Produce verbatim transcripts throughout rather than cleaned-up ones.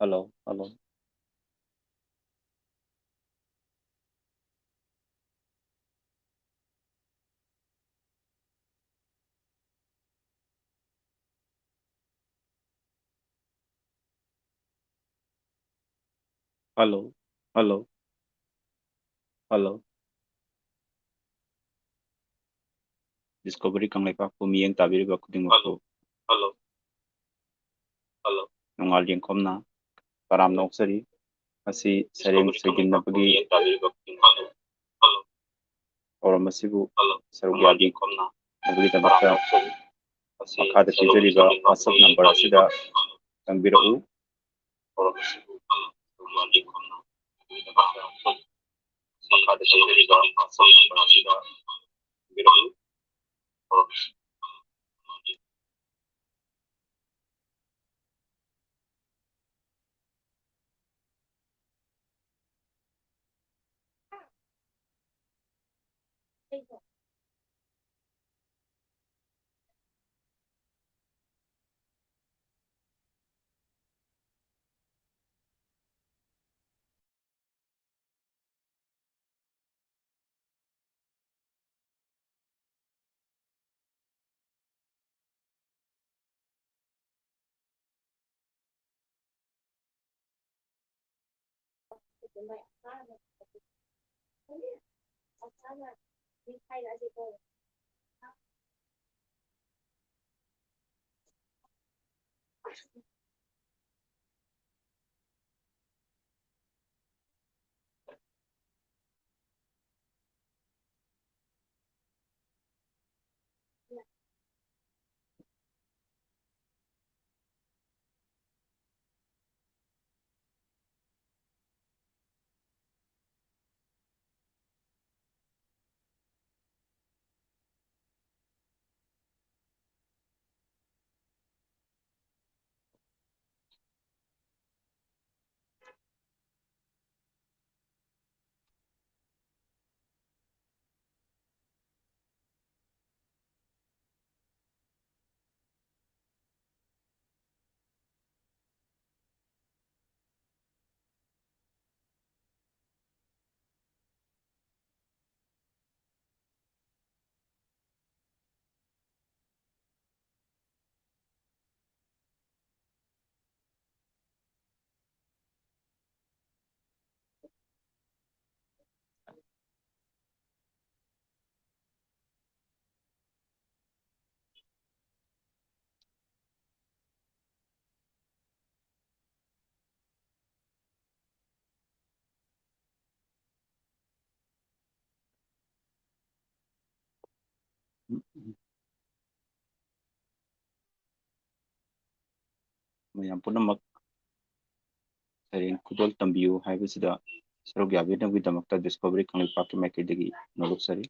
Hello, hello. Hello, hello, hello. Discovery ꯀꯪꯂꯩꯄꯥꯛꯄꯨ ꯃꯤꯠꯌꯦꯡ ꯇꯥꯕꯤꯔꯤꯕ ꯈꯨꯗꯤꯡꯃꯛꯄꯨ ꯅꯣꯡꯉꯥꯜ ꯌꯦꯡꯈꯣꯝꯅ ꯇꯔꯥꯝꯅ ꯑꯣꯛꯆꯔꯤ꯫ ꯃꯁꯤ ꯁꯩꯔꯦꯡ ꯁꯣꯏꯒꯤꯟꯅꯕꯒꯤ ꯊꯧꯔꯝ ꯑꯁꯤꯕꯨ ꯁꯔꯨꯛ ꯌꯥꯕꯤꯅꯕꯒꯤꯗꯃꯛꯇ ꯃꯈꯥꯗ ꯄꯤꯖꯔꯤꯕ WhatsApp number ꯑꯁꯤꯗ ꯆꯪꯕꯤꯔꯛꯎ꯫ ꯃꯈꯥꯗ ꯄꯤꯖꯔꯤꯕ WhatsApp number ꯑꯁꯤꯗ ꯆꯪꯕꯤꯔꯛꯎ꯫ ꯃꯌꯥꯝ ꯄꯨꯝꯅꯃꯛ ꯁꯩꯔꯦꯡ ꯈꯨꯗꯣꯜ ꯇꯝꯕꯤꯌꯨ ꯍꯥꯏꯕꯁꯤꯗ ꯁꯔꯨꯛ ꯌꯥꯕꯤꯅꯕꯒꯤꯗꯃꯛꯇ ꯗꯤꯁꯀꯣꯚꯔꯤ ꯀꯪꯂꯩꯄꯥꯛꯀꯤ ꯃꯥꯏꯀꯩꯗꯒꯤ ꯅꯣꯂꯨꯛꯆꯔꯤ꯫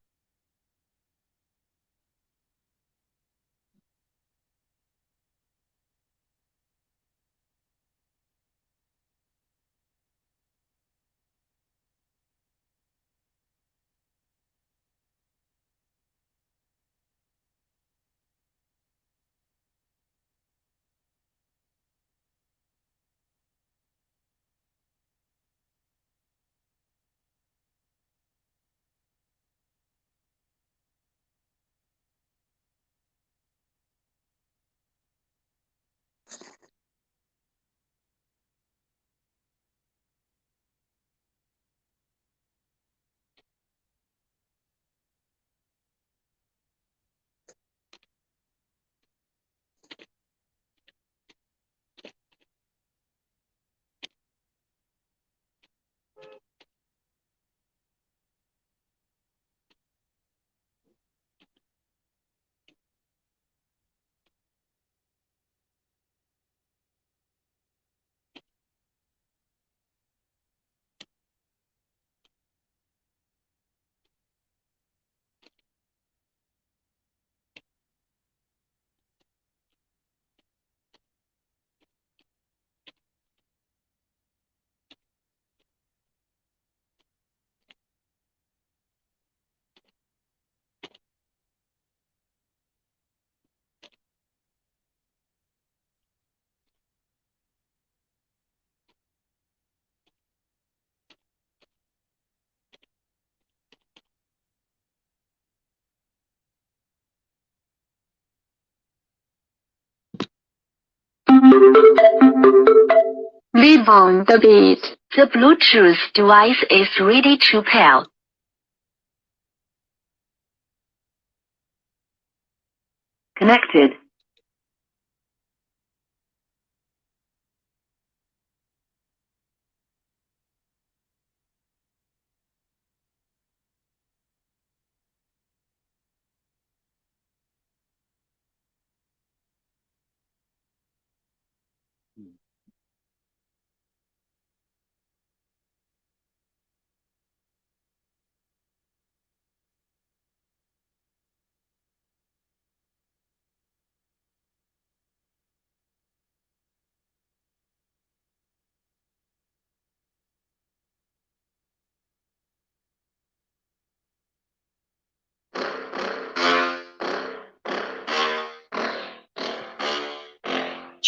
Leave on the beat. The Bluetooth device is ready to pair. Connected.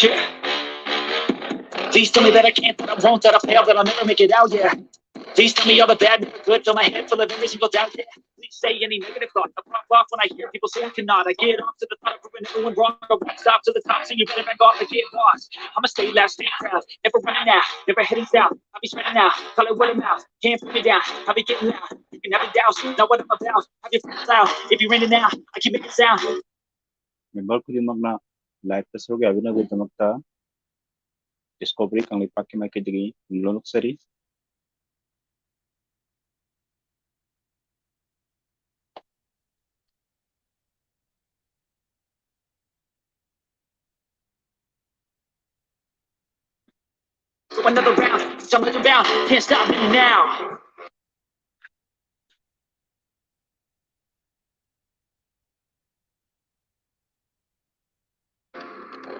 Yeah. Please tell me that I can't, that I won't, that I fail, that I'll never make it out, yeah. Please tell me all the bad, never good, fill my head full of every single doubt, yeah. Please say any negative thought, I pop off when I hear people say I cannot. I get off to the thought of proving everyone wrong, I won't stop to the top, so you better back off and get lost. I'ma stay loud, stay proud, never running out, never heading south. I'll be spreading out, call it word of mouth, can't put me down, I'll be getting loud. You can have it down, not what I'm about, have your friends out, if you're in and out, I keep making sound. Member ꯈꯨꯗꯤꯡꯃꯛꯅ live ꯇ ꯁꯔꯨꯛ ꯌꯥꯕꯤꯅꯕꯒꯤꯗꯃꯛꯇ Discovery ꯀꯪꯂꯩꯄꯥꯛꯀꯤ ꯃꯥꯏꯀꯩꯗꯒꯤ ꯅꯤꯡꯂꯣꯟ ꯅꯣꯛꯆꯔꯤ꯫ Another round, jump another round, can't stop me now.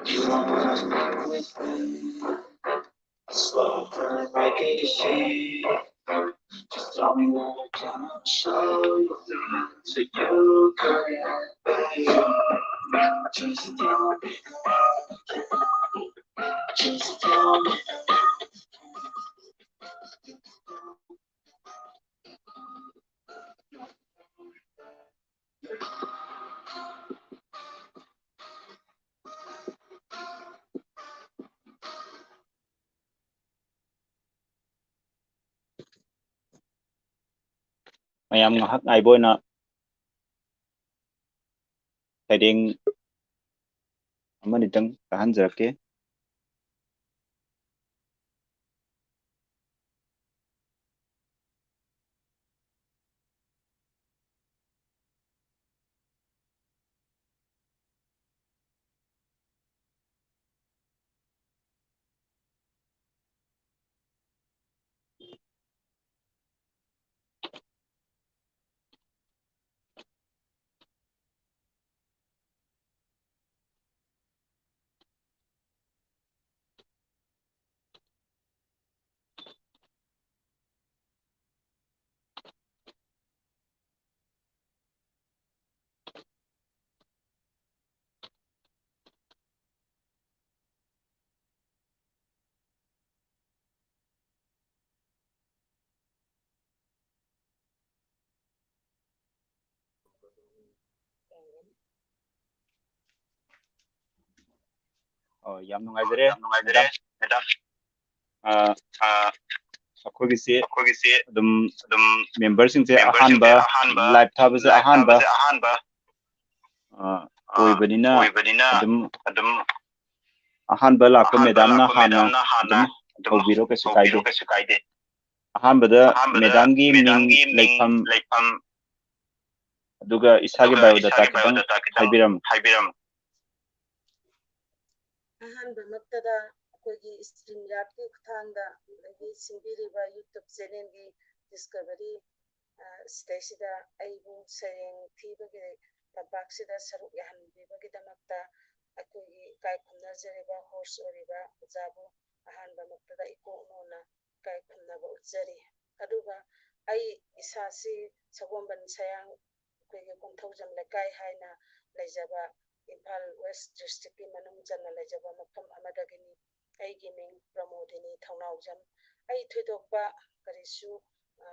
You are my everything. I swear I can't get ashamed. Just tell me what I'm trying to show you. So you could have, baby. Just tell me. Just tell me. ꯃꯌꯥꯝ ꯉꯥꯏꯍꯥꯛ ꯉꯥꯏꯕ ꯑꯣꯏꯅ ꯁꯩꯔꯦꯡ ꯑꯃꯅꯤꯇꯪ ꯇꯥꯍꯟꯖꯔꯛꯀꯦ꯫ ꯑꯣ, ꯌꯥꯝ ꯅꯨꯡꯉꯥꯏꯖꯔꯦ, ꯌꯥꯝ ꯅꯨꯡꯉꯥꯏꯖꯔꯦ, madam꯫ ꯑ, ꯑ, ꯑꯩꯈꯣꯏꯒꯤꯁꯦ ꯑꯩꯈꯣꯏꯒꯤꯁꯦ ꯑꯗꯨꯝ ꯑꯗꯨꯝ memberꯁꯤꯡꯁꯦ memberꯁꯤꯡꯁꯦ ꯑꯍꯥꯟꯕ ꯑꯍꯥꯟꯕ live ꯊꯥꯕꯁꯦ live ꯑꯍꯥꯟꯕ ꯊꯥꯕꯁꯦ ꯑꯍꯥꯟꯕ, ꯑ, ꯑ, ꯑꯣꯏꯕꯅꯤꯅ ꯑꯣꯏꯕꯅꯤꯅ ꯑꯗꯨꯝ ꯑꯗꯨꯝ ꯑꯍꯥꯟꯕ ꯂꯥꯛꯄ ꯑꯍꯥꯟꯕ madamꯅ ꯂꯥꯛꯄ ꯍꯥꯟꯅ madamꯅ ꯍꯥꯟꯅ ꯑꯗꯨꯝ ꯑꯗꯨꯝ ꯍꯧꯕꯤꯔꯣ, ꯀꯩꯁꯨ ꯍꯧꯕꯤꯔꯣ, ꯀꯥꯏꯗꯦ꯫ ꯀꯩꯁꯨ ꯀꯥꯏꯗꯦ꯫ ꯑꯍꯥꯟꯕꯗ ꯑꯍꯥꯟꯕꯗ madamꯒꯤ ꯃꯤꯡ, madamꯒꯤ ꯃꯤꯡ, ꯂꯩꯐꯝ, ꯂꯩꯐꯝ, ꯑꯗꯨꯒ ꯏꯁꯥꯒꯤ ꯑꯗꯨꯒ biodata ꯏꯁꯥꯒꯤ ꯈꯤꯇꯪ biodata ꯈꯤꯇꯪ ꯍꯥꯏꯕꯤꯔꯝꯃꯨ꯫ ꯍꯥꯏꯕꯤꯔꯝꯃꯨ꯫ ꯑꯍꯥꯟꯕꯃꯛꯇꯗ ꯑꯩꯈꯣꯏꯒꯤ StreamYardꯀꯤ ꯈꯨꯠꯊꯥꯡꯗ ꯑꯩꯒꯤ ꯁꯤꯟꯕꯤꯔꯤꯕ YouTube channelꯒꯤ discovery, ꯑ, ꯁꯤꯗꯩꯁꯤꯗ ꯑꯩꯕꯨ ꯁꯩꯔꯦꯡ ꯊꯤꯕꯒꯤ ꯇꯝꯄꯥꯛꯁꯤꯗ ꯁꯔꯨꯛ ꯌꯥꯍꯟꯕꯤꯕꯒꯤꯗꯃꯛꯇ ꯑꯩꯈꯣꯏꯒꯤ ꯏꯀꯥꯏ ꯈꯨꯝꯅꯖꯔꯤꯕ host ꯑꯣꯏꯔꯤꯕ ꯑꯣꯖꯥꯕꯨ ꯑꯍꯥꯟꯕꯃꯛꯇꯗ ꯏꯀꯣꯛ ꯅꯣꯟꯅ ꯏꯀꯥꯏ ꯈꯨꯝꯅꯕ ꯎꯠꯆꯔꯤ꯫ ꯑꯗꯨꯒ ꯑꯩ ꯏꯁꯥꯁꯤ ꯁꯒꯣꯜꯕꯟ ꯁꯌꯥꯡ ꯑꯩꯈꯣꯏꯒꯤ ꯀꯣꯟꯊꯧꯖꯝ ꯂꯩꯀꯥꯏ ꯍꯥꯏꯅ ꯂꯩꯖꯕ ꯏꯝꯐꯥꯜ West districtꯀꯤ ꯃꯅꯨꯡ ꯆꯟꯅ ꯂꯩꯖꯕ ꯃꯐꯝ ꯑꯃꯗꯒꯤꯅꯤ꯫ ꯑꯩꯒꯤ ꯃꯤꯡ ꯄ꯭ꯔꯃꯣꯗꯤꯅꯤ ꯊꯧꯅꯥꯎꯖꯝ꯫ ꯑꯩ ꯊꯣꯏꯗꯣꯛꯄ ꯀꯔꯤꯁꯨ, ꯑ,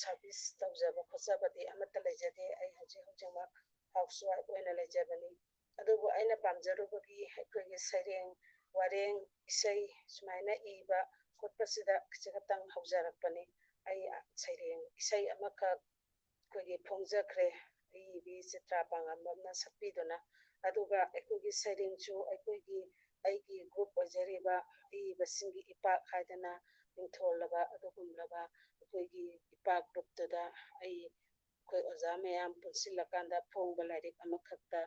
service ꯇꯧꯖꯕ ꯈꯣꯠꯆꯕꯗꯤ ꯑꯃꯠꯇ ꯂꯩꯖꯗꯦ꯫ ꯑꯩ ꯍꯧꯖꯤꯛ ꯍꯧꯖꯤꯛꯃꯛ housewife ꯑꯣꯏꯅ ꯂꯩꯖꯕꯅꯤ꯫ ꯑꯗꯨꯕꯨ ꯑꯩꯅ ꯄꯥꯝꯖꯔꯨꯕꯒꯤ ꯑꯩꯈꯣꯏꯒꯤ ꯁꯩꯔꯦꯡ, ꯋꯥꯔꯦꯡ, ꯏꯁꯩ ꯁꯨꯃꯥꯏꯅ ꯏꯕ ꯈꯣꯠꯄꯁꯤꯗ ꯈꯖꯤꯛ ꯈꯛꯇꯪ ꯍꯧꯖꯔꯛꯄꯅꯤ꯫ ꯑꯩ ꯁꯩꯔꯦꯡ, ꯏꯁꯩ ꯑꯃꯈꯛ ꯑꯩꯈꯣꯏꯒꯤ ꯐꯣꯡꯖꯈ꯭ꯔꯦ, ꯑꯏꯕꯤ ꯆꯤꯇ꯭ꯔꯥ ꯄꯥꯡꯉꯝꯕꯝꯅ ꯁꯛꯄꯤꯗꯨꯅ꯫ ꯑꯗꯨꯒ ꯑꯩꯈꯣꯏꯒꯤ ꯁꯩꯔꯦꯡꯁꯨ ꯑꯩꯈꯣꯏꯒꯤ, ꯑꯩꯒꯤ group ꯑꯣꯏꯖꯔꯤꯕ ꯑꯏꯕꯁꯤꯡꯒꯤ ꯏꯄꯥꯛ ꯍꯥꯏꯗꯅ ꯃꯤꯡꯊꯣꯜꯂꯕ ꯑꯗꯨꯒꯨꯝꯂꯕ ꯑꯩꯈꯣꯏꯒꯤ ꯏꯄꯥꯛ groupꯇꯨꯗ ꯑꯩ, ꯑꯩꯈꯣꯏ ꯑꯣꯖꯥ ꯃꯌꯥꯝ ꯄꯨꯟꯁꯤꯜꯂꯀꯥꯟꯗ ꯐꯣꯡꯕ ꯂꯥꯏꯔꯤꯛ ꯑꯃꯈꯛꯇ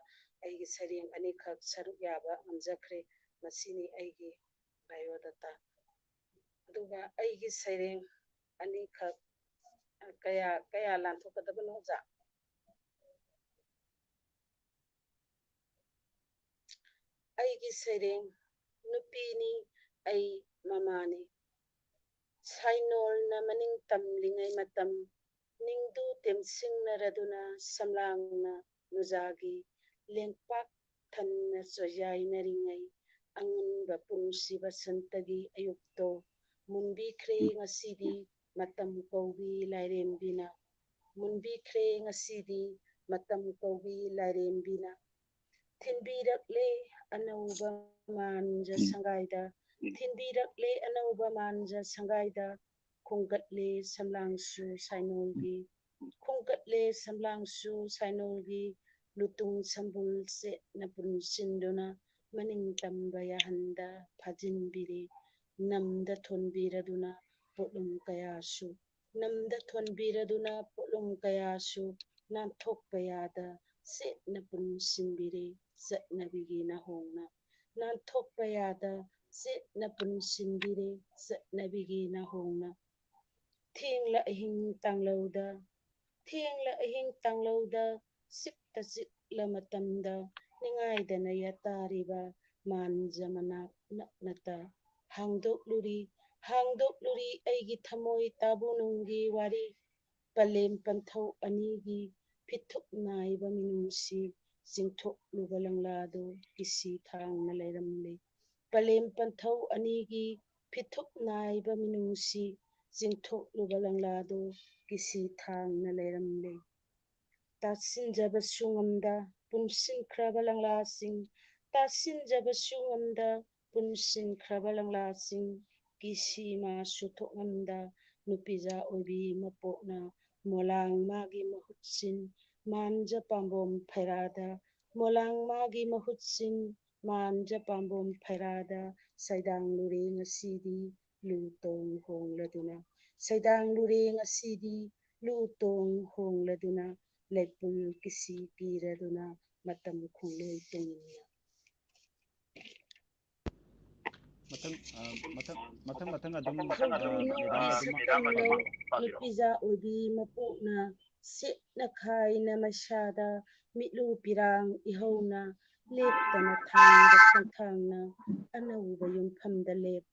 ꯑꯩꯒꯤ ꯁꯩꯔꯦꯡ ꯑꯅꯤꯈꯛ ꯁꯔꯨꯛ ꯌꯥꯕ ꯉꯝꯖꯈ꯭ꯔꯦ꯫ ꯃꯁꯤꯅꯤ ꯑꯩꯒꯤ biodata꯫ ꯑꯗꯨꯒ ꯑꯩꯒꯤ ꯁꯩꯔꯦꯡ ꯑꯅꯤꯈꯛ, ꯀꯌꯥ, ꯀꯌꯥ ꯂꯥꯟꯊꯣꯛꯀꯗꯕꯅꯣ, ꯑꯣꯖꯥ? ꯑꯩꯒꯤ ꯁꯩꯔꯦꯡ, ꯅꯨꯄꯤꯅꯤ ꯑꯩ ꯃꯃꯥꯅꯤ꯫ ꯁꯥꯏꯅꯣꯜꯅ ꯃꯅꯤꯡ ꯇꯝꯂꯤꯉꯩ ꯃꯇꯝ, ꯅꯤꯡꯗꯨ ꯇꯦꯝꯁꯤꯡꯅꯔꯗꯨꯅ ꯁꯝꯂꯥꯡꯅ ꯅꯨꯖꯥꯒꯤ ꯂꯦꯡꯄꯥꯛ ꯊꯟꯅ ꯆꯣꯏꯖꯥꯏꯅꯔꯤꯉꯩ ꯑꯉꯟꯕ ꯄꯨꯡꯁꯤ ꯕꯁꯟꯇꯒꯤ ꯑꯌꯨꯛꯇꯣ ꯃꯨꯟꯕꯤꯈ꯭ꯔꯦ ꯉꯁꯤꯗꯤ ꯃꯇꯝ ꯀꯧꯕꯤ ꯂꯥꯏꯔꯦꯝꯕꯤꯅ꯫ ꯃꯨꯟꯕꯤꯈ꯭ꯔꯦ ꯉꯁꯤꯗꯤ ꯃꯇꯝ ꯀꯧꯕꯤ ꯂꯥꯏꯔꯦꯝꯕꯤꯅ꯫ ꯊꯤꯟꯕꯤꯔꯛꯂꯦ ꯑꯅꯧꯕ ꯃꯥꯟꯖ ꯁꯪꯒꯥꯏꯗ, ꯊꯤꯟꯕꯤꯔꯛꯂꯦ ꯑꯅꯧꯕ ꯃꯥꯟꯖ ꯁꯪꯒꯥꯏꯗ, ꯈꯣꯡꯒꯠꯂꯦ ꯁꯝꯂꯥꯡꯁꯨ ꯁꯥꯏꯅꯣꯜꯒꯤ, ꯈꯣꯡꯒꯠꯂꯦ ꯁꯝꯂꯥꯡꯁꯨ ꯁꯥꯏꯅꯣꯜꯒꯤ, ꯂꯨꯇꯨꯡ ꯁꯝꯕꯨꯜ ꯆꯦꯠꯅ ꯄꯨꯟꯁꯤꯟꯗꯨꯅ, ꯃꯅꯤꯡ ꯇꯝꯕ ꯌꯥꯍꯟꯗ ꯐꯥꯖꯤꯟꯕꯤꯔꯦ꯫ ꯅꯝꯗ ꯊꯣꯟꯕꯤꯔꯗꯨꯅ ꯄꯣꯠꯂꯨꯝ ꯀꯌꯥꯁꯨ, ꯅꯝꯗ ꯊꯣꯟꯕꯤꯔꯗꯨꯅ ꯄꯣꯠꯂꯨꯝ ꯀꯌꯥꯁꯨ ꯅꯥꯟꯊꯣꯛꯄ ꯌꯥꯗ ꯆꯦꯠꯅ ꯄꯨꯟꯁꯤꯟꯕꯤꯔꯦ ꯆꯠꯅꯕꯤꯒꯤ ꯅꯥꯍꯣꯡꯅ꯫ ꯅꯥꯟꯊꯣꯛꯄ ꯌꯥꯗ ꯆꯦꯠꯅ ꯄꯨꯟꯁꯤꯟꯕꯤꯔꯦ ꯆꯠꯅꯕꯤꯒꯤ ꯅꯥꯍꯣꯡꯅ꯫ ꯊꯦꯡꯂ ꯑꯍꯤꯡ ꯇꯥꯡꯂꯧꯗ, ꯊꯦꯡꯂ ꯑꯍꯤꯡ ꯇꯥꯡꯂꯧꯗ, ꯆꯤꯛꯇ ꯆꯤꯛꯂ ꯃꯇꯝꯗ, ꯅꯤꯡꯉꯥꯏꯗꯅ ꯌꯥꯇꯥꯔꯤꯕ ꯃꯥꯟꯖ ꯃꯅꯥꯛ ꯅꯛꯅꯇ ꯍꯥꯡꯗꯣꯛꯂꯨꯔꯤ, ꯍꯥꯡꯗꯣꯛꯂꯨꯔꯤ ꯑꯩꯒꯤ ꯊꯃꯣꯏ ꯇꯥꯕꯨ ꯅꯨꯡꯒꯤ ꯋꯥꯔꯤ꯫ ꯄꯂꯦꯝ ꯄꯟꯊꯧ ꯑꯅꯤꯒꯤ ꯐꯤꯊꯨꯞ ꯅꯥꯏꯕ ꯃꯤꯅꯨꯡꯁꯤ ꯆꯤꯡꯊꯣꯛꯂꯨꯕ ꯂꯪꯂꯥꯗꯨ ꯀꯤꯁꯤ ꯊꯥꯡꯅ ꯂꯩꯔꯝꯂꯦ꯫ ꯄꯂꯦꯝ ꯄꯟꯊꯧ ꯑꯅꯤꯒꯤ ꯐꯤꯊꯨꯞ ꯅꯥꯏꯕ ꯃꯤꯅꯨꯡꯁꯤ ꯆꯤꯡꯊꯣꯛꯂꯨꯕ ꯂꯪꯂꯥꯗꯨ ꯀꯤꯁꯤ ꯊꯥꯡꯅ ꯂꯩꯔꯝꯂꯦ꯫ ꯇꯥꯁꯤꯟꯖꯕꯁꯨ ꯉꯝꯗ ꯄꯨꯟꯁꯤꯟꯈ꯭ꯔꯕ ꯂꯪꯂꯥꯁꯤꯡ, ꯇꯥꯁꯤꯟꯖꯕꯁꯨ ꯉꯝꯗ ꯄꯨꯟꯁꯤꯟꯈ꯭ꯔꯕ ꯂꯪꯂꯥꯁꯤꯡ, ꯀꯤꯁꯤ ꯃꯥꯁꯨ ꯊꯣꯛꯉꯝꯗ ꯅꯨꯄꯤꯖꯥ ꯑꯣꯏꯕꯤ ꯃꯄꯣꯛꯅ ꯃꯣꯂꯥꯡ ꯃꯥꯒꯤ ꯃꯍꯨꯠ ꯁꯤꯟ, ꯃꯥꯟꯖ ꯄꯥꯝꯕꯣꯝ ꯐꯩꯔꯥꯗ, ꯃꯣꯂꯥꯡ ꯃꯥꯒꯤ ꯃꯍꯨꯠ ꯁꯤꯟ, ꯃꯥꯟꯖ ꯄꯥꯝꯕꯣꯝ ꯐꯩꯔꯥꯗ ꯁꯩꯗꯥꯡꯂꯨꯔꯦ ꯉꯁꯤꯗꯤ ꯂꯨ ꯇꯣꯡ ꯍꯣꯡꯂꯗꯨꯅ, ꯁꯩꯗꯥꯡꯂꯨꯔꯦ ꯉꯁꯤꯗꯤ ꯂꯨ ꯇꯣꯡ ꯍꯣꯡꯂꯗꯨꯅ, ꯂꯩꯄꯨꯜ ꯀꯤꯁꯤ ꯄꯤꯔꯗꯨꯅ ꯃꯇꯝ ꯈꯣꯡꯂꯣꯏ ꯇꯨꯡꯏꯟꯅ꯫ ꯃꯊꯪ, ꯑ, ꯃꯊꯪ, ꯃꯊꯪ, ꯃꯊꯪ ꯑꯗꯨꯝ, ꯑ, ꯈꯣꯏꯕꯤ ꯅꯣꯏꯒꯤ madam ꯑꯗꯨꯝ ꯁꯛꯇꯝꯂꯧ ꯅꯨꯄꯤꯖꯥ ꯑꯣꯏꯕꯤ ꯃꯄꯣꯛꯅ ꯁꯦꯠꯅ ꯈꯥꯏꯅ ꯃꯩꯁꯥꯗ ꯃꯤꯠꯂꯨ ꯄꯤꯔꯥꯡ ꯏꯍꯧꯅ ꯂꯦꯞꯇꯅ ꯊꯥꯡꯕ ꯈꯣꯡꯊꯥꯡꯅ ꯑꯅꯧꯕ ꯌꯨꯝꯐꯝꯗ ꯂꯦꯞ꯫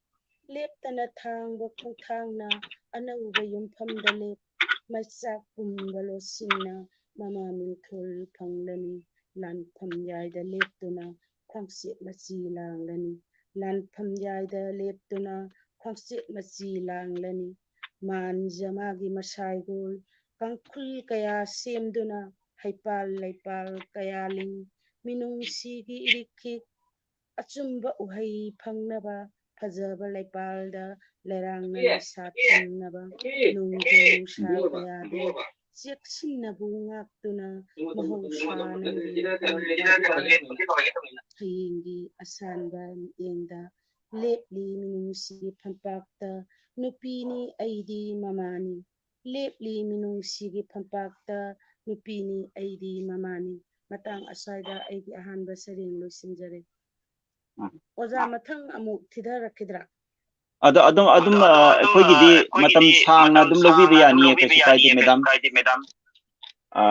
ꯂꯦꯞꯇꯅ ꯊꯥꯡꯕ ꯈꯣꯡꯊꯥꯡꯅ ꯑꯅꯧꯕ ꯌꯨꯝꯐꯝꯗ ꯂꯦꯞ꯫ ꯃꯩꯆꯥꯛ ꯄꯨꯝꯕ ꯂꯣꯠꯁꯤꯟꯅ ꯃꯃꯥ ꯃꯤꯡꯊꯣꯜ ꯐꯪꯂꯅꯤ꯫ ꯂꯥꯟꯐꯝ ꯌꯥꯏꯗ ꯂꯦꯞꯇꯨꯅ ꯈ꯭ꯋꯥꯡꯆꯦꯠ ꯃꯆꯤ ꯂꯥꯡꯂꯅꯤ꯫ ꯂꯥꯟꯐꯝ ꯌꯥꯏꯗ ꯂꯦꯞꯇꯨꯅ ꯈ꯭ꯋꯥꯡꯆꯦꯠ ꯃꯆꯤ ꯂꯥꯡꯂꯅꯤ꯫ ꯃꯥꯟꯖ ꯃꯥꯒꯤ ꯃꯁꯥꯏꯒꯣꯜ ꯀꯥꯡꯈꯨꯜ ꯀꯌꯥ ꯁꯦꯝꯗꯨꯅ ꯍꯩꯄꯥꯜ ꯂꯩꯄꯥꯜ ꯀꯌꯥ ꯂꯤꯡ ꯃꯤꯅꯨꯡꯁꯤꯒꯤ ꯏꯔꯤꯛꯈꯤꯛ ꯑꯆꯨꯝꯕ ꯎꯍꯩ ꯐꯪꯅꯕ ꯐꯖꯕ ꯂꯩꯄꯥꯜꯗ ꯂꯩꯔꯥꯡꯅ ꯂꯩꯁꯥ ꯊꯝꯅꯕ ꯅꯣꯡꯖꯨ ꯅꯨꯡꯁꯥ ꯀꯌꯥꯗ ꯆꯦꯛꯁꯤꯟꯅꯕꯨ ꯉꯥꯛꯇꯨꯅ ꯃꯍꯧꯁꯥꯅ ꯍꯌꯦꯡꯒꯤ ꯑꯁꯥꯟꯕ ꯃꯤꯠꯌꯦꯡꯗ ꯂꯦꯞꯂꯤ ꯃꯤꯅꯨꯡꯁꯤꯒꯤ ꯐꯝꯄꯥꯛꯇ ꯅꯨꯄꯤꯅꯤ ꯑꯩꯗꯤ ꯃꯃꯥꯅꯤ꯫ ꯂꯦꯞꯂꯤ ꯃꯤꯅꯨꯡꯁꯤꯒꯤ ꯐꯝꯄꯥꯛꯇ ꯅꯨꯄꯤꯅꯤ ꯑꯩꯗꯤ ꯃꯃꯥꯅꯤ꯫ ꯃꯇꯥꯡ ꯑꯁ꯭ꯋꯥꯏꯗ ꯑꯩꯒꯤ ꯑꯍꯥꯟꯕ ꯁꯩꯔꯦꯡ ꯂꯣꯏꯁꯤꯟꯖꯔꯦ꯫ ꯎꯝ꯫ ꯑꯣꯖꯥ, ꯃꯊꯪ ꯑꯃꯨꯛ ꯊꯤꯊꯔꯛꯈꯤꯗ꯭ꯔꯥ? ꯑꯗꯣ ꯑꯗꯨꯝ, ꯑꯗꯨꯝ, ꯑꯗꯣ, ꯑ, ꯑꯗꯨꯝ, ꯑ, ꯑꯩꯈꯣꯏꯒꯤꯗꯤ ꯑꯩꯈꯣꯏꯒꯤꯗꯤ ꯃꯇꯝ ꯁꯥꯡꯅ ꯃꯇꯝ ꯑꯗꯨꯝ ꯁꯥꯡꯅ ꯂꯧꯕꯤꯕ ꯑꯗꯨꯝ ꯌꯥꯅꯤꯌꯦ, ꯂꯧꯕꯤꯕ ꯀꯩꯁꯨ ꯀꯥꯏꯗꯦ, ꯌꯥꯅꯤꯌꯦ, ꯃꯦꯗꯥꯝ꯫ ꯀꯩꯁꯨ ꯀꯥꯏꯗꯦ, ꯃꯦꯗꯥꯝ꯫ ꯑ,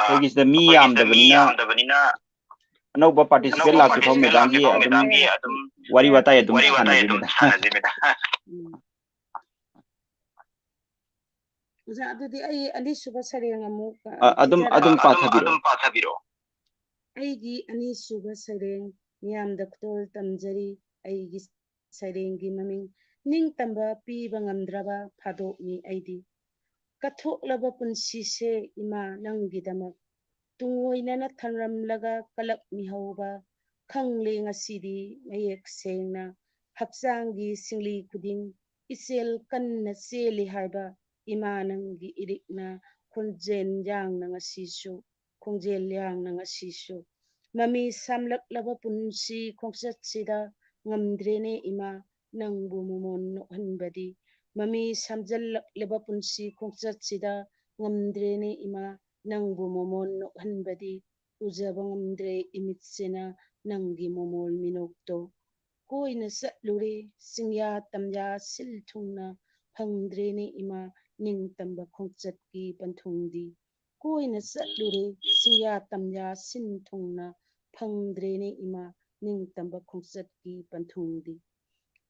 ꯑ, ꯑꯩꯈꯣꯏꯒꯤꯁꯤꯗ ꯃꯤ ꯑꯩꯈꯣꯏꯒꯤꯁꯤꯗ ꯃꯤ ꯌꯥꯝꯗꯕꯅꯤꯅ, ꯌꯥꯝꯗꯕꯅꯤꯅ, ꯑꯅꯧꯕ participant ꯑꯅꯧꯕ ꯂꯥꯛꯇ꯭ꯔꯤꯐꯥꯎ participant ꯃꯦꯗꯥꯝꯒꯤ ꯂꯥꯛꯇ꯭ꯔꯤꯐꯥꯎ ꯑꯗꯨꯝ ꯃꯦꯗꯥꯝꯒꯤ ꯑꯗꯨꯝ ꯋꯥꯔꯤ ꯋꯥꯇꯥꯏ ꯑꯗꯨꯝ ꯋꯥꯔꯤ ꯋꯥꯇꯥꯏ ꯁꯥꯟꯅꯁꯤ, ꯑꯗꯨꯝ ꯃꯦꯗꯥꯝ꯫ ꯁꯥꯟꯅꯁꯤ, ꯃꯦꯗꯥꯝ꯫ ꯎꯝ꯫ ꯑꯣꯖꯥ, ꯑꯗꯨꯗꯤ ꯑꯩ ꯑꯅꯤꯁꯨꯕ ꯁꯩꯔꯦꯡ ꯑꯃꯨꯛ, ꯑ, ꯑ, ꯑꯗꯨꯝ, ꯊꯤꯖꯔꯛꯑꯒꯦ꯫ ꯑꯗꯨꯝ ꯑꯗꯨꯝ, ꯄꯥꯊꯕꯤꯔꯛꯑꯣ꯫ ꯑꯗꯨꯝ ꯄꯥꯊꯕꯤꯔꯛꯑꯣ꯫ ꯑꯩꯒꯤ ꯑꯅꯤꯁꯨꯕ ꯁꯩꯔꯦꯡ ꯃꯤꯌꯥꯝꯗ ꯈꯨꯗꯣꯜ ꯇꯝꯖꯔꯤ꯫ ꯑꯩꯒꯤ ꯁꯩꯔꯦꯡꯒꯤ ꯃꯃꯤꯡ ꯅꯤꯡꯇꯝꯕ ꯄꯤꯕ ꯉꯝꯗ꯭ꯔꯕ ꯐꯥꯗꯣꯛꯅꯤ ꯑꯩꯗꯤ꯫ ꯀꯠꯊꯣꯛꯂꯕ ꯄꯨꯟꯁꯤꯁꯦ ꯏꯃꯥ ꯅꯪꯒꯤꯗꯃꯛ ꯇꯨꯡꯑꯣꯏꯅꯅ ꯊꯝꯂꯝꯂꯒ ꯀꯂꯛ ꯃꯤꯍꯧꯕ ꯈꯪꯂꯦ ꯉꯁꯤꯗꯤ ꯃꯌꯦꯛ ꯁꯦꯡꯅ꯫ ꯍꯛꯆꯥꯡꯒꯤ ꯁꯤꯡꯂꯤ ꯈꯨꯗꯤꯡ ꯏꯆꯦꯜ ꯀꯟꯅ ꯆꯦꯜꯂꯤ ꯍꯥꯏꯕ ꯏꯃꯥ ꯅꯪꯒꯤ ꯏꯔꯤꯛꯅ ꯈꯣꯟꯖꯦꯜ ꯌꯥꯡꯅ ꯉꯁꯤꯁꯨ, ꯈꯣꯡꯖꯦꯜ ꯌꯥꯡꯅ ꯉꯁꯤꯁꯨ꯫ ꯃꯃꯤ ꯁꯥꯝꯂꯛꯂꯕ ꯄꯨꯟꯁꯤ ꯈꯣꯡꯆꯠꯁꯤꯗ ꯉꯝꯗ꯭ꯔꯦꯅꯦ ꯏꯃꯥ ꯅꯪꯕꯨ ꯃꯃꯣꯟ ꯅꯣꯛꯍꯟꯕꯗꯤ꯫ ꯃꯃꯤ ꯁꯥꯝꯖꯜꯂꯛꯂꯕ ꯄꯨꯟꯁꯤ ꯈꯣꯡꯆꯠꯁꯤꯗ ꯉꯝꯗ꯭ꯔꯦꯅꯦ ꯏꯃꯥ ꯅꯪꯕꯨ ꯃꯃꯣꯟ ꯅꯣꯛꯍꯟꯕꯗꯤ꯫ ꯎꯖꯕ ꯉꯝꯗ꯭ꯔꯦ ꯏꯃꯤꯠꯁꯤꯅ ꯅꯪꯒꯤ ꯃꯃꯣꯜ ꯃꯤꯅꯣꯛꯇꯣ꯫ ꯀꯣꯏꯅ ꯆꯠꯂꯨꯔꯦ ꯆꯤꯡꯌꯥ ꯇꯝꯌꯥ ꯁꯤꯜ ꯊꯨꯡꯅ ꯐꯪꯗ꯭ꯔꯦꯅꯦ ꯏꯃꯥ ꯅꯤꯡꯇꯝꯕ ꯈꯣꯡꯆꯠꯀꯤ ꯄꯟꯊꯨꯡꯗꯤ꯫ ꯀꯣꯏꯅ ꯆꯠꯂꯨꯔꯦ ꯆꯤꯡꯌꯥ ꯇꯝꯌꯥ ꯁꯤꯟ ꯊꯨꯡꯅ ꯐꯪꯗ꯭ꯔꯦꯅꯦ ꯏꯃꯥ ꯅꯤꯡꯇꯝꯕ ꯈꯣꯡꯆꯠꯀꯤ ꯄꯟꯊꯨꯡꯗꯤ꯫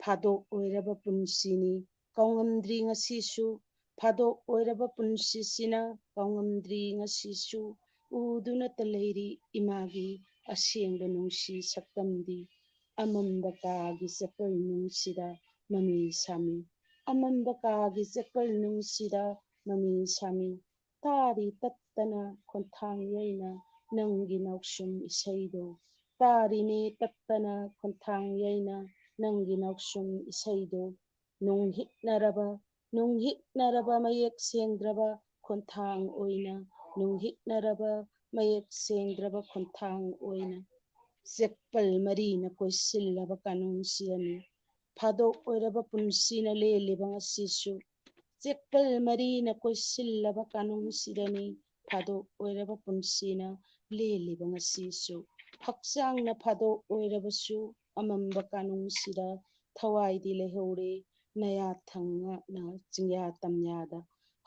ꯐꯥꯗꯣꯛ ꯑꯣꯏꯔꯕ ꯄꯨꯟꯁꯤꯅꯤ ꯀꯥꯎꯉꯝꯗ꯭ꯔꯤ ꯉꯁꯤꯁꯨ꯫ ꯐꯥꯗꯣꯛ ꯑꯣꯏꯔꯕ ꯄꯨꯟꯁꯤꯁꯤꯅ ꯀꯥꯎꯉꯝꯗ꯭ꯔꯤ ꯉꯁꯤꯁꯨ꯫ ꯎꯗꯨꯅꯇ ꯂꯩꯔꯤ ꯏꯃꯥꯒꯤ ꯑꯁꯦꯡꯕ ꯅꯨꯡꯁꯤ ꯁꯛꯇꯝꯗꯤ꯫ ꯑꯃꯝꯕ ꯀꯥꯒꯤ ꯆꯦꯛꯄꯜ ꯅꯨꯡꯁꯤꯗ ꯃꯃꯤ ꯁꯥꯃꯤ꯫ ꯑꯃꯝꯕ ꯀꯥꯒꯤ ꯆꯦꯛꯄꯜ ꯅꯨꯡꯁꯤꯗ ꯃꯃꯤ ꯁꯥꯃꯤ꯫ ꯇꯥꯔꯤ ꯇꯠ ꯇꯠꯇꯅ ꯈꯣꯟꯊꯥꯡ ꯌꯩꯅ ꯅꯪꯒꯤ ꯅꯥꯎꯁꯨꯝ ꯏꯁꯩꯗꯣ꯫ ꯇꯥꯔꯤꯅꯦ ꯇꯠꯇꯅ ꯈꯣꯟꯊꯥꯡ ꯌꯩꯅ ꯅꯪꯒꯤ ꯅꯥꯎꯁꯨꯝ ꯏꯁꯩꯗꯣ꯫ ꯅꯨꯡꯍꯤꯛꯅꯔꯕ, ꯅꯨꯡꯍꯤꯛꯅꯔꯕ ꯃꯌꯦꯛ ꯁꯦꯡꯗ꯭ꯔꯕ ꯈꯣꯟꯊꯥꯡ ꯑꯣꯏꯅ, ꯅꯨꯡꯍꯤꯛꯅꯔꯕ ꯃꯌꯦꯛ ꯁꯦꯡꯗ꯭ꯔꯕ ꯈꯣꯟꯊꯥꯡ ꯑꯣꯏꯅ꯫ ꯆꯦꯛꯄꯜ ꯃꯔꯤꯅ ꯀꯣꯏꯁꯤꯜꯂꯕ ꯀꯥꯅꯨꯡꯁꯤꯗꯅꯤ ꯐꯥꯗꯣꯛ ꯑꯣꯏꯔꯕ ꯄꯨꯟꯁꯤꯅ ꯂꯦꯜꯂꯤꯕ ꯉꯁꯤꯁꯨ꯫ ꯆꯦꯛꯄꯜ ꯃꯔꯤꯅ ꯀꯣꯏꯁꯤꯜꯂꯕ ꯀꯥꯅꯨꯡꯁꯤꯗꯅꯤ ꯐꯥꯗꯣꯛ ꯑꯣꯏꯔꯕ ꯄꯨꯟꯁꯤꯅ ꯂꯦꯜꯂꯤꯕ ꯉꯁꯤꯁꯨ꯫ ꯍꯛꯆꯥꯡꯅ ꯐꯥꯗꯣꯛ ꯑꯣꯏꯔꯕꯁꯨ ꯑꯃꯝꯕ ꯀꯥꯅꯨꯡꯁꯤꯗ ꯊꯋꯥꯏꯗꯤ ꯂꯩꯍꯧꯔꯦ ꯅꯌꯥꯊꯪ ꯉꯥꯛꯅ ꯆꯤꯡꯌꯥ ꯇꯝꯌꯥꯗ꯫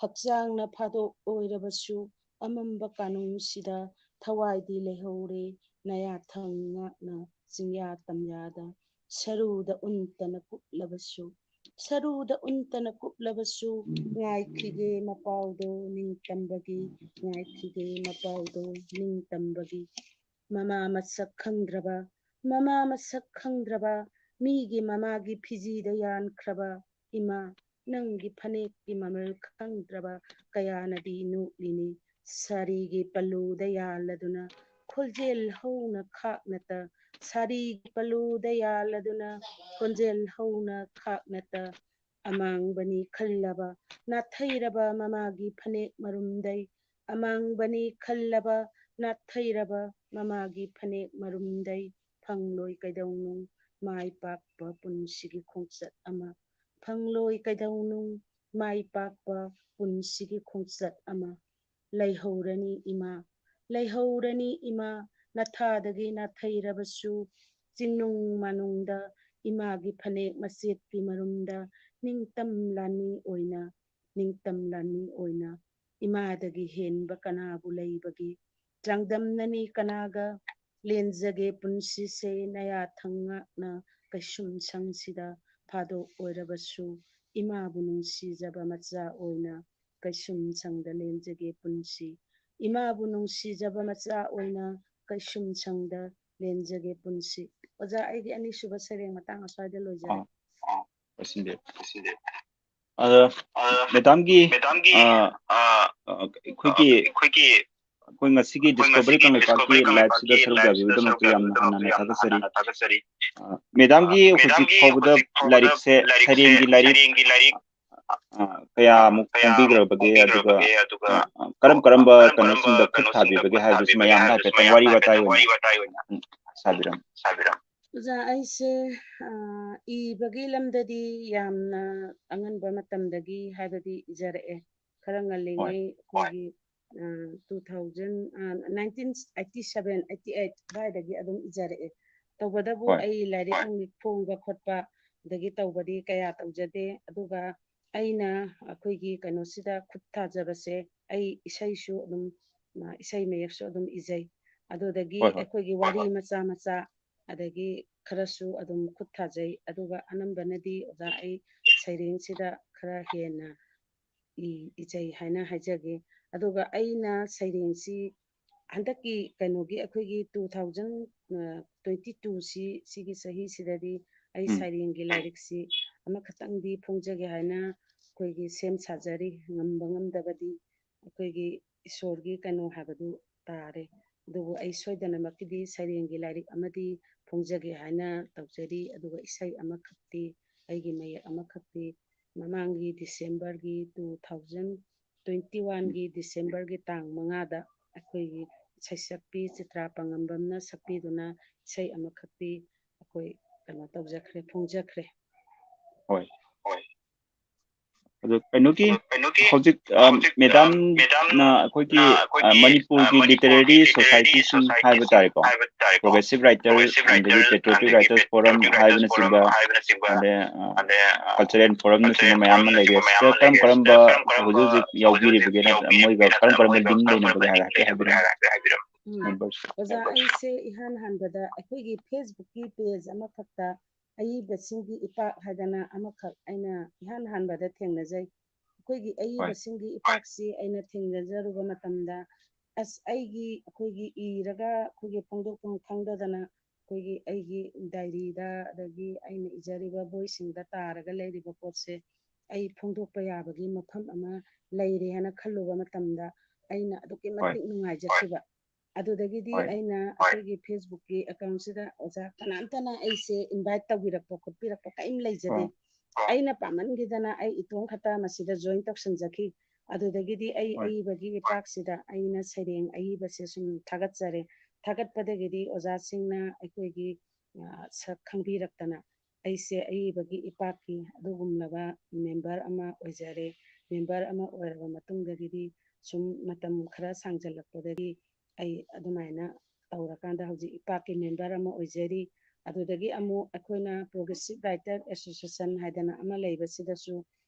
ꯍꯛꯆꯥꯡꯅ ꯐꯥꯗꯣꯛ ꯑꯣꯏꯔꯕꯁꯨ ꯑꯃꯝꯕ ꯀꯥꯅꯨꯡꯁꯤꯗ ꯊꯋꯥꯏꯗꯤ ꯂꯩꯍꯧꯔꯦ ꯅꯌꯥꯊꯪ ꯉꯥꯛꯅ ꯆꯤꯡꯌꯥ ꯇꯝꯌꯥꯗ꯫ ꯁꯔꯨꯗ ꯎꯟꯇꯅ ꯀꯨꯞꯂꯕꯁꯨ, ꯁꯔꯨꯗ ꯎꯟꯇꯅ ꯀꯨꯞꯂꯕꯁꯨ ꯉꯥꯏꯈꯤꯒꯦ ꯃꯄꯥꯎꯗꯣ ꯅꯤꯡꯇꯝꯕꯒꯤ, ꯉꯥꯏꯈꯤꯒꯦ ꯃꯄꯥꯎꯗꯣ ꯅꯤꯡꯇꯝꯕꯒꯤ꯫ ꯃꯃꯥ ꯃꯁꯛ ꯈꯪꯗ꯭ꯔꯕ, ꯃꯃꯥ ꯃꯁꯛ ꯈꯪꯗ꯭ꯔꯕ, ꯃꯤꯒꯤ ꯃꯃꯥꯒꯤ ꯐꯤꯖꯤꯗ ꯌꯥꯟꯈ꯭ꯔꯕ ꯏꯃꯥ, ꯅꯪꯒꯤ ꯐꯅꯦꯛꯀꯤ ꯃꯃꯜ ꯈꯪꯗ꯭ꯔꯕ ꯀꯌꯥꯅꯗꯤ ꯅꯣꯛꯂꯤꯅꯤ꯫ ꯁꯥꯔꯤꯒꯤ ꯄꯜꯂꯨꯗ ꯌꯥꯜꯂꯗꯨꯅ ꯈꯣꯟꯖꯦꯜ ꯍꯧꯅ ꯈꯥꯛꯅꯇ, ꯁꯥꯔꯤꯒꯤ ꯄꯜꯂꯨꯗ ꯌꯥꯜꯂꯗꯨꯅ ꯈꯣꯟꯖꯦꯜ ꯍꯧꯅ ꯈꯥꯛꯅꯇ꯫ ꯑꯃꯥꯡꯕꯅꯤ ꯈꯜꯂꯕ ꯅꯥꯊꯩꯔꯕ ꯃꯃꯥꯒꯤ ꯐꯅꯦꯛ ꯃꯔꯨꯝꯗꯩ, ꯑꯃꯥꯡꯕꯅꯤ ꯈꯜꯂꯕ ꯅꯥꯊꯩꯔꯕ ꯃꯃꯥꯒꯤ ꯐꯅꯦꯛ ꯃꯔꯨꯝꯗꯩ ꯐꯪꯂꯣꯏ ꯀꯩꯗꯧꯅꯨꯡ ꯃꯥꯏ ꯄꯥꯛꯄ ꯄꯨꯟꯁꯤꯒꯤ ꯈꯣꯡꯆꯠ ꯑꯃ, ꯐꯪꯂꯣꯏ ꯀꯩꯗꯧꯅꯨꯡ ꯃꯥꯏ ꯄꯥꯛꯄ ꯄꯨꯟꯁꯤꯒꯤ ꯈꯣꯡꯆꯠ ꯑꯃ꯫ ꯂꯩꯍꯧꯔꯅꯤ ꯏꯃꯥ, ꯂꯩꯍꯧꯔꯅꯤ ꯏꯃꯥ, ꯅꯊꯥꯗꯒꯤ ꯅꯥꯊꯩꯔꯕꯁꯨ ꯆꯤꯡꯅꯨꯡ ꯃꯥꯅꯨꯡꯗ ꯏꯃꯥꯒꯤ ꯐꯅꯦꯛ ꯃꯆꯦꯠꯀꯤ ꯃꯔꯨꯝꯗ ꯅꯤꯡꯇꯝ ꯂꯥꯟꯃꯤ ꯑꯣꯏꯅ, ꯅꯤꯡꯇꯝ ꯂꯥꯟꯃꯤ ꯑꯣꯏꯅ ꯏꯃꯥꯗꯒꯤ ꯍꯦꯟꯕ ꯀꯅꯥꯕꯨ ꯂꯩꯕꯒꯦ? ꯆꯥꯡꯗꯝꯅꯅꯤ ꯀꯅꯥꯒ? ꯂꯦꯟꯖꯒꯦ ꯄꯨꯟꯁꯤꯁꯦ ꯅꯌꯥꯊꯪ ꯉꯥꯛꯅ ꯀꯩꯁꯨꯝ ꯁꯪꯁꯤꯗ ꯐꯥꯗꯣꯛ ꯑꯣꯏꯔꯕꯁꯨ ꯏꯃꯥꯕꯨ ꯅꯨꯡꯁꯤꯖꯕ ꯃꯆꯥ ꯑꯣꯏꯅ ꯀꯩꯁꯨꯝ ꯁꯪꯗ ꯂꯦꯟꯖꯒꯦ ꯄꯨꯟꯁꯤ꯫ ꯏꯃꯥꯕꯨ ꯅꯨꯡꯁꯤꯖꯕ ꯃꯆꯥ ꯑꯣꯏꯅ ꯀꯩꯁꯨꯝ ꯁꯪꯗ ꯂꯦꯟꯖꯒꯦ ꯄꯨꯟꯁꯤ꯫ ꯑꯣꯖꯥ, ꯑꯩꯒꯤ ꯑꯅꯤꯁꯨꯕ ꯁꯩꯔꯦꯡ ꯃꯇꯥꯡ ꯑꯁ꯭ꯋꯥꯏꯗ ꯂꯣꯏꯖꯔꯦ꯫ ꯑꯥ, ꯂꯣꯏꯁꯤꯟꯕꯤꯔꯣ꯫ ꯑꯗ ꯃꯦꯗꯥꯝꯒꯤ, ꯃꯦꯗꯥꯝꯒꯤ, ꯑ, ꯑ, ꯑ, ꯑꯩꯈꯣꯏꯒꯤ, ꯑꯩꯈꯣꯏꯒꯤ, ꯑꯩꯈꯣꯏ ꯉꯁꯤꯒꯤ ꯑꯩꯈꯣꯏ ꯗꯤꯁꯀꯣꯚꯔꯤ ꯉꯁꯤꯒꯤ ꯀꯪꯂꯩꯄꯥꯛꯀꯤ ꯗꯤꯁꯀꯣꯚꯔꯤ ꯂꯥꯏꯐꯁꯤꯗ ꯀꯪꯂꯩꯄꯥꯛꯀꯤ ꯁꯔꯨꯛ ꯂꯥꯏꯐꯁꯤꯗ ꯌꯥꯕꯤꯕꯒꯤꯗꯃꯛꯇ ꯁꯔꯨꯛ ꯌꯥꯝꯅ ꯌꯥꯕꯤꯕꯒꯤꯗꯃꯛꯇ ꯍꯥꯟꯅ ꯌꯥꯝꯅ ꯊꯥꯒꯠꯆꯔꯤ꯫ ꯍꯥꯟꯅ ꯊꯥꯒꯠꯆꯔꯤ꯫ ꯑ, ꯃꯦꯗꯥꯝꯒꯤ ꯑ, ꯍꯧꯖꯤꯛ ꯃꯦꯗꯥꯝꯒꯤ ꯐꯥꯎꯕꯗ ꯍꯧꯖꯤꯛ ꯐꯥꯎꯕꯗ ꯂꯥꯏꯔꯤꯛꯁꯦ, ꯂꯥꯏꯔꯤꯛꯁꯦ, ꯁꯩꯔꯦꯡꯒꯤ ꯂꯥꯏꯔꯤꯛ, ꯁꯩꯔꯦꯡꯒꯤ ꯂꯥꯏꯔꯤꯛ, ꯑ, ꯀꯌꯥꯃꯨꯛ ꯀꯌꯥꯃꯨꯛ ꯐꯣꯡꯕꯤꯈ꯭ꯔꯕꯒꯦ? ꯐꯣꯡꯕꯤꯈ꯭ꯔꯕꯒꯦ? ꯑꯗꯨꯒ, ꯑꯗꯨꯒ, ꯑ, ꯀꯔꯝ ꯀꯔꯝꯕ ꯀꯔꯝ ꯀꯔꯝꯕ ꯀꯩꯅꯣꯁꯤꯡꯗ ꯈꯨꯠ ꯀꯩꯅꯣꯁꯤꯡꯗ ꯊꯥꯕꯤꯕꯒꯦ ꯈꯨꯠ ꯍꯥꯏꯕꯁꯤꯃ ꯊꯥꯕꯤꯕꯒꯦ ꯌꯥꯝꯅ ꯍꯥꯏꯕꯁꯤꯃ ꯍꯥꯏꯐꯦꯠꯇꯪ ꯌꯥꯝꯅ ꯋꯥꯔꯤ ꯍꯥꯏꯐꯦꯠꯇꯪ ꯋꯥꯇꯥꯏ ꯋꯥꯔꯤ ꯑꯣꯏꯅ, ꯋꯥꯇꯥꯏ ꯑꯣꯏꯅ, ꯎꯝ, ꯁꯥꯕꯤꯔꯝꯃꯨ꯫ ꯁꯥꯕꯤꯔꯝꯃꯨ꯫ ꯑꯣꯖꯥ, ꯑꯩꯁꯦ, ꯑ, ꯏꯕꯒꯤ ꯂꯝꯗꯗꯤ ꯌꯥꯝꯅ ꯑꯉꯟꯕ ꯃꯇꯝꯗꯒꯤ ꯍꯥꯏꯕꯗꯤ ꯏꯖꯔꯛꯑꯦ꯫ ꯈꯔ ꯍꯣꯏ꯫ ꯉꯜꯂꯤꯉꯩ ꯑꯩꯈꯣꯏꯒꯤ, ꯑ, two thousand, ꯑ, nineteen eighty seven, eighty eight ꯑꯗꯨꯋꯥꯏꯗꯒꯤ ꯑꯗꯨꯝ ꯏꯖꯔꯛꯑꯦ꯫ ꯇꯧꯕꯇꯕꯨ ꯍꯣꯏ꯫ ꯑꯩ ꯂꯥꯏꯔꯤꯛ ꯍꯣꯏ꯫ ꯅꯨꯃꯤꯠ ꯐꯣꯡꯕ ꯈꯣꯠꯄ ꯑꯗꯒꯤ ꯇꯧꯕꯗꯤ ꯀꯌꯥ ꯇꯧꯖꯗꯦ꯫ ꯑꯗꯨꯒ ꯑꯩꯅ ꯑꯩꯈꯣꯏꯒꯤ ꯀꯩꯅꯣꯁꯤꯗ ꯈꯨꯠ ꯊꯥꯖꯕꯁꯦ, ꯑꯩ ꯏꯁꯩꯁꯨ ꯑꯗꯨꯝ, ꯑ, ꯏꯁꯩ ꯃꯌꯦꯛꯁꯨ ꯑꯗꯨꯝ ꯏꯖꯩ꯫ ꯑꯗꯨꯗꯒꯤ ꯍꯣꯏ, ꯍꯣꯏ꯫ ꯑꯩꯈꯣꯏꯒꯤ ꯋꯥꯔꯤ ꯃꯆꯥ ꯃꯆꯥ, ꯑꯗꯒꯤ ꯈꯔꯁꯨ ꯑꯗꯨꯝ ꯈꯨꯠ ꯊꯥꯖꯩ꯫ ꯑꯗꯨꯒ ꯑꯅꯝꯕꯅꯗꯤ ꯑꯣꯖꯥ ꯑꯩ ꯁꯩꯔꯦꯡꯁꯤꯗ ꯈꯔ ꯍꯦꯟꯅ ꯏ-, ꯏꯖꯩ ꯍꯥꯏꯅ ꯍꯥꯏꯖꯒꯦ꯫ ꯑꯗꯨꯒ ꯑꯩꯅ ꯁꯩꯔꯦꯡꯁꯤ ꯍꯟꯗꯛꯀꯤ ꯀꯩꯅꯣꯒꯤ ꯑꯩꯈꯣꯏꯒꯤ two thousand, ꯑ, twenty two ꯁꯤ, ꯁꯤꯒꯤ ꯆꯍꯤꯁꯤꯗꯗꯤ ꯑꯩ ꯎꯝ꯫ ꯁꯩꯔꯦꯡꯒꯤ ꯂꯥꯏꯔꯤꯛꯁꯤ ꯑꯃꯈꯛꯇꯪꯗꯤ ꯐꯣꯡꯖꯒꯦ ꯍꯥꯏꯅ ꯑꯩꯈꯣꯏꯒꯤ ꯁꯦꯝ ꯁꯥꯖꯔꯤ꯫ ꯉꯝꯕ ꯉꯝꯗꯕꯗꯤ ꯑꯩꯈꯣꯏꯒꯤ ꯏꯁꯣꯔꯒꯤ ꯀꯩꯅꯣ ꯍꯥꯏꯕꯗꯨ ꯇꯥꯔꯦ꯫ ꯑꯗꯨꯕꯨ ꯑꯩ ꯁꯣꯏꯗꯅꯃꯛꯀꯤꯗꯤ ꯁꯩꯔꯦꯡꯒꯤ ꯂꯥꯏꯔꯤꯛ ꯑꯃꯗꯤ ꯐꯣꯡꯖꯒꯦ ꯍꯥꯏꯅ ꯇꯧꯖꯔꯤ꯫ ꯑꯗꯨꯒ ꯏꯁꯩ ꯑꯃꯈꯛꯇꯤ, ꯑꯩꯒꯤ ꯃꯌꯦꯛ ꯑꯃꯈꯛꯇꯤ ꯃꯃꯥꯡꯒꯤ ꯗꯤꯁꯦꯝꯕꯔꯒꯤ two thousand twenty one ꯒꯤ ꯗꯤꯁꯦꯝꯕꯔꯒꯤ ꯇꯥꯡ ꯃꯉꯥꯗ ꯑꯩꯈꯣꯏꯒꯤ ꯁꯩꯁꯛꯄꯤ ꯆꯤꯇ꯭ꯔꯥ ꯄꯥꯉꯝꯕꯝꯅ ꯁꯛꯄꯤꯗꯨꯅ ꯏꯁꯩ ꯑꯃꯈꯛꯇꯤ ꯑꯩꯈꯣꯏ ꯀꯩꯅꯣ ꯇꯧꯖꯈ꯭ꯔꯦ, ꯐꯣꯡꯖꯈ꯭ꯔꯦ꯫ ꯍꯣꯏ꯫ ꯑꯗꯨ ꯀꯩꯅꯣꯒꯤ ꯀꯩꯅꯣꯒꯤ ꯍꯧꯖꯤꯛ, ꯑ, ꯍꯧꯖꯤꯛ, ꯑ, ꯃꯦꯗꯥꯝꯅ ꯃꯦꯗꯥꯝꯅ ꯑꯩꯈꯣꯏꯒꯤ, ꯑ, ꯑꯩꯈꯣꯏꯒꯤ, ꯑ, ꯃꯅꯤꯄꯨꯔꯒꯤ ꯃꯅꯤꯄꯨꯔꯒꯤ ꯂꯤꯇꯔꯦꯔꯤ ꯂꯤꯇꯔꯦꯔꯤ ꯁꯣꯁꯥꯏꯇꯤꯁꯤꯡ ꯁꯣꯁꯥꯏꯇꯤꯁꯤꯡ ꯍꯥꯏꯕ ꯇꯥꯔꯦꯀꯣ, ꯍꯥꯏꯕ ꯇꯥꯔꯦꯀꯣ, ꯄ꯭ꯔꯣꯒ꯭ꯔꯦꯁꯤꯞ ꯔꯥꯏꯇꯔ progressive writers ꯑꯗꯒꯤ and ꯄꯦꯇ꯭ꯔꯤꯌꯣꯇꯤꯛ ꯔꯥꯏꯇꯔꯁ ꯐꯣꯔꯝ patriotic writers ꯍꯥꯏꯕꯅꯆꯤꯡꯕ, forum ꯍꯥꯏꯕꯅꯆꯤꯡꯕ, ꯑꯗꯩ, ꯑ, ꯑꯗꯩ, ꯑ, ꯀꯜꯆꯔꯦꯜ ꯐꯣꯔꯝꯅꯆꯤꯡꯕ cultural ꯃꯌꯥꯝ ꯑꯃ forum ꯂꯩꯔꯦ꯫ ꯅꯆꯤꯡꯕ ꯃꯌꯥꯝ ꯑꯁꯤꯗ ꯑꯃ ꯀꯔꯝ ꯂꯩꯔꯦ꯫ ꯀꯔꯝꯕ ꯑꯁꯤꯗ ꯀꯔꯝ ꯍꯧꯖꯤꯛ ꯀꯔꯝꯕ ꯍꯧꯖꯤꯛ ꯍꯧꯖꯤꯛ ꯌꯥꯎꯕꯤꯔꯤꯕꯒꯦ ꯅꯠꯇ꯭ꯔꯒ ꯌꯥꯎꯕꯤꯔꯤꯕꯒꯦ ꯃꯣꯏꯒ ꯅꯠꯇ꯭ꯔꯒ ꯀꯔꯝ ꯀꯔꯝꯕ ꯃꯣꯏꯒ ꯂꯤꯡ ꯀꯔꯝ ꯂꯩꯅꯕꯒꯦ ꯀꯔꯝꯕ ꯍꯥꯏꯔ-, ꯂꯤꯡ ꯍꯥꯏꯐꯦꯠ ꯂꯩꯅꯕꯒꯦ ꯍꯥꯏꯕꯤꯔꯝꯃꯨ꯫ ꯍꯥꯏꯔ-, ꯍꯥꯏꯐꯦꯠ ꯍꯥꯏꯕꯤꯔꯝꯃꯨ꯫ ꯎꯝ꯫ ꯃꯦꯝꯕꯔꯁ꯫ ꯑꯣꯖꯥ, ꯑꯩꯁꯦ ꯏꯍꯥꯟ ꯍꯥꯟꯕꯗ ꯑꯩꯈꯣꯏꯒꯤ Facebookꯀꯤ page ꯑꯃꯈꯛꯇ ꯑꯏꯕꯁꯤꯡꯒꯤ ꯏꯄꯥꯛ ꯍꯥꯏꯗꯅ ꯑꯃꯈꯛ ꯑꯩꯅ ꯏꯍꯥꯟ ꯍꯥꯟꯕꯗ ꯊꯦꯡꯅꯖꯩ꯫ ꯑꯩꯈꯣꯏꯒꯤ ꯍꯣꯏ꯫ ꯑꯏꯕꯁꯤꯡꯒꯤ ꯏꯄꯥꯛꯁꯤ ꯑꯩꯅ ꯊꯦꯡꯅꯖꯔꯨꯕ ꯃꯇꯝꯗ, ꯑꯁ, ꯑꯩꯒꯤ, ꯑꯩꯈꯣꯏꯒꯤ ꯏꯔꯒ ꯑꯩꯈꯣꯏꯒꯤ ꯐꯣꯡꯗꯣꯛꯐꯝ ꯈꯪꯗꯗꯅ ꯑꯩꯈꯣꯏꯒꯤ ꯑꯩꯒꯤ diaryꯗ, ꯑꯗꯒꯤ ꯑꯩꯅ ꯏꯖꯔꯤꯕ ꯕꯣꯏꯁꯤꯡꯗ ꯇꯥꯔꯒ ꯂꯩꯔꯤꯕ ꯄꯣꯠꯁꯦ, ꯑꯩ ꯐꯣꯡꯗꯣꯛꯄ ꯌꯥꯕꯒꯤ ꯃꯐꯝ ꯑꯃ ꯂꯩꯔꯦ ꯍꯥꯏꯅ ꯈꯜꯂꯨꯕ ꯃꯇꯝꯗ ꯑꯩꯅ ꯑꯗꯨꯛꯀꯤ ꯃꯇꯤꯛ ꯅꯨꯡꯉꯥꯏꯖꯈꯤꯕ꯫ ꯑꯗꯨꯗꯒꯤꯗꯤ ꯑꯩꯅ ꯑꯩꯈꯣꯏꯒꯤ Facebook-ꯀꯤ account-ꯁꯤꯗ ꯑꯣꯖꯥ ꯀꯅꯥꯝꯇꯅ ꯑꯩꯁꯦ invite ꯇꯧꯕꯤꯔꯛꯄ ꯈꯣꯠꯄꯤꯔꯛꯄ ꯀꯔꯤꯝ ꯂꯩꯖꯗꯦ꯫ ꯑꯩꯅ ꯄꯥꯝꯃꯟꯈꯤꯗꯅ ꯑꯩ ꯏꯇꯣꯝ ꯈꯛꯇ ꯃꯁꯤꯗ join ꯇꯧꯁꯟꯖꯈꯤ꯫ ꯑꯗꯨꯗꯒꯤꯗꯤ ꯑꯩ ꯑꯏꯕꯒꯤ ꯏꯄꯥꯛꯁꯤꯗ ꯑꯩꯅ ꯁꯩꯔꯦꯡ ꯑꯏꯕꯁꯦ ꯁꯨꯝ ꯊꯥꯒꯠꯆꯔꯦ꯫ ꯊꯥꯒꯠꯄꯗꯒꯤꯗꯤ ꯑꯣꯖꯥꯁꯤꯡꯅ ꯑꯩꯈꯣꯏꯒꯤ, ꯑ, ꯁꯛ ꯈꯪꯕꯤꯔꯛꯇꯅ ꯑꯩꯁꯦ ꯑꯏꯕꯒꯤ ꯏꯄꯥꯛꯀꯤ ꯑꯗꯨꯒꯨꯝꯂꯕ member ꯑꯃ ꯑꯣꯏꯖꯔꯦ꯫ Member ꯑꯃ ꯑꯣꯏꯔꯕ ꯃꯇꯨꯡꯗꯒꯤꯗꯤ ꯁꯨꯝ ꯃꯇꯝ ꯈꯔ ꯁꯥꯡꯖꯜꯂꯛꯄꯗꯒꯤ ꯑꯩ ꯑꯗꯨꯃꯥꯏꯅ ꯇꯧꯔꯀꯥꯟꯗ ꯍꯧꯖꯤꯛ ꯏꯄꯥꯛꯀꯤ member ꯑꯃ ꯑꯣꯏꯖꯔꯤ꯫ ꯑꯗꯨꯗꯒꯤ ꯑꯃꯨꯛ ꯑꯩꯈꯣꯏꯅ Progressive Writer Association ꯍꯥꯏꯗꯅ ꯑꯃ ꯂꯩꯕꯁꯤꯗꯁꯨ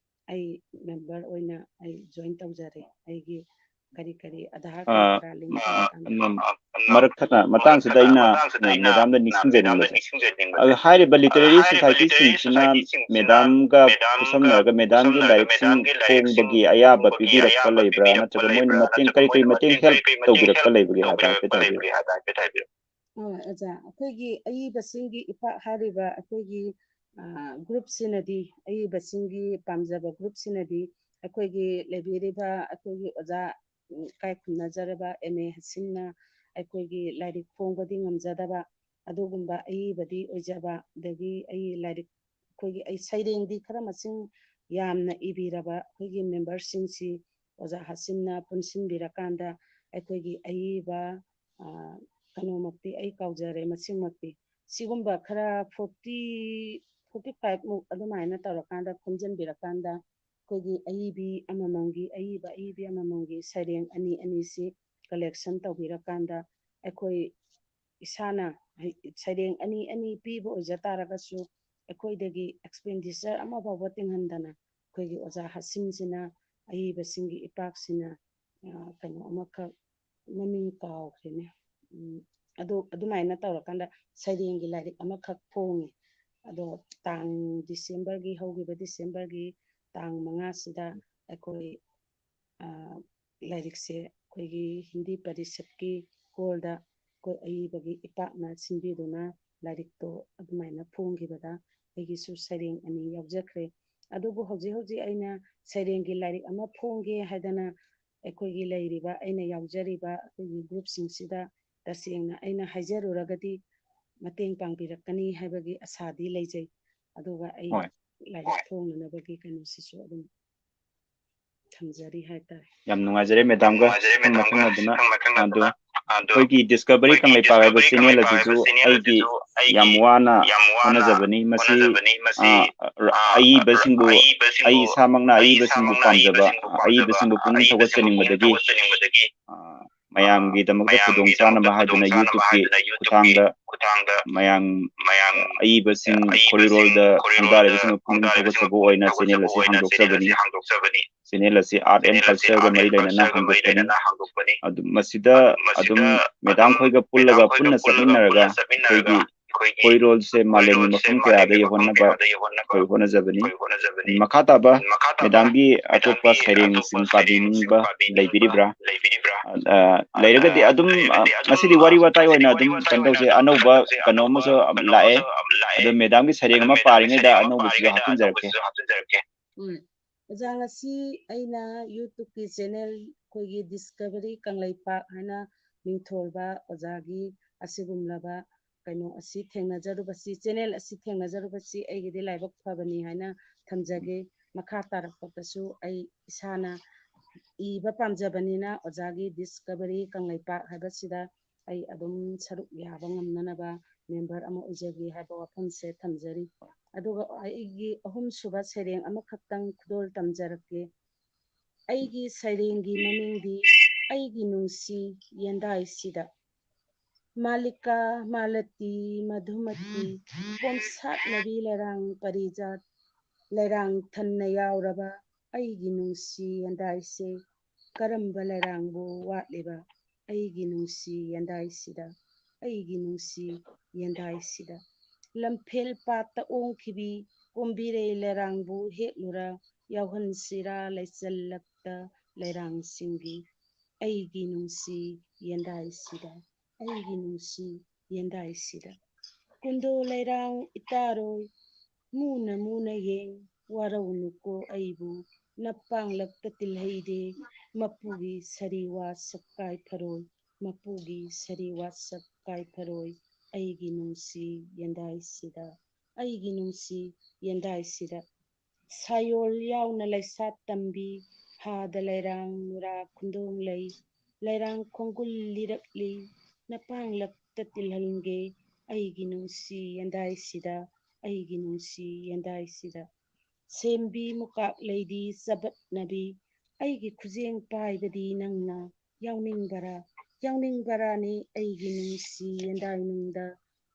ꯑꯩ member ꯑꯣꯏꯅ ꯑꯩ join ꯇꯧꯖꯔꯦ꯫ ꯑꯩꯒꯤ ꯀꯔꯤ ꯀꯔꯤ ꯑꯙꯥꯔ ꯀꯔꯤ ꯑꯥ, ꯀꯔꯥ link ꯑꯥ, ꯇꯧꯔꯀꯥꯟꯗ꯫ ꯎꯝ, ꯃꯔꯛ ꯊꯠꯅ ꯃꯇꯥꯡꯁꯤꯗ ꯑꯩꯅ madam-ꯗ ꯅꯤꯡꯁꯤꯡꯖꯅꯤꯡꯕꯁꯦ꯫ ꯑꯗꯨ ꯍꯥꯏꯔꯤꯕ literary society-ꯁꯤꯡꯁꯤꯅ madam-ꯒ ꯈꯨꯠꯁꯝꯅꯔꯒ madam-ꯒꯤ ꯂꯥꯏꯔꯤꯛꯁꯤꯡ ꯐꯣꯡꯕꯒꯤ ꯑꯌꯥꯕ ꯄꯤꯕꯤꯔꯛꯄ ꯂꯩꯕ꯭ꯔꯥ? ꯅꯠꯇ꯭ꯔꯒ ꯃꯣꯏꯅ ꯃꯇꯦꯡ, ꯀꯔꯤ ꯀꯔꯤ ꯃꯇꯦꯡ help ꯇꯧꯕꯤꯔꯛꯄ ꯂꯩꯕꯒꯦ ꯍꯥꯏꯕ ꯍꯥꯏꯐꯦꯠ ꯍꯥꯏꯕꯤꯌꯨ꯫ ꯑꯣ, ꯑꯣꯖꯥ, ꯑꯩꯈꯣꯏꯒꯤ ꯑꯏꯕꯁꯤꯡꯒꯤ ꯏꯄꯥꯛ ꯍꯥꯏꯔꯤꯕ ꯑꯩꯈꯣꯏꯒꯤ, ꯑ, group-ꯁꯤꯅꯗꯤ, ꯑꯏꯕꯁꯤꯡꯒꯤ ꯄꯥꯝꯖꯕ group-ꯁꯤꯅꯗꯤ ꯑꯩꯈꯣꯏꯒꯤ ꯂꯩꯕꯤꯔꯤꯕ ꯑꯩꯈꯣꯏꯒꯤ ꯑꯣꯖꯥ, ꯎꯝ, ꯏꯀꯥꯏ ꯈꯨꯝꯅꯖꯔꯕ ꯑꯦꯝ ꯑꯦ ꯍꯁꯤꯝꯅ ꯑꯩꯈꯣꯏꯒꯤ ꯂꯥꯏꯔꯤꯛ ꯐꯣꯡꯕꯗꯤ ꯉꯝꯖꯗꯕ ꯑꯗꯨꯒꯨꯝꯕ ꯑꯏꯕꯗꯤ ꯑꯣꯏꯖꯕ, ꯑꯗꯒꯤ ꯑꯩ ꯂꯥꯏꯔꯤꯛ ꯑꯩꯈꯣꯏꯒꯤ ꯑꯩ ꯁꯩꯔꯦꯡꯗꯤ ꯈꯔ ꯃꯁꯤꯡ ꯌꯥꯝꯅ ꯏꯕꯤꯔꯕ ꯑꯩꯈꯣꯏꯒꯤ member-ꯁꯤꯡꯁꯤ ꯑꯣꯖꯥ ꯍꯁꯤꯝꯅ ꯄꯨꯟꯁꯤꯟꯕꯤꯔꯀꯥꯟꯗ ꯑꯩꯈꯣꯏꯒꯤ ꯑꯏꯕ, ꯑ, ꯀꯩꯅꯣꯃꯛꯇꯤ ꯑꯩ ꯀꯥꯎꯖꯔꯦ ꯃꯁꯤꯡꯃꯛꯇꯤ꯫ ꯁꯤꯒꯨꯝꯕ ꯈꯔ forty, forty-five ꯃꯨꯛ ꯑꯗꯨꯃꯥꯏꯅ ꯇꯧꯔꯀꯥꯟꯗ ꯈꯣꯝꯖꯤꯟꯕꯤꯔꯀꯥꯟꯗ ꯑꯩꯈꯣꯏꯒꯤ ꯑꯏꯕꯤ ꯑꯃꯃꯝꯒꯤ, ꯑꯏꯕ ꯑꯏꯕꯤ ꯑꯃꯃꯝꯒꯤ ꯁꯩꯔꯦꯡ ꯑꯅꯤ ꯑꯅꯤꯁꯤ collection ꯇꯧꯕꯤꯔꯀꯥꯟꯗ ꯑꯩꯈꯣꯏ ꯏꯁꯥꯅ ꯍꯩ-, ꯁꯩꯔꯦꯡ ꯑꯅꯤ ꯑꯅꯤ ꯄꯤꯕ ꯑꯣꯏꯖ ꯇꯥꯔꯒꯁꯨ ꯑꯩꯈꯣꯏꯗꯒꯤ expenditure ꯑꯃ ꯐꯥꯎꯕ ꯇꯤꯡꯍꯟꯗꯅ ꯑꯩꯈꯣꯏꯒꯤ ꯑꯣꯖꯥ ꯍꯁꯤꯝꯁꯤꯅ, ꯑꯏꯕꯁꯤꯡꯒꯤ ꯏꯄꯥꯛꯁꯤꯅ, ꯑ, ꯀꯩꯅꯣ ꯑꯃꯈꯛ, ꯃꯃꯤꯡ ꯀꯥꯎꯈ꯭ꯔꯦꯅꯦ꯫ ꯎꯝ, ꯑꯗꯨ ꯑꯗꯨꯃꯥꯏꯅ ꯇꯧꯔꯀꯥꯟꯗ ꯁꯩꯔꯦꯡꯒꯤ ꯂꯥꯏꯔꯤꯛ ꯑꯃꯈꯛ ꯐꯣꯡꯉꯤ꯫ ꯑꯗꯣ ꯇꯥꯡ December-ꯒꯤ, ꯍꯧꯈꯤꯕ December-ꯒꯤ ꯇꯥꯡ ꯃꯉꯥꯁꯤꯗ ꯑꯩꯈꯣꯏ, ꯑ, ꯂꯥꯏꯔꯤꯛꯁꯦ ꯑꯩꯈꯣꯏꯒꯤ ꯍꯤꯟꯗꯤ ꯄꯔꯤꯁꯠꯀꯤ hall-ꯗ ꯑꯩꯈꯣꯏ ꯑꯏꯕꯒꯤ ꯏꯄꯥꯛꯅ ꯁꯤꯟꯕꯤꯗꯨꯅ ꯂꯥꯏꯔꯤꯛꯇꯣ ꯑꯗꯨꯃꯥꯏꯅ ꯐꯣꯡꯈꯤꯕꯗ ꯑꯩꯒꯤꯁꯨ ꯁꯩꯔꯦꯡ ꯑꯅꯤ ꯌꯥꯎꯖꯈ꯭ꯔꯦ꯫ ꯑꯗꯨꯕꯨ ꯍꯧꯖꯤꯛ ꯍꯧꯖꯤꯛ ꯑꯩꯅ ꯁꯩꯔꯦꯡꯒꯤ ꯂꯥꯏꯔꯤꯛ ꯑꯃ ꯐꯣꯡꯒꯦ ꯍꯥꯏꯗꯅ ꯑꯩꯈꯣꯏꯒꯤ ꯂꯩꯔꯤꯕ, ꯑꯩꯅ ꯌꯥꯎꯖꯔꯤꯕ ꯑꯩꯈꯣꯏꯒꯤ groupꯁꯤꯡꯁꯤꯗ ꯇꯁꯦꯡꯅ ꯑꯩꯅ ꯍꯥꯏꯖꯔꯨꯔꯒꯗꯤ ꯃꯇꯦꯡ ꯄꯥꯡꯕꯤꯔꯛꯀꯅꯤ ꯍꯥꯏꯕꯒꯤ ꯑꯁꯥꯗꯤ ꯂꯩꯖꯩ꯫ ꯑꯗꯨꯒ ꯑꯩ ꯍꯣꯏ꯫ ꯂꯥꯏꯔꯤꯛ ꯐꯣꯡꯅꯅꯕꯒꯤ ꯀꯩꯅꯣꯁꯤꯁꯨ ꯑꯗꯨꯝ ꯊꯝꯖꯔꯤ ꯍꯥꯏꯇꯥꯔꯦ꯫ ꯌꯥꯝ ꯅꯨꯡꯉꯥꯏꯖꯔꯦ ꯃꯦꯗꯥꯝꯒ ꯃꯊꯪ ꯃꯊꯪ ꯑꯗꯨꯅ ꯑꯗꯨ ꯑꯩꯈꯣꯏꯒꯤ ꯗꯤꯁꯀꯚꯔꯤ ꯀꯪꯂꯩꯄꯥꯛ ꯍꯥꯏꯕ ꯆꯦꯅꯦꯜ ꯑꯁꯤꯁꯨ ꯑꯩꯒꯤ ꯌꯥꯝ ꯋꯥꯅ ꯍꯣꯠꯅꯖꯕꯅꯤ꯫ ꯃꯁꯤ, ꯑ, ꯑꯏꯕꯁꯤꯡꯕꯨ, ꯑꯩ ꯏꯁꯥꯃꯛꯅ ꯑꯏꯕꯁꯤꯡꯕꯨ ꯄꯥꯝꯖꯕ, ꯑꯏꯕꯁꯤꯡꯕꯨ ꯄꯨꯛꯅꯤꯡ ꯊꯧꯒꯠꯆꯅꯤꯡꯕꯗꯒꯤ, ꯑ, ꯃꯌꯥꯝꯒꯤꯗꯃꯛꯇ ꯈꯨꯗꯣꯡ ꯆꯥꯅꯕ ꯍꯥꯏꯗꯨꯅ YouTubeꯀꯤ ꯈꯨꯠꯊꯥꯡꯗ ꯃꯌꯥꯝ, ꯑꯏꯕꯁꯤꯡ ꯈꯣꯔꯤꯔꯣꯜꯗ ꯈꯣꯡꯗꯥꯔꯤꯕꯁꯤꯡꯕꯨ ꯄꯨꯛꯅꯤꯡ ꯊꯧꯒꯠꯆꯕ ꯑꯣꯏꯅ ꯆꯦꯅꯦꯜ ꯑꯁꯤ ꯍꯥꯡꯗꯣꯛꯆꯕꯅꯤ꯫ ꯆꯦꯅꯦꯜ ꯑꯁꯤ Art and Cultureꯒ ꯃꯔꯤ ꯂꯩꯅꯅ ꯍꯥꯡꯗꯣꯛꯄꯅꯤ꯫ ꯑꯗꯨ ꯃꯁꯤꯗ ꯑꯗꯨꯝ ꯃꯦꯗꯥꯝ ꯈꯣꯏꯒ ꯄꯨꯜꯂꯒ ꯄꯨꯟꯅ ꯆꯠꯃꯤꯟꯅꯔꯒ ꯑꯩꯈꯣꯏꯒꯤ ꯈꯣꯔꯤꯔꯣꯜꯁꯦ ꯃꯥꯂꯦꯝꯒꯤ ꯃꯐꯝ ꯀꯌꯥꯗ ꯌꯧꯍꯟꯅꯕ ꯑꯩꯈꯣꯏ ꯍꯣꯠꯅꯖꯕꯅꯤ꯫ ꯃꯈꯥ ꯇꯥꯕ ꯃꯦꯗꯥꯝꯒꯤ ꯑꯇꯣꯞꯄ ꯁꯩꯔꯦꯡꯁꯤꯡ ꯄꯥꯕꯤꯅꯤꯡꯕ ꯂꯩꯕꯤꯔꯤꯕ꯭ꯔꯥ? ꯑ, ꯂꯩꯔꯒꯗꯤ ꯑꯗꯨꯝ, ꯑ, ꯉꯁꯤꯗꯤ ꯋꯥꯔꯤ ꯋꯥꯇꯥꯏ ꯑꯣꯏꯅ ꯑꯗꯨꯝ ꯀꯩꯅꯣ ꯇꯧꯁꯦ, ꯑꯅꯧꯕ ꯀꯩꯅꯣ ꯑꯃꯁꯨ ꯂꯥꯛꯑꯦ꯫ ꯑꯗꯣ ꯃꯦꯗꯥꯝꯒꯤ ꯁꯩꯔꯦꯡ ꯑꯃ ꯄꯥꯔꯤꯉꯩꯗ ꯑꯅꯧꯕꯁꯤꯁꯨ ꯍꯥꯞꯆꯤꯟꯖꯔꯛꯀꯦ꯫ ꯎꯝ꯫ ꯑꯣꯖꯥ, ꯉꯁꯤ ꯑꯩꯅ YouTubeꯀꯤ ꯆꯦꯅꯦꯜ ꯑꯩꯈꯣꯏꯒꯤ ꯗꯤꯁꯀꯚꯔꯤ ꯀꯪꯂꯩꯄꯥꯛ ꯍꯥꯏꯅ ꯃꯤꯡꯊꯣꯜꯕ ꯑꯣꯖꯥꯒꯤ ꯑꯁꯤꯒꯨꯝꯂꯕ ꯀꯩꯅꯣ ꯑꯁꯤ ꯊꯦꯡꯅꯖꯔꯨꯕꯁꯤ, ꯆꯦꯅꯦꯜ ꯑꯁꯤ ꯊꯦꯡꯅꯖꯔꯨꯕꯁꯤ ꯑꯩꯒꯤꯗꯤ ꯂꯥꯏꯕꯛ ꯐꯕꯅꯤ ꯍꯥꯏꯅ ꯊꯝꯖꯒꯦ꯫ ꯃꯈꯥ ꯇꯥꯔꯛꯄꯗꯁꯨ ꯑꯩ ꯏꯁꯥꯅ ꯏꯕ ꯄꯥꯝꯖꯕꯅꯤꯅ ꯑꯣꯖꯥꯒꯤ ꯗꯤꯁꯀꯚꯔꯤ ꯀꯪꯂꯩꯄꯥꯛ ꯍꯥꯏꯕꯁꯤꯗ ꯑꯩ ꯑꯗꯨꯝ ꯁꯔꯨꯛ ꯌꯥꯕ ꯉꯝꯅꯅꯕ ꯃꯦꯝꯕꯔ ꯑꯃ ꯑꯣꯏꯖꯒꯦ ꯍꯥꯏꯕ ꯋꯥꯐꯝꯁꯦ ꯊꯝꯖꯔꯤ꯫ ꯑꯗꯨꯒ ꯑꯩꯒꯤ ꯑꯍꯨꯝꯁꯨꯕ ꯁꯩꯔꯦꯡ ꯑꯃꯈꯛꯇꯪ ꯈꯨꯗꯣꯜ ꯇꯝꯖꯔꯛꯀꯦ꯫ ꯑꯩꯒꯤ ꯁꯩꯔꯦꯡꯒꯤ ꯃꯃꯤꯡꯗꯤ ꯑꯩꯒꯤ ꯅꯨꯡꯁꯤ ꯌꯦꯟꯗꯥꯏꯁꯤꯗ꯫ ꯃꯥꯂꯤꯀꯥ, ꯃꯥꯂꯇꯤ, ꯃꯙꯨꯃꯇꯤ, ꯄꯣꯝꯁꯥꯠꯅꯕꯤ ꯂꯩꯔꯥꯡ ꯄꯔꯤꯖꯥꯠ, ꯂꯩꯔꯥꯡ ꯊꯟꯅ ꯌꯥꯎꯔꯕ ꯑꯩꯒꯤ ꯅꯨꯡꯁꯤ ꯌꯦꯟꯗꯥꯏꯁꯦ, ꯀꯔꯝꯕ ꯂꯩꯔꯥꯡꯕꯨ ꯋꯥꯠꯂꯤꯕ ꯑꯩꯒꯤ ꯅꯨꯡꯁꯤ ꯌꯦꯟꯗꯥꯏꯁꯤꯗ, ꯑꯩꯒꯤ ꯅꯨꯡꯁꯤ ꯌꯦꯟꯗꯥꯏꯁꯤꯗ? ꯂꯝꯐꯦꯜ ꯄꯥꯠꯇ ꯑꯣꯡꯈꯤꯕꯤ ꯀꯣꯝꯕꯤꯔꯩ ꯂꯩꯔꯥꯡꯕꯨ ꯍꯦꯛꯂꯨꯔ ꯌꯥꯎꯍꯟꯁꯤꯔꯥ ꯂꯩꯆꯜꯂꯛꯇ ꯂꯩꯔꯥꯡꯁꯤꯡꯒꯤ? ꯑꯩꯒꯤ ꯅꯨꯡꯁꯤ ꯌꯦꯟꯗꯥꯏꯁꯤꯗ, ꯑꯩꯒꯤ ꯅꯨꯡꯁꯤ ꯌꯦꯟꯗꯥꯏꯁꯤꯗ꯫ ꯀꯨꯟꯗꯣ ꯂꯩꯔꯥꯡ ꯏꯇꯥꯔꯣꯏ, ꯃꯨꯅ ꯃꯨꯅ ꯌꯦꯡ, ꯋꯥꯔꯧꯅꯨꯀꯣ ꯑꯩꯕꯨ, ꯅꯄꯥꯡꯂꯛꯇ ꯇꯤꯜꯍꯩꯗꯦ꯫ ꯃꯄꯨꯒꯤ ꯁꯥꯔꯤ ꯋꯥꯁꯛ ꯀꯥꯏꯐꯔꯣꯏ, ꯃꯄꯨꯒꯤ ꯁꯥꯔꯤ ꯋꯥꯁꯛ ꯀꯥꯏꯐꯔꯣꯏ꯫ ꯑꯩꯒꯤ ꯅꯨꯡꯁꯤ ꯌꯦꯟꯗꯥꯏꯁꯤꯗ, ꯑꯩꯒꯤ ꯅꯨꯡꯁꯤ ꯌꯦꯟꯗꯥꯏꯁꯤꯗ꯫ ꯁꯥꯌꯣꯜ ꯌꯥꯎꯅ ꯂꯩꯁꯥꯠ ꯇꯝꯕꯤ, ꯍꯥꯗ ꯂꯩꯔꯥꯡ ꯅꯨꯔꯥ ꯈꯨꯟꯗꯣꯡ ꯂꯩ꯫ ꯂꯩꯔꯥꯡ ꯈꯣꯡꯒꯨꯜ ꯂꯤꯔꯛꯂꯤ, ꯅꯄꯥꯡꯂꯛꯇ ꯇꯤꯜꯍꯟꯒꯦ꯫ ꯑꯩꯒꯤ ꯅꯨꯡꯁꯤ ꯌꯦꯟꯗꯥꯏꯁꯤꯗ, ꯑꯩꯒꯤ ꯅꯨꯡꯁꯤ ꯌꯦꯟꯗꯥꯏꯁꯤꯗ꯫ ꯁꯦꯝꯕꯤ ꯃꯨꯀꯥꯛ ꯂꯩꯗꯤ ꯆꯕꯠꯅꯕꯤ, ꯑꯩꯒꯤ ꯈꯨꯖꯦꯡ ꯄꯥꯏꯕꯗꯤ ꯅꯪꯅ ꯌꯥꯎꯅꯤꯡꯕꯔꯥ? ꯌꯥꯎꯅꯤꯡꯕꯔꯥꯅꯤ ꯑꯩꯒꯤ ꯅꯨꯡꯁꯤ ꯌꯦꯟꯗꯥꯏꯅꯨꯡꯗ,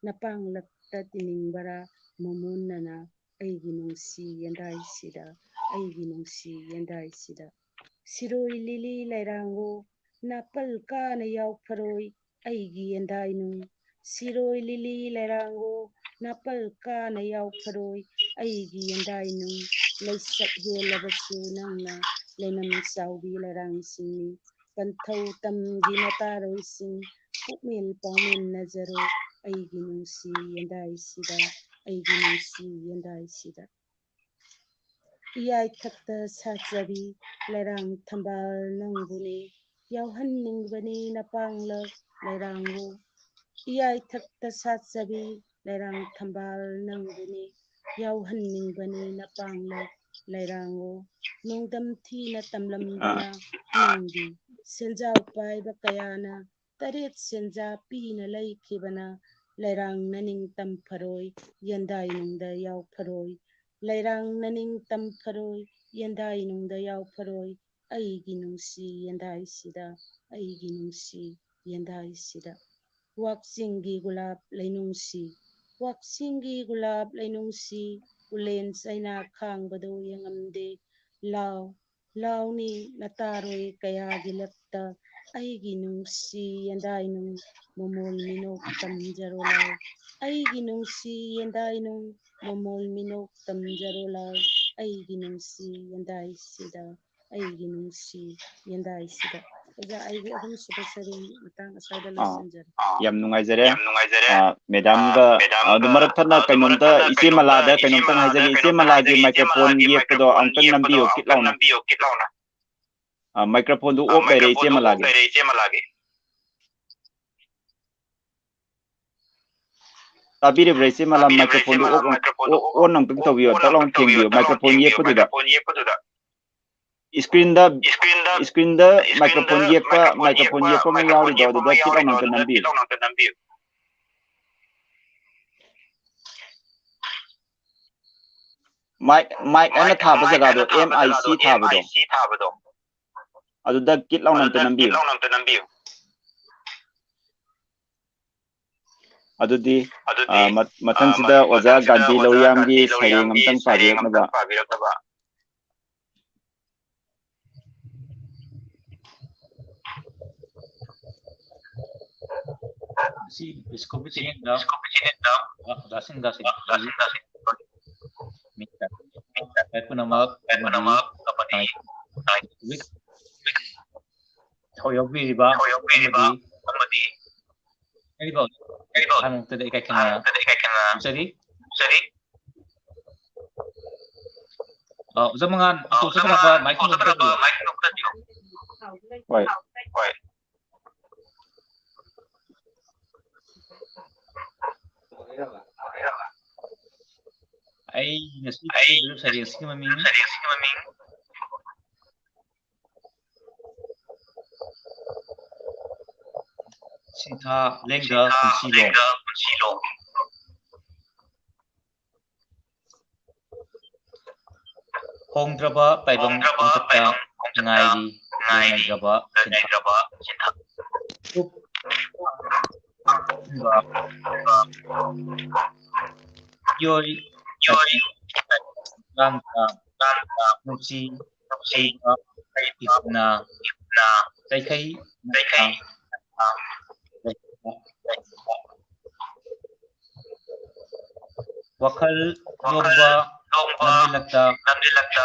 ꯅꯄꯥꯡꯂꯛꯇ ꯇꯤꯅꯤꯡꯕꯔꯥ ꯃꯃꯣꯟꯅꯅ? ꯑꯩꯒꯤ ꯅꯨꯡꯁꯤ ꯌꯦꯟꯗꯥꯏꯁꯤꯗ, ꯑꯩꯒꯤ ꯅꯨꯡꯁꯤ ꯌꯦꯟꯗꯥꯏꯁꯤꯗ꯫ ꯁꯤꯔꯣꯏ ꯂꯤꯂꯤ ꯂꯩꯔꯥꯡꯉꯣ, ꯅꯥꯄꯜ ꯀꯥꯅ ꯌꯥꯎꯐꯔꯣꯏ ꯑꯩꯒꯤ ꯌꯦꯟꯗꯥꯏꯅꯨꯡ꯫ ꯁꯤꯔꯣꯏ ꯂꯤꯂꯤ ꯂꯩꯔꯥꯡꯉꯣ, ꯅꯥꯄꯜ ꯀꯥꯅ ꯌꯥꯎꯐꯔꯣꯏ ꯑꯩꯒꯤ ꯌꯦꯟꯗꯥꯏꯅꯨꯡ꯫ ꯂꯩꯁꯛ ꯍꯦꯜꯂꯕꯁꯨ ꯅꯪꯅ ꯂꯩꯅꯝ ꯆꯥꯎꯕꯤ ꯂꯩꯔꯥꯡꯁꯤꯡꯅꯤ꯫ ꯄꯟꯊꯧ ꯇꯝꯒꯤ ꯃꯇꯥꯔꯣꯏꯁꯤꯡ, ꯄꯨꯛꯃꯦꯜ ꯄꯥꯎꯃꯦꯟꯅꯖꯔꯣ ꯑꯩꯒꯤ ꯅꯨꯡꯁꯤ ꯌꯦꯟꯗꯥꯏꯁꯤꯗ, ꯑꯩꯒꯤ ꯅꯨꯡꯁꯤ ꯌꯦꯟꯗꯥꯏꯁꯤꯗ꯫ ꯏꯌꯥꯏꯊꯛꯇ ꯁꯥꯠꯆꯕꯤ ꯂꯩꯔꯥꯡ ꯊꯝꯕꯥꯜ ꯅꯪꯕꯨꯅꯤ, ꯌꯥꯎꯍꯟꯅꯤꯡꯕꯅꯤ ꯅꯄꯥꯡꯂꯛ ꯂꯩꯔꯥꯡꯕꯨ꯫ ꯏꯌꯥꯏꯊꯛꯇ ꯁꯥꯠꯆꯕꯤ ꯂꯩꯔꯥꯡ ꯊꯝꯕꯥꯜ ꯅꯪꯕꯨꯅꯤ, ꯌꯥꯎꯍꯟꯅꯤꯡꯕꯅꯤ ꯅꯄꯥꯡꯂꯛ ꯂꯩꯔꯥꯡꯉꯣ꯫ ꯅꯣꯡꯗꯝ ꯊꯤꯅ ꯇꯝꯂꯝꯕꯅ ꯅꯪꯒꯤ ꯁꯦꯟꯖꯥꯎ ꯄꯥꯏꯕ ꯀꯌꯥꯅ ꯇꯔꯦꯠ ꯁꯦꯟꯖꯥ ꯄꯤꯅ ꯂꯩꯈꯤꯕꯅ ꯂꯩꯔꯥꯡ ꯅꯅꯤꯡ ꯇꯝꯐꯔꯣꯏ, ꯌꯦꯟꯗꯥꯏꯅꯨꯡꯗ ꯌꯥꯎꯐꯔꯣꯏ꯫ ꯂꯩꯔꯥꯡ ꯅꯅꯤꯡ ꯇꯝꯐꯔꯣꯏ, ꯌꯦꯟꯗꯥꯏꯅꯨꯡꯗ ꯌꯥꯎꯐꯔꯣꯏ꯫ ꯑꯩꯒꯤ ꯅꯨꯡꯁꯤ ꯌꯦꯟꯗꯥꯏꯁꯤꯗ, ꯑꯩꯒꯤ ꯅꯨꯡꯁꯤ ꯌꯦꯟꯗꯥꯏꯁꯤꯗ꯫ ꯋꯥꯛꯆꯤꯡꯒꯤ ꯒꯨꯂꯥꯞ ꯂꯩꯅꯨꯡꯁꯤ, ꯋꯥꯛꯆꯤꯡꯒꯤ ꯒꯨꯂꯥꯞ ꯂꯩꯅꯨꯡꯁꯤ, ꯎꯂꯦꯟ ꯆꯩꯅꯥ ꯈꯥꯡꯕꯗꯨ ꯌꯦꯡꯉꯝꯗꯦ꯫ ꯂꯥꯎ, ꯂꯥꯎꯅꯤ ꯅꯇꯥꯔꯣꯏ ꯀꯌꯥꯒꯤ ꯂꯛꯇ, ꯑꯩꯒꯤ ꯅꯨꯡꯁꯤ ꯌꯦꯟꯗꯥꯏꯅꯨꯡ ꯃꯃꯣꯜ ꯃꯤꯅꯣꯛ ꯇꯝꯖꯔꯣ ꯂꯥꯎ꯫ ꯑꯩꯒꯤ ꯅꯨꯡꯁꯤ ꯌꯦꯟꯗꯥꯏꯅꯨꯡ ꯃꯃꯣꯜ ꯃꯤꯅꯣꯛ ꯇꯝꯖꯔꯣ ꯂꯥꯎ꯫ ꯑꯩꯒꯤ ꯅꯨꯡꯁꯤ ꯌꯦꯟꯗꯥꯏꯁꯤꯗ, ꯑꯩꯒꯤ ꯅꯨꯡꯁꯤ ꯌꯦꯟꯗꯥꯏꯁꯤꯗ꯫ ꯑꯣꯖꯥ, ꯑꯩꯒꯤ ꯑꯍꯨꯝꯁꯨꯕ ꯁꯩꯔꯦꯡ ꯃꯇꯥꯡ ꯑꯁ꯭ꯋꯥꯏꯗ ꯑꯥ꯫ ꯂꯣꯏꯁꯤꯟꯖꯔꯦ꯫ ꯌꯥꯝ ꯅꯨꯡꯉꯥꯏꯖꯔꯦ꯫ ꯌꯥꯝ ꯅꯨꯡꯉꯥꯏꯖꯔꯦ꯫ ꯑ, ꯃꯦꯗꯥꯝꯒ, ꯑ, ꯑꯗꯨ ꯃꯔꯛ ꯊꯠꯅ ꯀꯩꯅꯣꯝꯇ, ꯏꯆꯦ ꯃꯂꯥꯗ ꯀꯩꯅꯣꯝꯇꯪ ꯍꯥꯏꯖꯒꯦ꯫ ꯏꯆꯦ ꯃꯂꯥꯒꯤ ꯃꯥꯏꯀ꯭ꯔꯣꯐꯣꯟ ꯌꯦꯛꯄꯗꯣ ꯑꯃꯨꯛꯇꯪ ꯅꯝꯕꯤꯌꯣ, ꯀꯤꯠ ꯂꯥꯎꯅ꯫ ꯑ, ꯃꯥꯏꯀ꯭ꯔꯣꯐꯣꯟꯗꯨ ꯑꯣꯐ ꯂꯩꯔꯦ, ꯏꯆꯦ ꯃꯂꯥꯒꯤ꯫ ꯇꯥꯕꯤꯔꯤꯕ꯭ꯔꯥ, ꯏꯆꯦ ꯃꯂꯥ? ꯃꯥꯏꯀ꯭ꯔꯣꯐꯣꯟꯗꯨ ꯑꯣꯐ, ꯑꯣ-, ꯑꯣꯟ ꯑꯃꯨꯛꯇꯪ ꯇꯧꯕꯤꯌꯣ, ꯇꯛ ꯂꯥꯎꯅ ꯊꯦꯡꯕꯤꯌꯣ, ꯃꯥꯏꯀ꯭ꯔꯣꯐꯣꯟ ꯌꯦꯛꯄꯗꯨꯗ꯫ ꯏꯁꯀ꯭ꯔꯤꯟꯗ, ꯏꯁꯀ꯭ꯔꯤꯟꯗ ꯃꯥꯏꯀ꯭ꯔꯣꯐꯣꯟ ꯌꯦꯛꯄ, ꯃꯥꯏꯀ꯭ꯔꯣꯐꯣꯟ ꯌꯦꯛꯄ ꯑꯃ ꯌꯥꯎꯔꯤꯗꯣ, ꯑꯗꯨꯗ ꯀꯤꯠ ꯂꯥꯎꯅ ꯑꯝꯇ ꯅꯝꯕꯤꯌꯨ꯫ ꯃꯥꯏꯛ, ꯃꯥꯏꯛ ꯑꯅ ꯊꯥꯕ ꯖꯒꯥꯗꯣ, ꯑꯦꯝ ꯑꯥꯏ ꯁꯤ ꯊꯥꯕꯗꯣ, ꯑꯗꯨꯗ ꯀꯤꯠ ꯂꯥꯎꯅ ꯑꯝꯇ ꯅꯝꯕꯤꯌꯨ꯫ ꯑꯗꯨꯗꯤ, ꯑ, ꯃ-, ꯃꯊꯪꯁꯤꯗ ꯑꯣꯖꯥ ꯒꯥꯟꯙꯤ ꯂꯧꯔꯤꯌꯥꯝꯒꯤ ꯁꯩꯔꯦꯡ ꯑꯝꯇꯪ ꯄꯥꯕꯤꯔꯛꯅꯕ꯫ ꯁꯤ ꯏꯁꯀꯣꯄꯤ ꯆꯦꯅꯦꯜꯗ, ꯑ, ꯑꯣꯖꯥꯁꯤꯡꯗ ꯁꯤ ꯄꯨꯝꯅꯃꯛ ꯑꯃꯗꯤ ꯊꯧ ꯌꯥꯎꯕꯤꯔꯤꯕ ꯑꯃꯗꯤ ꯍꯥꯏꯔꯤꯕ ꯍꯥꯏꯔꯤꯕ ꯏꯀꯥꯏ ꯈꯪꯅ ꯐꯣꯡꯖꯔꯤ꯫ ꯑ, ꯑꯣꯖꯥ ꯃꯉꯥꯟ, ꯑꯣꯇꯣ ꯆꯠꯄ ꯂꯥꯛꯄ ꯃꯥꯏꯛ ꯈꯨꯝꯕ ꯑꯝꯇ ꯇꯧꯕꯤꯌꯣ꯫ ꯍꯣꯏ꯫ ꯑꯩ ꯉꯁꯤ ꯄꯤꯔꯤꯕ ꯁꯩꯔꯦꯡꯁꯤꯒꯤ ꯃꯃꯤꯡ ꯁꯤꯟꯊꯥ ꯂꯦꯡꯗ ꯄꯨꯟꯁꯤꯂꯣ꯫ ꯍꯣꯡꯗ꯭ꯔꯕ ꯇꯥꯏꯕꯪ ꯈꯣꯡꯆꯠꯇ ꯉꯥꯏꯔꯤ ꯂꯦꯡꯅꯗ꯭ꯔꯕ ꯁꯤꯟꯊꯥ꯫ ꯃꯤꯑꯣꯏ ꯂꯥꯡꯗ ꯅꯨꯡꯁꯤ ꯍꯩꯕ ꯏꯍꯨꯠꯅ ꯆꯩꯈꯩ ꯋꯥꯈꯜ ꯂꯣꯡꯕ ꯂꯝꯖꯤꯜꯂꯛꯇ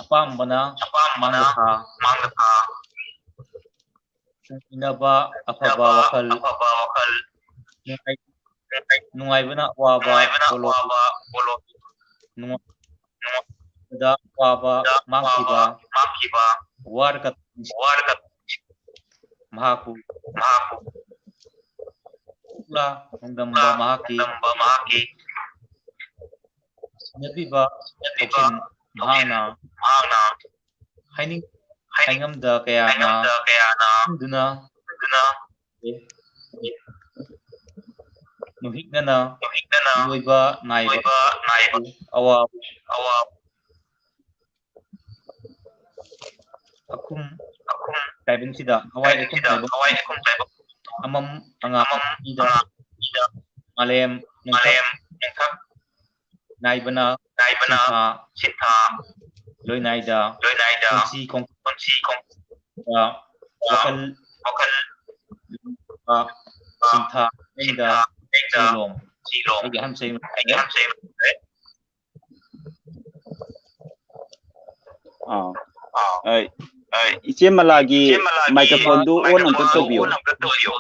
ꯑꯄꯥꯝꯕꯅ ꯑꯄꯥꯝꯕꯅ ꯃꯥꯡꯂꯣꯛ ꯊꯥ꯫ ꯃꯥꯡꯂꯣꯛ ꯊꯥ꯫ ꯅꯨꯡꯁꯤꯅꯕ ꯑꯐꯕ ꯋꯥꯈꯜ꯫ ꯅꯨꯡꯉꯥꯏ-, ꯅꯨꯡꯉꯥꯏꯕꯅ ꯑꯋꯥꯕ ꯄꯣꯂꯣ-, ꯅꯨꯡꯉꯥꯏꯕꯗ ꯑꯋꯥꯕ ꯃꯥꯡꯈꯤꯕ꯫ ꯋꯥꯔꯒ ꯃꯍꯥꯛꯄꯨ, ꯃꯍꯥꯛꯄꯨ ꯅꯣꯡꯗꯝꯕ ꯃꯍꯥꯛꯀꯤ ꯅꯣꯡꯗꯝꯕ ꯃꯍꯥꯛꯀꯤ ꯅꯠꯄꯤꯕ ꯅꯠꯄꯤꯕ ꯊꯧꯁꯤꯟ ꯊꯧꯁꯤꯟ ꯃꯍꯥꯛꯅ ꯃꯍꯥꯛꯅ ꯍꯥꯏꯅꯤꯡ-, ꯍꯥꯏꯅꯤꯡ-, ꯍꯥꯏꯉꯝꯗ ꯀꯌꯥꯅ ꯍꯥꯏꯉꯝꯗ ꯀꯌꯥꯅ ꯈꯪꯗꯨꯅ ꯈꯪꯗꯨꯅ ꯅꯨꯍꯤꯛꯅꯅ ꯅꯨꯍꯤꯛꯅꯅ ꯂꯣꯏꯕ ꯅꯥꯏꯕ ꯂꯣꯏꯕ ꯅꯥꯏꯕ ꯑꯋꯥꯕ ꯑꯋꯥꯕ ꯑꯈꯨꯝ ꯑꯈꯨꯝ ꯇꯥꯏꯕꯪꯁꯤꯗ, ꯍꯋꯥꯏ ꯑꯈꯨꯝ ꯇꯥꯏꯕꯪꯁꯤꯗ, ꯍꯋꯥꯏ ꯑꯈꯨꯝ ꯇꯥꯏꯕꯪ ꯑꯃꯝ ꯑꯉꯥꯡ ꯑꯃꯝ ꯑꯅꯤꯗ, ꯑꯉꯥꯡ ꯑꯅꯤꯗ, ꯃꯥꯂꯦꯝ ꯅꯣꯡꯊꯛ ꯃꯥꯂꯦꯝ ꯅꯣꯡꯊꯛ ꯅꯥꯏꯕꯅ ꯅꯥꯏꯕꯅ ꯁꯤꯟꯊꯥ ꯁꯤꯟꯊꯥ ꯂꯣꯏꯅꯥꯏꯗ ꯂꯣꯏꯅꯥꯏꯗ ꯄꯨꯟꯁꯤ ꯈꯣꯡ-, ꯄꯨꯟꯁꯤ ꯈꯣꯡ-, ꯋꯥꯈꯜ ꯋꯥꯈꯜ ꯁꯤꯟꯊꯥ ꯂꯦꯡꯗ ꯁꯤꯟꯊꯥ ꯂꯦꯡꯗ ꯆꯤꯂꯣꯝ꯫ ꯆꯤꯂꯣꯝ꯫ ꯑꯩꯒꯤ ꯑꯍꯥꯟꯕ ꯆꯍꯤ ꯑꯩꯒꯤ ꯑꯍꯥꯟꯕ ꯆꯍꯤ ꯑꯥ꯫ ꯑꯥ꯫ ꯑ, ꯏꯆꯦ ꯃꯂꯥꯒꯤ ꯏꯆꯦ ꯃꯂꯥꯒꯤ microphone-ꯗꯨ on ꯑꯝꯇ microphone-ꯗꯨ ꯇꯧꯕꯤꯌꯣ꯫ On ꯑꯝꯇ ꯇꯧꯕꯤꯌꯣ꯫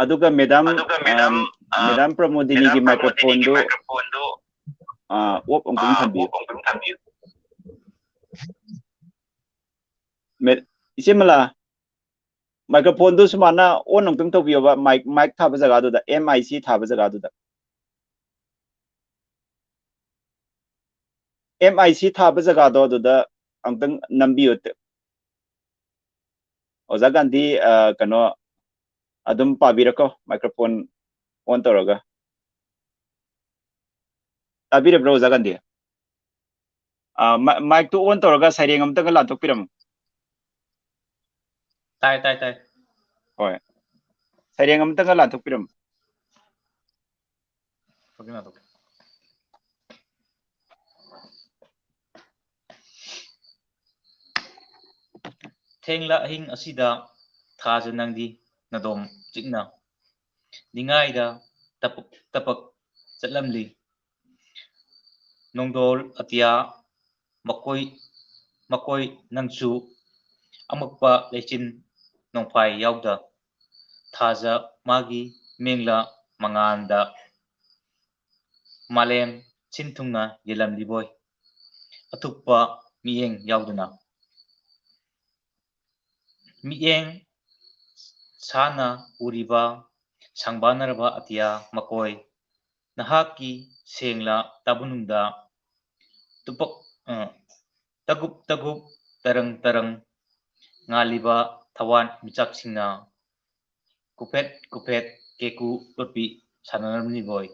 ꯑꯗꯨꯒ madam, ꯑꯗꯨꯒ madam, ꯑꯝ, ꯑ, madam ꯄ꯭ꯔꯃꯣꯗꯤꯅꯤꯒꯤ madam ꯄ꯭ꯔꯃꯣꯗꯤꯅꯤꯒꯤ microphone-ꯗꯨ, microphone-ꯗꯨ, ꯑ, off ꯑꯝꯇꯪ ꯑ, ꯊꯝꯕꯤꯌꯨ꯫ Off ꯑꯝꯇꯪ ꯊꯝꯕꯤꯌꯨ꯫ ꯃꯦ-, ꯏꯆꯦ ꯃꯂꯥ, microphone-ꯗꯨ ꯁꯨꯃꯥꯏꯅ on ꯑꯝꯇꯪ ꯇꯧꯕꯤꯌꯣꯕ, mic, mic ꯊꯥꯕ ꯖꯒꯥꯗꯨꯗ, M I C ꯊꯥꯕ ꯖꯒꯥꯗꯨꯗ꯫ M I C ꯊꯥꯕ ꯖꯒꯥꯗꯣ ꯑꯗꯨꯗ ꯑꯝꯇꯪ ꯅꯝꯕꯤꯌꯨ꯫ ꯑꯣꯖꯥ ꯒꯥꯟꯙꯤ, ꯑ, ꯀꯩꯅꯣ, ꯑꯗꯨꯝ ꯄꯥꯕꯤꯔꯛꯀꯣ, microphone on ꯇꯧꯔꯒ꯫ ꯇꯥꯕꯤꯔꯕ꯭ꯔꯣ, ꯑꯣꯖꯥ ꯒꯥꯟꯙꯤ? ꯑ, ꯃ-, mic-ꯇꯨ on ꯇꯧꯔꯒ ꯁꯩꯔꯦꯡ ꯑꯝꯇꯒ ꯂꯥꯟꯊꯣꯛꯄꯤꯔꯝꯃꯨ꯫ ꯇꯥꯏ, ꯇꯥꯏ, ꯇꯥꯏ꯫ ꯍꯣꯏ꯫ ꯁꯩꯔꯦꯡ ꯑꯝꯇꯒ ꯂꯥꯟꯊꯣꯛꯄꯤꯔꯝꯃꯨ꯫ ꯊꯦꯡꯂ ꯑꯍꯤꯡ ꯑꯁꯤꯗ ꯊꯥꯖ ꯅꯪꯗꯤ ꯅꯗꯣꯝ ꯆꯤꯛꯅ ꯅꯤꯡꯉꯥꯏꯗ ꯇꯄꯛ ꯇꯄꯛ ꯆꯠꯂꯝꯂꯤ꯫ ꯅꯣꯡꯗꯣꯜ ꯑꯇꯤꯌꯥ ꯃꯀꯣꯏ ꯃꯀꯣꯏ ꯅꯪꯁꯨ ꯑꯃꯛꯄ ꯂꯩꯆꯤꯟ ꯅꯣꯡꯐꯥꯏ ꯌꯥꯎꯗ ꯊꯥꯖ ꯃꯥꯒꯤ ꯃꯦꯡꯂ ꯃꯉꯥꯟꯗ ꯃꯥꯂꯦꯝ ꯁꯤꯟ ꯊꯨꯡꯅ ꯌꯦꯜꯂꯝꯂꯤꯕꯣꯏ ꯑꯊꯨꯞꯄ ꯃꯤꯠꯌꯦꯡ ꯌꯥꯎꯗꯅ꯫ ꯃꯤꯠꯌꯦꯡ ꯁꯥꯅ ꯎꯔꯤꯕ ꯁꯪꯕꯥꯅꯔꯕ ꯑꯇꯤꯌꯥ ꯃꯀꯣꯏ ꯅꯍꯥꯛꯀꯤ ꯁꯦꯡꯂ ꯇꯥꯕꯨꯅꯨꯡꯗ ꯇꯨꯄꯛ ꯇꯒꯨꯞ ꯇꯒꯨꯞ ꯇꯔꯪ ꯇꯔꯪ ꯉꯥꯜꯂꯤꯕ ꯊꯋꯥꯟ ꯃꯤꯆꯥꯛꯁꯤꯡꯅ ꯀꯨꯐꯦꯠ ꯀꯨꯐꯦꯠ ꯀꯦꯀꯨ ꯂꯣꯠꯄꯤ ꯁꯥꯟꯅꯔꯝꯂꯤꯕꯣꯏ꯫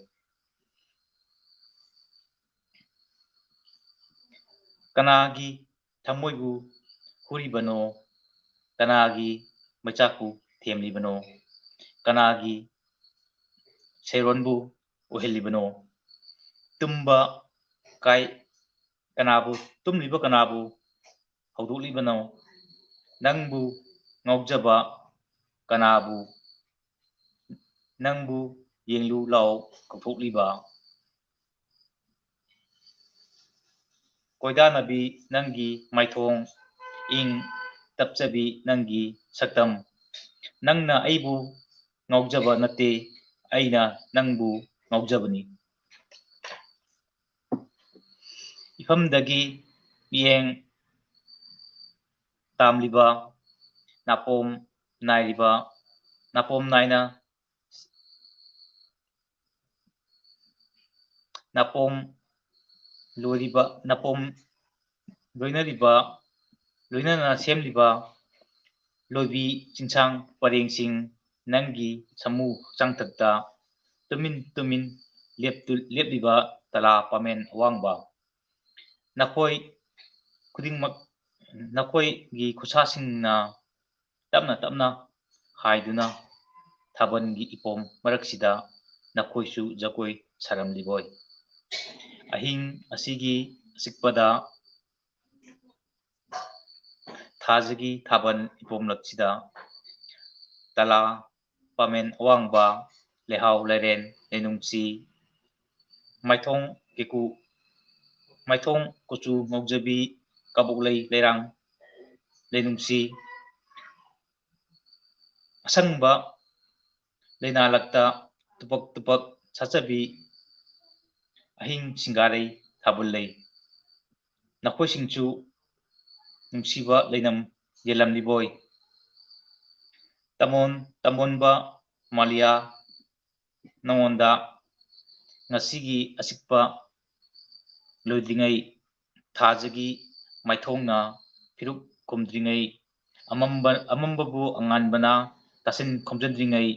ꯀꯅꯥꯒꯤ ꯊꯃꯣꯏꯕꯨ ꯍꯨꯔꯤꯕꯅꯣ? ꯀꯅꯥꯒꯤ ꯃꯩꯆꯥꯛꯄꯨ ꯊꯦꯝꯂꯤꯕꯅꯣ? ꯀꯅꯥꯒꯤ ꯁꯩꯔꯣꯟꯕꯨ ꯑꯣꯏꯍꯜꯂꯤꯕꯅꯣ? ꯇꯨꯝꯕ ꯀꯥꯏ ꯀꯅꯥꯕꯨ ꯇꯨꯝꯂꯤꯕ ꯀꯅꯥꯕꯨ ꯍꯧꯗꯣꯛꯂꯤꯕꯅꯣ? ꯅꯪꯕꯨ ꯉꯥꯎꯖꯕ ꯀꯅꯥꯕꯨ ꯅꯪꯕꯨ ꯌꯦꯡꯂꯨ ꯂꯥꯎ ꯀꯧꯊꯣꯛꯂꯤꯕ? ꯀꯣꯏꯗꯥꯅꯕꯤ ꯅꯪꯒꯤ ꯃꯥꯏꯊꯣꯡ, ꯏꯪ ꯇꯞꯆꯕꯤ ꯅꯪꯒꯤ ꯁꯛꯇꯝ꯫ ꯅꯪꯅ ꯑꯩꯕꯨ ꯉꯥꯎꯖꯕ ꯅꯠꯇꯦ, ꯑꯩꯅ ꯅꯪꯕꯨ ꯉꯥꯎꯖꯕꯅꯤ꯫ ꯏꯐꯝꯗꯒꯤ ꯃꯤꯠꯌꯦꯡ ꯇꯥꯝꯂꯤꯕ ꯅꯥꯄꯣꯝ ꯅꯥꯏꯔꯤꯕ ꯅꯥꯄꯣꯝ ꯅꯥꯏꯅ ꯅꯥꯄꯣꯝ ꯂꯣꯏꯔꯤꯕ ꯅꯥꯄꯣꯝ ꯂꯣꯏꯅꯔꯤꯕ ꯂꯣꯏꯅꯅ ꯁꯦꯝꯂꯤꯕ ꯂꯣꯏꯕꯤ ꯆꯤꯡꯁꯥꯡ ꯄꯔꯦꯡꯁꯤꯡ ꯅꯪꯒꯤ ꯁꯃꯨ ꯍꯛꯆꯥꯡꯊꯛꯇ ꯇꯨꯃꯤꯟ ꯇꯨꯃꯤꯟ ꯂꯦꯞꯇꯨ ꯂꯦꯞꯂꯤꯕ ꯇꯂꯥ ꯄꯥꯃꯦꯟ ꯑꯋꯥꯡꯕ ꯅꯈꯣꯏ ꯈꯨꯗꯤꯡꯃꯛ ꯅꯈꯣꯏꯒꯤ ꯈꯨꯠꯁꯥꯁꯤꯡꯅ ꯇꯞꯅ ꯇꯞꯅ ꯍꯥꯏꯗꯨꯅ ꯊꯥꯕꯜꯒꯤ ꯏꯄꯣꯝ ꯃꯔꯛꯁꯤꯗ ꯅꯈꯣꯏꯁꯨ ꯖꯒꯣꯏ ꯁꯥꯔꯝꯂꯤꯕꯣꯏ꯫ ꯑꯍꯤꯡ ꯑꯁꯤꯒꯤ ꯑꯆꯤꯛꯄꯗ ꯊꯥꯖꯒꯤ ꯊꯥꯕꯜ ꯏꯄꯣꯝꯂꯛꯁꯤꯗ ꯇꯂꯥ ꯄꯥꯃꯦꯟ ꯑꯋꯥꯡꯕ ꯂꯩꯍꯥꯎ ꯂꯩꯔꯦꯟ ꯂꯩꯅꯨꯡꯁꯤ ꯃꯥꯏꯊꯣꯡ ꯀꯦꯀꯨ ꯃꯥꯏꯊꯣꯡ ꯀꯨꯆꯨ ꯉꯧꯖꯕꯤ, ꯀꯕꯣꯛꯂꯩ ꯂꯩꯔꯥꯡ ꯂꯩꯅꯨꯡꯁꯤ, ꯑꯁꯪꯕ ꯂꯩꯅꯥꯂꯛꯇ ꯇꯨꯄꯛ ꯇꯨꯄꯛ ꯁꯥꯠꯆꯕꯤ, ꯑꯍꯤꯡ ꯁꯤꯡꯒꯥꯔꯩ ꯊꯥꯕꯜ ꯂꯩ꯫ ꯅꯈꯣꯏꯁꯤꯡꯁꯨ ꯅꯨꯡꯁꯤꯕ ꯂꯩꯅꯝ ꯌꯦꯜꯂꯝꯂꯤꯕꯣꯏ꯫ ꯇꯃꯣꯟ ꯇꯃꯣꯟꯕ ꯃꯥꯂꯤꯌꯥ, ꯅꯉꯣꯟꯗ ꯉꯁꯤꯒꯤ ꯑꯆꯤꯛꯄ ꯂꯣꯏꯗ꯭ꯔꯤꯉꯩ, ꯊꯥꯖꯒꯤ ꯃꯥꯏꯊꯣꯡꯅ ꯐꯤꯔꯨꯛ ꯈꯨꯝꯗ꯭ꯔꯤꯉꯩ, ꯑꯃꯝꯕ, ꯑꯃꯝꯕꯕꯨ ꯑꯉꯥꯟꯕꯅ ꯇꯥꯁꯤꯟ ꯈꯣꯝꯖꯤꯟꯗ꯭ꯔꯤꯉꯩ,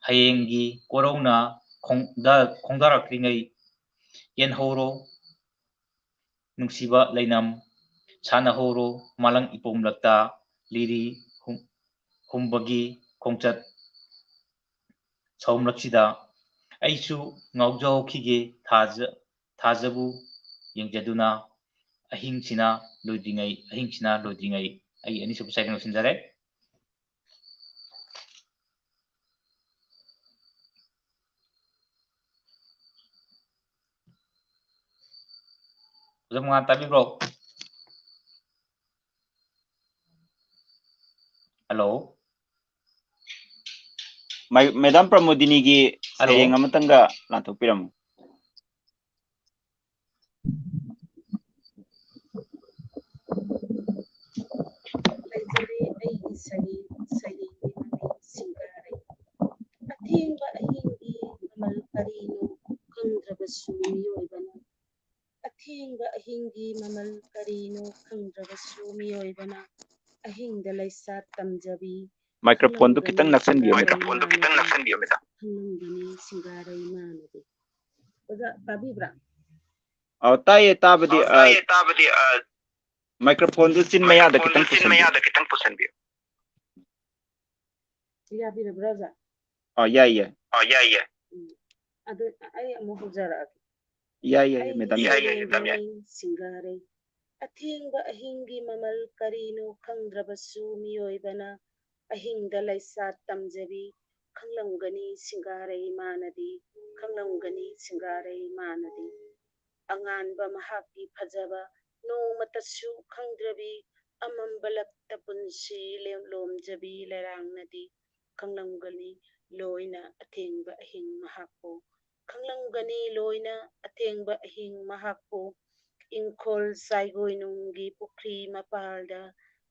ꯍꯌꯦꯡꯒꯤ ꯀꯣꯔꯧꯅ ꯈꯣꯡꯗ-, ꯈꯣꯡꯗꯥꯔꯛꯇ꯭ꯔꯤꯉꯩ, ꯌꯦꯟꯍꯧꯔꯣ ꯅꯨꯡꯁꯤꯕ ꯂꯩꯅꯝ, ꯁꯥꯟꯅꯍꯧꯔꯣ ꯃꯥꯂꯪ ꯏꯄꯣꯝꯂꯛꯇ ꯂꯤꯔꯤ ꯍꯨꯝ-, ꯍꯨꯝꯕꯒꯤ ꯈꯣꯡꯆꯠ ꯁꯧꯝꯂꯛꯁꯤꯗ ꯑꯩꯁꯨ ꯉꯥꯎꯖꯍꯧꯈꯤꯒꯦ ꯊꯥꯖ-, ꯊꯥꯖꯕꯨ ꯌꯦꯡꯖꯗꯨꯅ ꯑꯍꯤꯡꯁꯤꯅ ꯂꯣꯏꯗ꯭ꯔꯤꯉꯩ, ꯑꯍꯤꯡꯁꯤꯅ ꯂꯣꯏꯗ꯭ꯔꯤꯉꯩ ꯑꯩ ꯑꯅꯤꯁꯨꯕ ꯆꯩꯔꯦꯡ ꯂꯣꯏꯁꯤꯟꯖꯔꯦ꯫ ꯑꯣꯖꯥ ꯃꯉꯥꯜ ꯇꯥꯕꯤꯕ꯭ꯔꯣ? ꯍꯜꯂꯣ꯫ ꯃꯦꯗꯥꯝ ꯄ꯭ꯔꯃꯣꯗꯤꯅꯤꯒꯤ ꯍꯜꯂꯣ꯫ ꯁꯩꯔꯦꯡ ꯑꯃꯇꯪꯒ ꯂꯥꯟꯊꯣꯛꯄꯤꯔꯝꯃꯨ꯫ ꯂꯩꯖꯔꯦ ꯑꯩꯒꯤ ꯁꯩꯔꯦꯡ, ꯁꯩꯔꯦꯡꯒꯤ ꯃꯃꯤꯡ ꯁꯤꯡꯒꯥꯔꯩ꯫ ꯑꯊꯦꯡꯕ ꯑꯍꯤꯡꯒꯤ ꯃꯃꯜ ꯀꯔꯤꯅꯣ ꯈꯪꯗ꯭ꯔꯕꯁꯨ ꯃꯤꯑꯣꯏꯕꯅ, ꯑꯊꯦꯡꯕ ꯑꯍꯤꯡꯒꯤ ꯃꯃꯜ ꯀꯔꯤꯅꯣ ꯈꯪꯗ꯭ꯔꯕꯁꯨ ꯃꯤꯑꯣꯏꯕꯅ ꯑꯍꯤꯡꯗ ꯂꯩꯁꯥꯠ ꯇꯝꯖꯕꯤ ꯃꯥꯏꯀ꯭ꯔꯣꯐꯣꯟꯗꯨ ꯈꯪꯂꯝꯒꯅꯤ ꯈꯤꯇꯪ ꯅꯛꯁꯟꯕꯤꯌꯨ, ꯁꯤꯡꯒꯥꯔꯩ ꯃꯦꯗꯥꯝ꯫ ꯃꯥꯅꯗꯤ, ꯈꯪꯂꯝꯒꯅꯤ ꯁꯤꯡꯒꯥꯔꯩ ꯃꯥꯅꯗꯤ꯫ ꯑꯣꯖꯥ, ꯇꯥꯕꯤꯕ꯭ꯔꯥ? ꯑꯧ, ꯇꯥꯏꯌꯦ, ꯇꯥꯕꯗꯤ, ꯑꯧ, ꯑ, ꯇꯥꯏꯌꯦ, ꯇꯥꯕꯗꯤ, ꯑ, ꯃꯥꯏꯀ꯭ꯔꯣꯐꯣꯟꯗꯨ ꯆꯤꯟ ꯃꯌꯥꯗ ꯃꯥꯏꯀ꯭ꯔꯣꯐꯣꯟꯗꯨ ꯈꯤꯇꯪ ꯆꯤꯟ ꯄꯨꯁꯟꯕꯤꯌꯨ꯫ ꯃꯌꯥꯗ ꯈꯤꯇꯪ ꯄꯨꯁꯟꯕꯤꯌꯨ꯫ ꯌꯥꯕꯤꯔꯕ꯭ꯔꯥ, ꯑꯣꯖꯥ? ꯑ, ꯌꯥꯏ, ꯌꯥꯏ꯫ ꯑ, ꯌꯥꯏ, ꯌꯥꯏ꯫ ꯎꯝ꯫ ꯑꯗꯨ ꯑꯩ ꯑꯃꯨꯛ ꯍꯧꯖꯔꯛꯑꯒꯦ꯫ ꯌꯥꯏ, ꯌꯥꯏ, ꯑꯩꯒꯤ ꯃꯦꯗꯥꯝ, ꯌꯥꯏ꯫ ꯌꯥꯏ, ꯌꯥꯏ, ꯃꯦꯗꯥꯝ, ꯌꯥꯏ꯫ ꯁꯩꯔꯦꯡ ꯁꯤꯡꯒꯥꯔꯩ꯫ ꯑꯊꯦꯡꯕ ꯑꯍꯤꯡꯒꯤ ꯃꯃꯜ ꯀꯔꯤꯅꯣ ꯈꯪꯗ꯭ꯔꯕꯁꯨ ꯃꯤꯑꯣꯏꯕꯅ ꯑꯍꯤꯡꯗ ꯂꯩꯁꯥꯠ ꯇꯝꯖꯕꯤ ꯈꯪꯂꯝꯒꯅꯤ ꯁꯤꯡꯒꯥꯔꯩ ꯃꯥꯅꯗꯤ, ꯈꯪꯂꯝꯒꯅꯤ ꯁꯤꯡꯒꯥꯔꯩ ꯃꯥꯅꯗꯤ꯫ ꯑꯉꯥꯟꯕ ꯃꯍꯥꯛꯀꯤ ꯐꯖꯕ ꯅꯣꯡꯃꯇꯁꯨ ꯈꯪꯗ꯭ꯔꯕꯤ, ꯑꯃꯝꯕ ꯂꯛꯇ ꯄꯨꯟꯁꯤ ꯂꯦꯝꯂꯣꯝꯖꯕꯤ ꯂꯩꯔꯥꯡꯅꯗꯤ ꯈꯪꯂꯝꯒꯅꯤ ꯂꯣꯏꯅ ꯑꯊꯦꯡꯕ ꯑꯍꯤꯡ ꯃꯍꯥꯛꯄꯨ꯫ ꯈꯪꯂꯝꯒꯅꯤ ꯂꯣꯏꯅ ꯑꯊꯦꯡꯕ ꯑꯍꯤꯡ ꯃꯍꯥꯛꯄꯨ꯫ ꯏꯪꯈꯣꯜ ꯆꯥꯏꯒꯣꯏꯅꯨꯡꯒꯤ ꯄꯨꯈ꯭ꯔꯤ ꯃꯄꯥꯜꯗ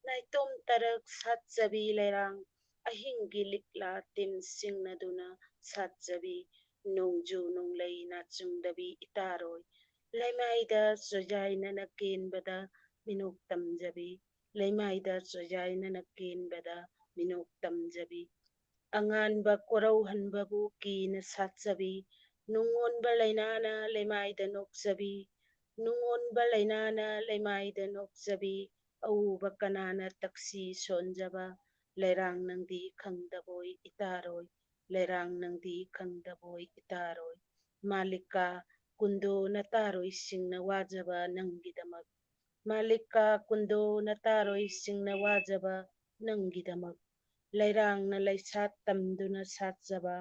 ꯅꯥꯏꯇꯣꯝ ꯇꯔꯛ ꯁꯥꯠꯆꯕꯤ ꯂꯩꯔꯥꯡ, ꯑꯍꯤꯡꯒꯤ ꯂꯤꯛꯂꯥ ꯇꯤꯟ ꯁꯤꯡꯅꯗꯨꯅ ꯁꯥꯠꯆꯕꯤ ꯅꯣꯡꯖꯨ ꯅꯣꯡꯂꯩ ꯅꯥꯆꯨꯡꯗꯕꯤ ꯏꯇꯥꯔꯣꯏ꯫ ꯂꯩꯃꯥꯏꯗ ꯆꯣꯏꯖꯥꯏꯅꯅ ꯀꯦꯟꯕꯗ ꯃꯤꯅꯣꯛ ꯇꯝꯖꯕꯤ, ꯂꯩꯃꯥꯏꯗ ꯆꯣꯏꯖꯥꯏꯅꯅ ꯀꯦꯟꯕꯗ ꯃꯤꯅꯣꯛ ꯇꯝꯖꯕꯤ꯫ ꯑꯉꯥꯟꯕ ꯀꯣꯔꯧꯍꯟꯕꯕꯨ ꯀꯤꯅ ꯁꯥꯠꯆꯕꯤ, ꯅꯨꯡꯉꯣꯟꯕ ꯂꯩꯅꯥꯅ ꯂꯩꯃꯥꯏꯗ ꯅꯣꯛꯆꯕꯤ, ꯅꯨꯡꯉꯣꯟꯕ ꯂꯩꯅꯥꯅ ꯂꯩꯃꯥꯏꯗ ꯅꯣꯛꯆꯕꯤ, ꯑꯎꯕ ꯀꯅꯥꯅ ꯇꯛꯁꯤ ꯁꯣꯟꯖꯕ, ꯂꯩꯔꯥꯡ ꯅꯪꯗꯤ ꯈꯪꯗꯕꯣꯏ ꯏꯇꯥꯔꯣꯏ, ꯂꯩꯔꯥꯡ ꯅꯪꯗꯤ ꯈꯪꯗꯕꯣꯏ ꯏꯇꯥꯔꯣꯏ꯫ ꯃꯥꯂꯤꯀꯥ ꯀꯨꯟꯗꯣ ꯅꯇꯥꯔꯣꯏꯁꯤꯡꯅ ꯋꯥꯖꯕ ꯅꯪꯒꯤꯗꯃꯛ, ꯃꯥꯂꯤꯀꯥ ꯀꯨꯟꯗꯣ ꯅꯇꯥꯔꯣꯏꯁꯤꯡꯅ ꯋꯥꯖꯕ ꯅꯪꯒꯤꯗꯃꯛ꯫ ꯂꯩꯔꯥꯡꯅ ꯂꯩꯁꯥꯠ ꯇꯝꯗꯨꯅ ꯁꯥꯠꯆꯕ,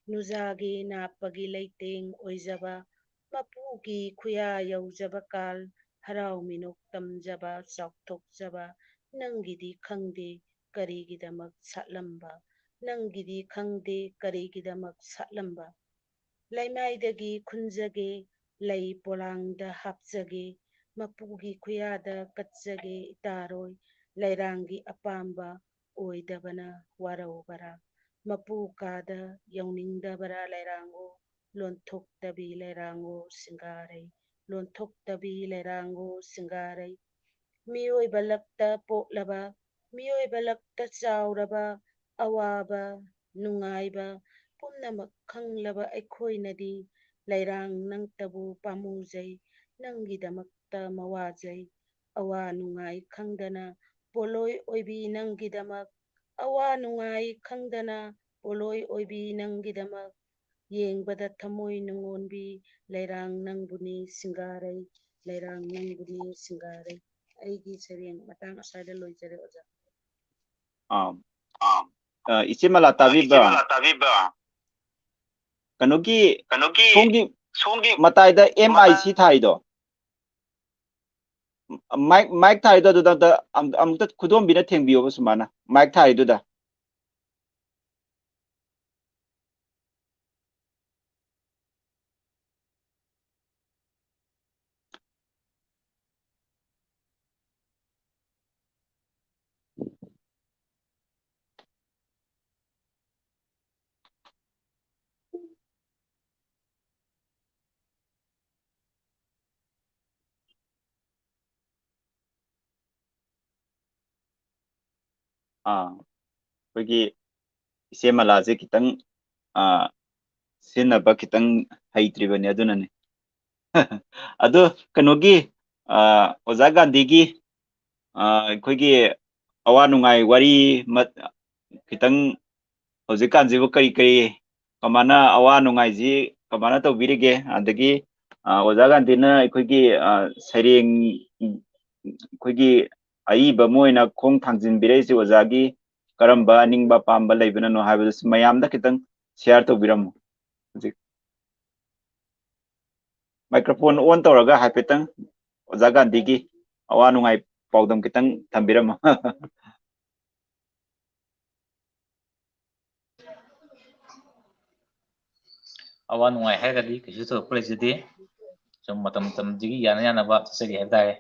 ꯅꯨꯖꯥꯒꯤ ꯅꯥꯞꯄꯒꯤ ꯂꯩꯇꯦꯡ ꯑꯣꯏꯖꯕ, ꯃꯄꯨꯒꯤ ꯈꯨꯌꯥ ꯌꯧꯖꯕ ꯀꯥꯜ, ꯍꯔꯥꯎ ꯃꯤꯅꯣꯛ ꯇꯝꯖꯕ, ꯆꯥꯎꯊꯣꯛꯆꯕ ꯅꯪꯒꯤꯗꯤ ꯈꯪꯗꯦ ꯀꯔꯤꯒꯤꯗꯃꯛ ꯁꯥꯠꯂꯝꯕ, ꯅꯪꯒꯤꯗꯤ ꯈꯪꯗꯦ ꯀꯔꯤꯒꯤꯗꯃꯛ ꯁꯥꯠꯂꯝꯕ꯫ ꯂꯩꯃꯥꯏꯗꯒꯤ ꯈꯨꯟꯖꯒꯦ, ꯂꯩ ꯄꯣꯂꯥꯡꯗ ꯍꯥꯞꯆꯒꯦ, ꯃꯄꯨꯒꯤ ꯈꯨꯌꯥꯗ ꯀꯠꯆꯒꯦ ꯏꯇꯥꯔꯣꯏ, ꯂꯩꯔꯥꯡꯒꯤ ꯑꯄꯥꯝꯕ ꯑꯣꯏꯗꯕꯅ ꯋꯥꯔꯧꯕꯔꯥ? ꯃꯄꯨ ꯀꯥꯗ ꯌꯧꯅꯤꯡꯗꯕꯔꯥ ꯂꯩꯔꯥꯡꯉꯣ? ꯂꯣꯟꯊꯣꯛꯇꯕꯤ ꯂꯩꯔꯥꯡꯉꯣ ꯁꯤꯡꯒꯥꯔꯩ, ꯂꯣꯟꯊꯣꯛꯇꯕꯤ ꯂꯩꯔꯥꯡꯉꯣ ꯁꯤꯡꯒꯥꯔꯩ꯫ ꯃꯤꯑꯣꯏꯕ ꯂꯛꯇ ꯄꯣꯛꯂꯕ, ꯃꯤꯑꯣꯏꯕ ꯂꯛꯇ ꯆꯥꯎꯔꯕ, ꯑꯋꯥꯕ ꯅꯨꯡꯉꯥꯏꯕ ꯄꯨꯝꯅꯃꯛ ꯈꯪꯂꯕ ꯑꯩꯈꯣꯏꯅꯗꯤ ꯂꯩꯔꯥꯡ ꯅꯪꯇꯕꯨ ꯄꯥꯝꯃꯨꯖꯩ, ꯅꯪꯒꯤꯗꯃꯛꯇ ꯃꯋꯥꯖꯩ꯫ ꯑꯋꯥ ꯅꯨꯡꯉꯥꯏ ꯈꯪꯗꯅ ꯄꯣꯂꯣꯏ ꯑꯣꯏꯕꯤ ꯅꯪꯒꯤꯗꯃꯛ, ꯑꯋꯥ ꯅꯨꯡꯉꯥꯏ ꯈꯪꯗꯅ ꯄꯣꯂꯣꯏ ꯑꯣꯏꯕꯤ ꯅꯪꯒꯤꯗꯃꯛ, ꯌꯦꯡꯕꯗ ꯊꯃꯣꯏ ꯅꯨꯡꯉꯣꯟꯕꯤ ꯂꯩꯔꯥꯡ ꯅꯪꯕꯨꯅꯤ ꯁꯤꯡꯒꯥꯔꯩ, ꯂꯩꯔꯥꯡ ꯅꯪꯕꯨꯅꯤ ꯁꯤꯡꯒꯥꯔꯩ꯫ ꯑꯩꯒꯤ ꯁꯩꯔꯦꯡ ꯃꯇꯥꯡ ꯑꯁ꯭ꯋꯥꯏꯗ ꯂꯣꯏꯖꯔꯦ ꯑꯣꯖꯥ꯫ ꯑꯥ, ꯑ, ꯏꯆꯦ ꯃꯂꯥ ꯇꯥꯕꯤꯕ꯭ꯔꯥ? ꯀꯩꯅꯣꯒꯤ, ꯀꯩꯅꯣꯒꯤ ꯁꯣꯝꯒꯤ ꯁꯣꯝꯒꯤ ꯃꯇꯥꯏꯗ M I C ꯊꯥꯏꯗꯣ, mike, mike ꯊꯥꯏꯗꯣ ꯑꯗꯨꯗ ꯑꯝꯇ, ꯑꯝ-, ꯑꯃꯨꯛꯇ ꯈꯨꯗꯣꯝꯕꯤꯅ ꯊꯦꯡꯕꯤꯌꯣꯕ ꯁꯨꯃꯥꯏꯅ, ꯃꯥꯏꯛ ꯊꯥꯏꯗꯨꯗ꯫ ꯑꯥ, ꯑꯩꯈꯣꯏꯒꯤ ꯏꯆꯦ ꯃꯂꯥꯁꯦ ꯈꯤꯇꯪ, ꯑꯥ, ꯁꯤꯖꯤꯟꯅꯕ ꯈꯤꯇꯪ ꯍꯩꯇ꯭ꯔꯤꯕꯅꯦ, ꯑꯗꯨꯅꯅꯦ꯫ ꯑꯗꯣ ꯀꯩꯅꯣꯒꯤ, ꯑꯥ, ꯑꯣꯖꯥ ꯒꯥꯟꯙꯤꯒꯤ, ꯑꯥ, ꯑꯩꯈꯣꯏꯒꯤ ꯑꯋꯥ ꯅꯨꯡꯉꯥꯏ ꯋꯥꯔꯤ ꯃꯠ-, ꯈꯤꯇꯪ ꯍꯧꯖꯤꯛꯀꯥꯟꯁꯤꯕꯨ ꯀꯔꯤ ꯀꯔꯤ, ꯀꯃꯥꯏꯅ ꯑꯋꯥ ꯅꯨꯡꯉꯥꯏꯁꯤ ꯀꯃꯥꯏꯅ ꯇꯧꯕꯤꯔꯤꯒꯦ? ꯑꯗꯒꯤ, ꯑꯥ, ꯑꯣꯖꯥ ꯒꯥꯟꯙꯤꯅ ꯑꯩꯈꯣꯏꯒꯤ, ꯑꯥ, ꯁꯩꯔꯦꯡ, ꯑꯩꯈꯣꯏꯒꯤ ꯑꯏꯕ ꯑꯃ ꯑꯣꯏꯅ ꯈꯣꯡ ꯊꯥꯡꯖꯤꯟꯕꯤꯔꯛꯏꯁꯤ ꯑꯣꯖꯥꯒꯤ ꯀꯔꯝꯕ ꯑꯅꯤꯡꯕ ꯑꯄꯥꯝꯕ ꯂꯩꯕꯅꯅꯣ ꯍꯥꯏꯕꯗꯨꯁꯨ ꯃꯌꯥꯝꯗ ꯈꯤꯇꯪ share ꯇꯧꯕꯤꯔꯝꯃꯨ꯫ ꯍꯧꯖꯤꯛ microphone on ꯇꯧꯔꯒ ꯍꯥꯏꯐꯦꯠꯇꯪ ꯑꯣꯖꯥ ꯒꯥꯟꯙꯤꯒꯤ ꯑꯋꯥ ꯅꯨꯡꯉꯥꯏ ꯄꯥꯎꯗꯝ ꯈꯤꯇꯪ ꯊꯝꯕꯤꯔꯝꯃꯣ꯫ ꯑꯋꯥ ꯅꯨꯡꯉꯥꯏ ꯍꯥꯏꯔꯒꯗꯤ ꯀꯩꯁꯨ ꯊꯣꯏꯗꯣꯛꯄ ꯂꯩꯖꯗꯦ꯫ ꯁꯨꯝ ꯃꯇꯝ ꯃꯇꯝꯁꯤꯒꯤ ꯌꯥꯅ ꯌꯥꯅꯕ ꯆꯠꯆꯔꯤ ꯍꯥꯏꯕ ꯇꯥꯔꯦ꯫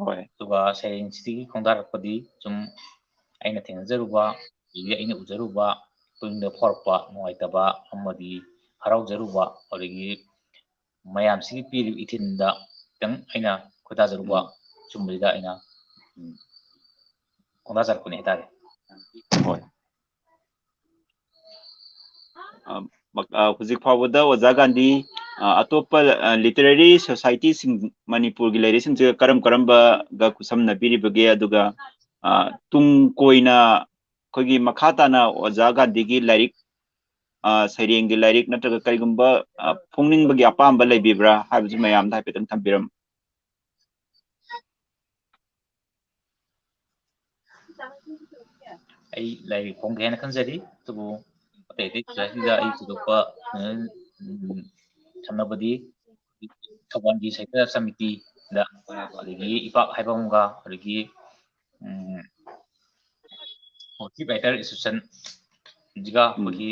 ꯍꯣꯏ꯫ ꯑꯗꯨꯒ ꯁꯩꯔꯦꯡꯁꯤꯗꯒꯤ ꯈꯣꯡꯗꯥꯔꯛꯄꯗꯤ ꯁꯨꯝ ꯑꯩꯅ ꯊꯦꯡꯅꯖꯔꯨꯕ, ꯑꯗꯒꯤ ꯑꯩꯅ ꯎꯖꯔꯨꯕ, ꯄꯨꯛꯅꯤꯡꯗ ꯐꯥꯎꯔꯛꯄ ꯅꯨꯡꯉꯥꯏꯇꯕ ꯑꯃꯗꯤ ꯍꯔꯥꯎꯖꯔꯨꯕ, ꯑꯗꯒꯤ ꯃꯌꯥꯝꯁꯤꯒꯤ ꯄꯤꯔꯤꯕ ꯏꯊꯤꯜꯗ ꯈꯤꯇꯪ ꯑꯩꯅ ꯈꯣꯏꯗꯥꯖꯔꯨꯕ, ꯎꯝ꯫ ꯁꯨꯝꯕꯁꯤꯗ ꯑꯩꯅ, ꯎꯝ, ꯈꯣꯡꯗꯥꯖꯔꯛꯄꯅꯤ ꯍꯥꯏꯇꯥꯔꯦ꯫ ꯍꯣꯏ꯫ ꯑ, ꯃꯛ-, ꯑ, ꯍꯧꯖꯤꯛ ꯐꯥꯎꯕꯗ ꯑꯣꯖꯥ ꯒꯥꯟꯙꯤ, ꯑ, ꯑꯇꯣꯞꯄ, ꯑ, literary societyꯁꯤꯡ, ꯃꯅꯤꯄꯨꯔꯒꯤ ꯂꯩꯔꯤꯁꯤꯡꯁꯤꯒ ꯀꯔꯝ ꯀꯔꯝꯕꯒ ꯈꯨꯠꯁꯝꯅꯕꯤꯔꯤꯕꯒꯦ? ꯑꯗꯨꯒ, ꯑ, ꯇꯨꯡ ꯀꯣꯏꯅ ꯑꯩꯈꯣꯏꯒꯤ ꯃꯈꯥ ꯇꯥꯅ ꯑꯣꯖꯥ ꯒꯥꯟꯙꯤꯒꯤ ꯂꯥꯏꯔꯤꯛ, ꯑ, ꯁꯩꯔꯦꯡꯒꯤ ꯂꯥꯏꯔꯤꯛ ꯅꯠꯇ꯭ꯔꯒ ꯀꯔꯤꯒꯨꯝꯕ, ꯑ, ꯐꯣꯡꯅꯤꯡꯕꯒꯤ ꯑꯄꯥꯝꯕ ꯂꯩꯕꯤꯕ꯭ꯔꯥ ꯍꯥꯏꯕꯁꯤ ꯃꯌꯥꯝꯗ ꯍꯥꯏꯐꯦꯠꯇꯪ ꯊꯝꯕꯤꯔꯝꯃꯨ꯫ ꯑꯩ ꯂꯥꯏꯔꯤꯛ ꯐꯣꯡꯒꯦ ꯍꯥꯏꯅ ꯈꯟꯖꯔꯤ, ꯑꯗꯨꯕꯨ ꯑꯇꯩ ꯑꯇꯩ societyꯗ ꯑꯩ ꯊꯣꯏꯗꯣꯛꯄ, ꯎꯝ, ꯁꯝꯅꯕꯗꯤ ꯊꯧꯕꯥꯜꯒꯤ ꯁꯥꯍꯤꯇ꯭ꯌ ꯁꯃꯤꯇꯤꯗ, ꯑꯗꯒꯤ ꯏꯄꯥꯛ ꯍꯥꯏꯕ ꯑꯃꯒ, ꯑꯗꯒꯤ ꯎꯝ, ꯍꯧꯖꯤꯛ ꯔꯥꯏꯇꯔ ꯑꯦꯁꯣꯁꯤꯌꯦꯁꯟꯁꯤꯒ ꯎꯝ꯫ ꯑꯩꯈꯣꯏꯒꯤ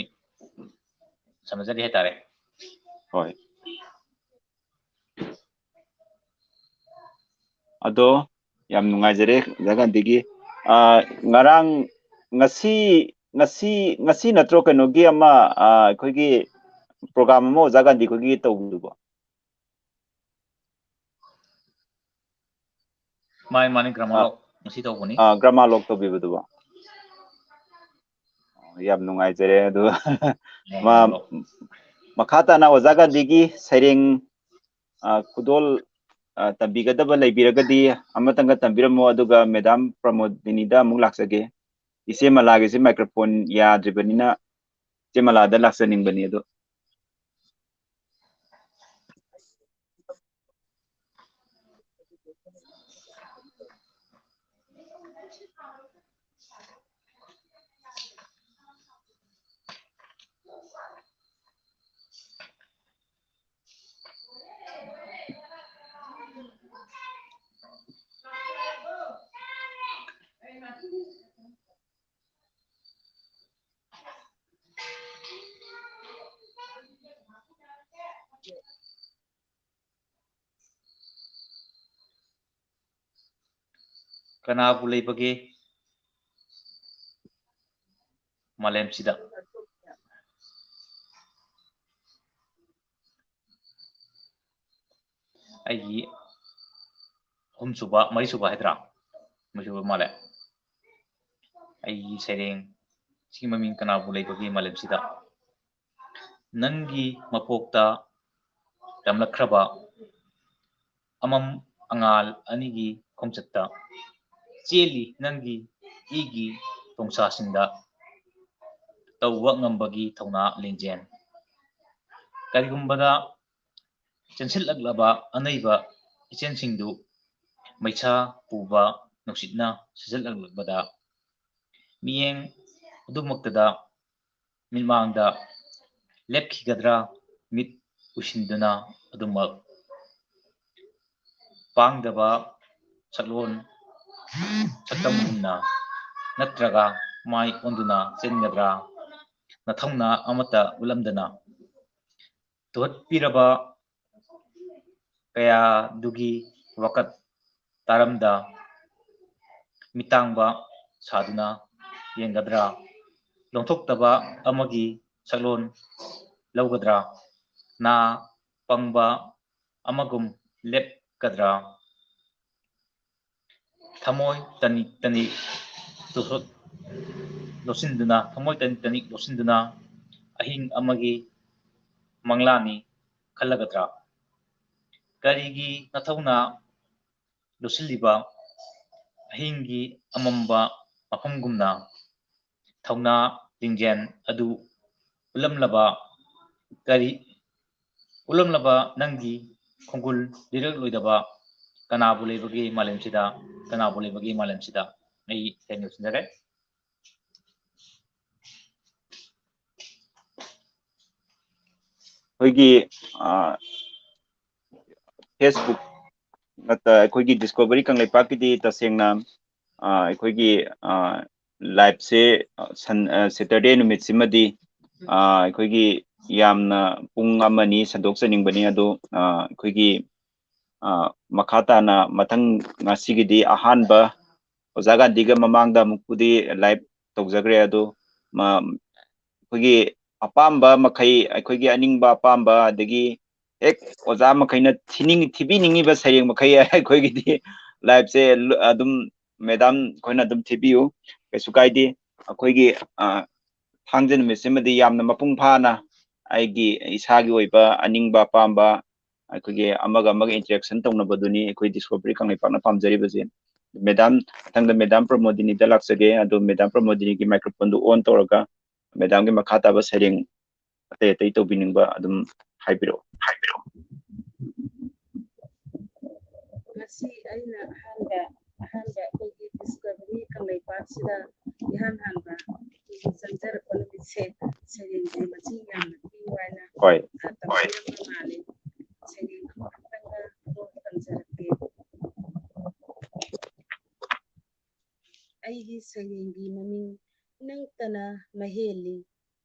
ꯁꯝꯅꯖꯔꯤ ꯍꯥꯏꯇꯥꯔꯦ꯫ ꯍꯣꯏ꯫ ꯑꯗꯣ ꯌꯥꯝ ꯅꯨꯡꯉꯥꯏꯖꯔꯦ ꯑꯣꯖꯥ ꯒꯥꯟꯙꯤꯒꯤ꯫ ꯑꯥ, ꯉꯔꯥꯡ, ꯉꯁꯤ, ꯉꯁꯤ, ꯉꯁꯤ ꯅꯠꯇ꯭ꯔꯣ ꯀꯩꯅꯣꯒꯤ ꯑꯃ, ꯑꯥ, ꯑꯩꯈꯣꯏꯒꯤ ꯄ꯭ꯔꯣꯒ꯭ꯔꯥꯝ ꯑꯃ ꯑꯣꯖꯥ ꯒꯥꯟꯙꯤ ꯑꯩꯈꯣꯏꯒꯤ ꯇꯧꯕꯗꯨꯕꯣ? ꯃꯥꯅꯤ, ꯃꯥꯅꯤ, ꯒ꯭ꯔꯥꯃꯥ ꯑꯥ, ꯂꯣꯛ ꯉꯁꯤ ꯇꯧꯕꯅꯤ꯫ ꯑꯥ, ꯒ꯭ꯔꯥꯃꯥ ꯂꯣꯛ ꯇꯧꯕꯤꯕꯗꯨꯕꯣ? ꯌꯥꯝ ꯅꯨꯡꯉꯥꯏꯖꯔꯦ꯫ ꯑꯗꯨ ꯃꯥ, ꯃꯈꯥ ꯇꯥꯅ ꯑꯣꯖꯥ ꯒꯥꯟꯙꯤꯒꯤ ꯁꯩꯔꯦꯡ, ꯑ, ꯈꯨꯗꯣꯜ, ꯑ, ꯇꯝꯕꯤꯒꯗꯕ ꯂꯩꯕꯤꯔꯒꯗꯤ ꯑꯃꯇꯪꯒ ꯇꯝꯕꯤꯔꯝꯃꯣ, ꯑꯗꯨꯒ ꯃꯦꯗꯥꯝ ꯄ꯭ꯔꯃꯣꯗꯤꯅꯤꯗ ꯑꯃꯨꯛ ꯂꯥꯛꯆꯒꯦ꯫ ꯏꯆꯦ ꯃꯂꯥꯒꯤꯁꯦ ꯃꯥꯏꯀ꯭ꯔꯣꯐꯣꯟ ꯌꯥꯗ꯭ꯔꯤꯕꯅꯤꯅ ꯏꯆꯦ ꯃꯂꯥꯗ ꯂꯥꯛꯆꯅꯤꯡꯕꯅꯤ꯫ ꯑꯗꯣ ꯀꯅꯥꯕꯨ ꯂꯩꯕꯒꯦ ꯃꯥꯂꯦꯝꯁꯤꯗ? ꯑꯩꯒꯤ ꯑꯍꯨꯝꯁꯨꯕ, ꯃꯔꯤꯁꯨꯕ ꯍꯥꯏꯗ꯭ꯔꯥ? ꯃꯔꯤꯁꯨꯕ ꯃꯥꯜꯂꯦ꯫ ꯑꯩꯒꯤ ꯁꯩꯔꯦꯡ ꯁꯤꯒꯤ ꯃꯃꯤꯡ "ꯀꯅꯥꯕꯨ ꯂꯩꯕꯒꯦ ꯃꯥꯂꯦꯝꯁꯤꯗ"꯫ ꯅꯪꯒꯤ ꯃꯄꯣꯛꯇ ꯇꯝꯂꯛꯈ꯭ꯔꯕ ꯑꯃꯝ ꯑꯉꯥꯜ ꯑꯅꯤꯒꯤ ꯈꯣꯡꯆꯠꯇ ꯆꯦꯜꯂꯤ ꯅꯪꯒꯤ ꯏꯒꯤ ꯇꯣꯡꯁꯥꯁꯤꯡꯗ ꯇꯧꯕ ꯉꯝꯕꯒꯤ ꯊꯧꯅꯥ ꯂꯤꯡꯖꯦꯜ꯫ ꯀꯔꯤꯒꯨꯝꯕꯗ ꯆꯦꯟꯁꯤꯜꯂꯛꯂꯕ ꯑꯅꯩꯕ ꯏꯆꯦꯜꯁꯤꯡꯗꯨ ꯃꯩꯁꯥ ꯄꯨꯕ ꯅꯨꯡꯁꯤꯠꯅ ꯁꯤꯖꯤꯜꯂꯛꯂꯕꯗ ꯃꯤꯠꯌꯦꯡ ꯑꯗꯨꯃꯛꯇꯗ ꯃꯤꯠꯃꯥꯡꯗ ꯂꯦꯞꯈꯤꯒꯗ꯭ꯔꯥ? ꯃꯤꯠ ꯎꯏꯁꯤꯟꯗꯨꯅ ꯑꯗꯨꯃꯛ ꯄꯥꯡꯗꯕ ꯁꯛꯂꯣꯟ ꯁꯛꯇꯝꯒꯨꯝꯅ ꯅꯠꯇ꯭ꯔꯒ ꯃꯥꯏ ꯑꯣꯟꯗꯨꯅ ꯆꯦꯟꯒꯗ꯭ꯔꯥ? ꯅꯊꯧꯅ ꯑꯃꯠꯇ ꯎꯠꯂꯝꯗꯅ ꯇꯨꯍꯠꯄꯤꯔꯕ ꯀꯌꯥꯗꯨꯒꯤ ꯋꯥꯀꯠ ꯇꯥꯔꯝꯗ ꯃꯤꯇꯥꯡꯕ ꯁꯥꯗꯨꯅ ꯌꯦꯡꯒꯗ꯭ꯔꯥ? ꯂꯣꯡꯊꯣꯛꯇꯕ ꯑꯃꯒꯤ ꯁꯛꯂꯣꯟ ꯂꯧꯒꯗ꯭ꯔꯥ? ꯅꯥ ꯄꯪꯕ ꯑꯃꯒꯨꯝ ꯂꯦꯞꯀꯗ꯭ꯔꯥ? ꯊꯃꯣꯏ ꯇꯅꯤꯛ ꯇꯅꯤꯛ ꯇꯨꯁꯨꯠ ꯂꯣꯠꯁꯤꯟꯗꯨꯅ, ꯊꯃꯣꯏ ꯇꯅꯤꯛ ꯇꯅꯤꯛ ꯂꯣꯠꯁꯤꯟꯗꯨꯅ ꯑꯍꯤꯡ ꯑꯃꯒꯤ ꯃꯪꯂꯥꯅꯤ ꯈꯜꯂꯒꯗ꯭ꯔꯥ? ꯀꯔꯤꯒꯤ ꯅꯊꯧꯅ ꯂꯣꯠꯁꯤꯜꯂꯤꯕ ꯑꯍꯤꯡꯒꯤ ꯑꯃꯝꯕ ꯃꯐꯝꯒꯨꯝꯅ ꯊꯧꯅꯥ ꯂꯤꯡꯖꯦꯜ ꯑꯗꯨ ꯎꯠꯂꯝꯂꯕ ꯀꯔꯤ, ꯎꯠꯂꯝꯂꯕ ꯅꯪꯒꯤ ꯈꯣꯡꯒꯨꯜ ꯂꯤꯔꯛꯂꯣꯏꯗꯕ ꯀꯅꯥꯕꯨ ꯂꯩꯕꯒꯦ ꯃꯥꯂꯦꯝꯁꯤꯗ, ꯀꯅꯥꯕꯨ ꯂꯩꯕꯒꯦ ꯃꯥꯂꯦꯝꯁꯤꯗ? ꯑꯩ ꯁꯦꯡꯅ ꯂꯣꯏꯁꯤꯟꯖꯔꯦ꯫ ꯑꯩꯈꯣꯏꯒꯤ, ꯑ, Facebook ꯅꯠꯇ ꯑꯩꯈꯣꯏꯒꯤ ꯗꯤꯁꯀꯣꯚꯔꯤ ꯀꯪꯂꯩꯄꯥꯛꯀꯤꯗꯤ ꯇꯁꯦꯡꯅ, ꯑ, ꯑꯩꯈꯣꯏꯒꯤ, ꯑ, ꯂꯥꯏꯞꯁꯦ, ꯑ, ꯁꯟ-, ꯑ, ꯁꯦꯇꯔꯗꯦ ꯅꯨꯃꯤꯠꯁꯤꯃꯗꯤ, ꯑ, ꯑꯩꯈꯣꯏꯒꯤ ꯌꯥꯝꯅ ꯄꯨꯡ ꯑꯃ ꯑꯅꯤ ꯁꯟꯗꯣꯛꯆꯅꯤꯡꯕꯅꯤ꯫ ꯑꯗꯣ, ꯑ, ꯑꯩꯈꯣꯏꯒꯤ, ꯑ, ꯃꯈꯥ ꯇꯥꯅ ꯃꯊꯪ ꯉꯁꯤꯒꯤꯗꯤ ꯑꯍꯥꯟꯕ ꯑꯣꯖꯥ ꯒꯥꯟꯙꯤꯒ ꯃꯃꯥꯡꯗ ꯑꯃꯨꯛꯄꯨꯗꯤ ꯂꯥꯏꯞ ꯇꯧꯖꯈ꯭ꯔꯦ꯫ ꯑꯗꯣ ꯃ-, ꯑꯩꯈꯣꯏꯒꯤ ꯑꯄꯥꯝꯕ ꯃꯈꯩ, ꯑꯩꯈꯣꯏꯒꯤ ꯑꯅꯤꯡꯕ ꯑꯄꯥꯝꯕ, ꯑꯗꯒꯤ ꯍꯦꯛ ꯑꯣꯖꯥ ꯃꯈꯩꯅ ꯊꯤꯅꯤꯡ-, ꯊꯤꯕꯤꯅꯤꯡꯉꯤꯕ ꯁꯩꯔꯦꯡ ꯃꯈꯩ ꯑꯩꯈꯣꯏꯒꯤꯗꯤ ꯂꯥꯏꯞꯁꯦ ꯂꯨ-, ꯑꯗꯨꯝ ꯃꯦꯗꯥꯝ ꯑꯩꯈꯣꯏꯅ ꯑꯗꯨꯝ ꯊꯤꯕꯤꯌꯨ, ꯀꯩꯁꯨ ꯀꯥꯏꯗꯦ꯫ ꯑꯩꯈꯣꯏꯒꯤ, ꯑ, ꯊꯥꯡꯖ ꯅꯨꯃꯤꯠꯁꯤꯃꯗꯤ ꯌꯥꯝꯅ ꯃꯄꯨꯡ ꯐꯥꯅ ꯑꯩꯒꯤ ꯏꯁꯥꯒꯤ ꯑꯣꯏꯕ ꯑꯅꯤꯡꯕ ꯑꯄꯥꯝꯕ ꯑꯩꯈꯣꯏꯒꯤ ꯑꯃꯒ ꯑꯃꯒ ꯏꯟꯇꯔꯦꯛꯁꯟ ꯇꯧꯅꯕꯗꯨꯅꯤ ꯑꯩꯈꯣꯏ ꯗꯤꯁꯀꯣꯚꯔꯤ ꯀꯪꯂꯩꯄꯥꯛꯅ ꯄꯥꯝꯖꯔꯤꯕꯁꯦ꯫ ꯃꯦꯗꯥꯝ, ꯃꯊꯪꯗ ꯃꯦꯗꯥꯝ ꯄ꯭ꯔꯃꯣꯗꯤꯅꯤꯗ ꯂꯥꯛꯆꯒꯦ꯫ ꯑꯗꯣ ꯃꯦꯗꯥꯝ ꯄ꯭ꯔꯃꯣꯗꯤꯅꯤꯒꯤ ꯃꯥꯏꯀ꯭ꯔꯣꯐꯣꯟꯗꯨ ꯑꯣꯟ ꯇꯧꯔꯒ ꯃꯦꯗꯥꯝꯒꯤ ꯃꯈꯥ ꯇꯥꯕ ꯁꯩꯔꯦꯡ ꯑꯇꯩ ꯑꯇꯩ ꯇꯧꯕꯤꯅꯤꯡꯕ ꯑꯗꯨꯝ ꯍꯥꯏꯕꯤꯔꯛꯑꯣ꯫ ꯉꯁꯤ ꯑꯩꯅ ꯑꯍꯥꯟꯕ, ꯑꯍꯥꯟꯕ ꯑꯩꯈꯣꯏꯒꯤ ꯗꯤꯁꯀꯣꯚꯔꯤ ꯀꯪꯂꯩꯄꯥꯛꯁꯤꯗ ꯏꯍꯥꯟ ꯍꯥꯟꯕ ꯑꯩꯈꯣꯏꯒꯤ ꯆꯪꯖꯔꯛꯄ ꯅꯨꯃꯤꯠꯁꯦ ꯁꯩꯔꯦꯡꯁꯦ ꯃꯁꯤꯡ ꯌꯥꯝꯅ ꯄꯤꯌꯨ ꯍꯥꯏꯅ, ꯍꯣꯏ꯫ ꯑ, ꯇꯝꯕꯤꯔꯝꯕ ꯑꯩꯒꯤ ꯁꯩꯔꯦꯡꯒꯤ ꯃꯃꯤꯡ ꯅꯪꯇꯅ ꯃꯍꯦꯜꯂꯤ꯫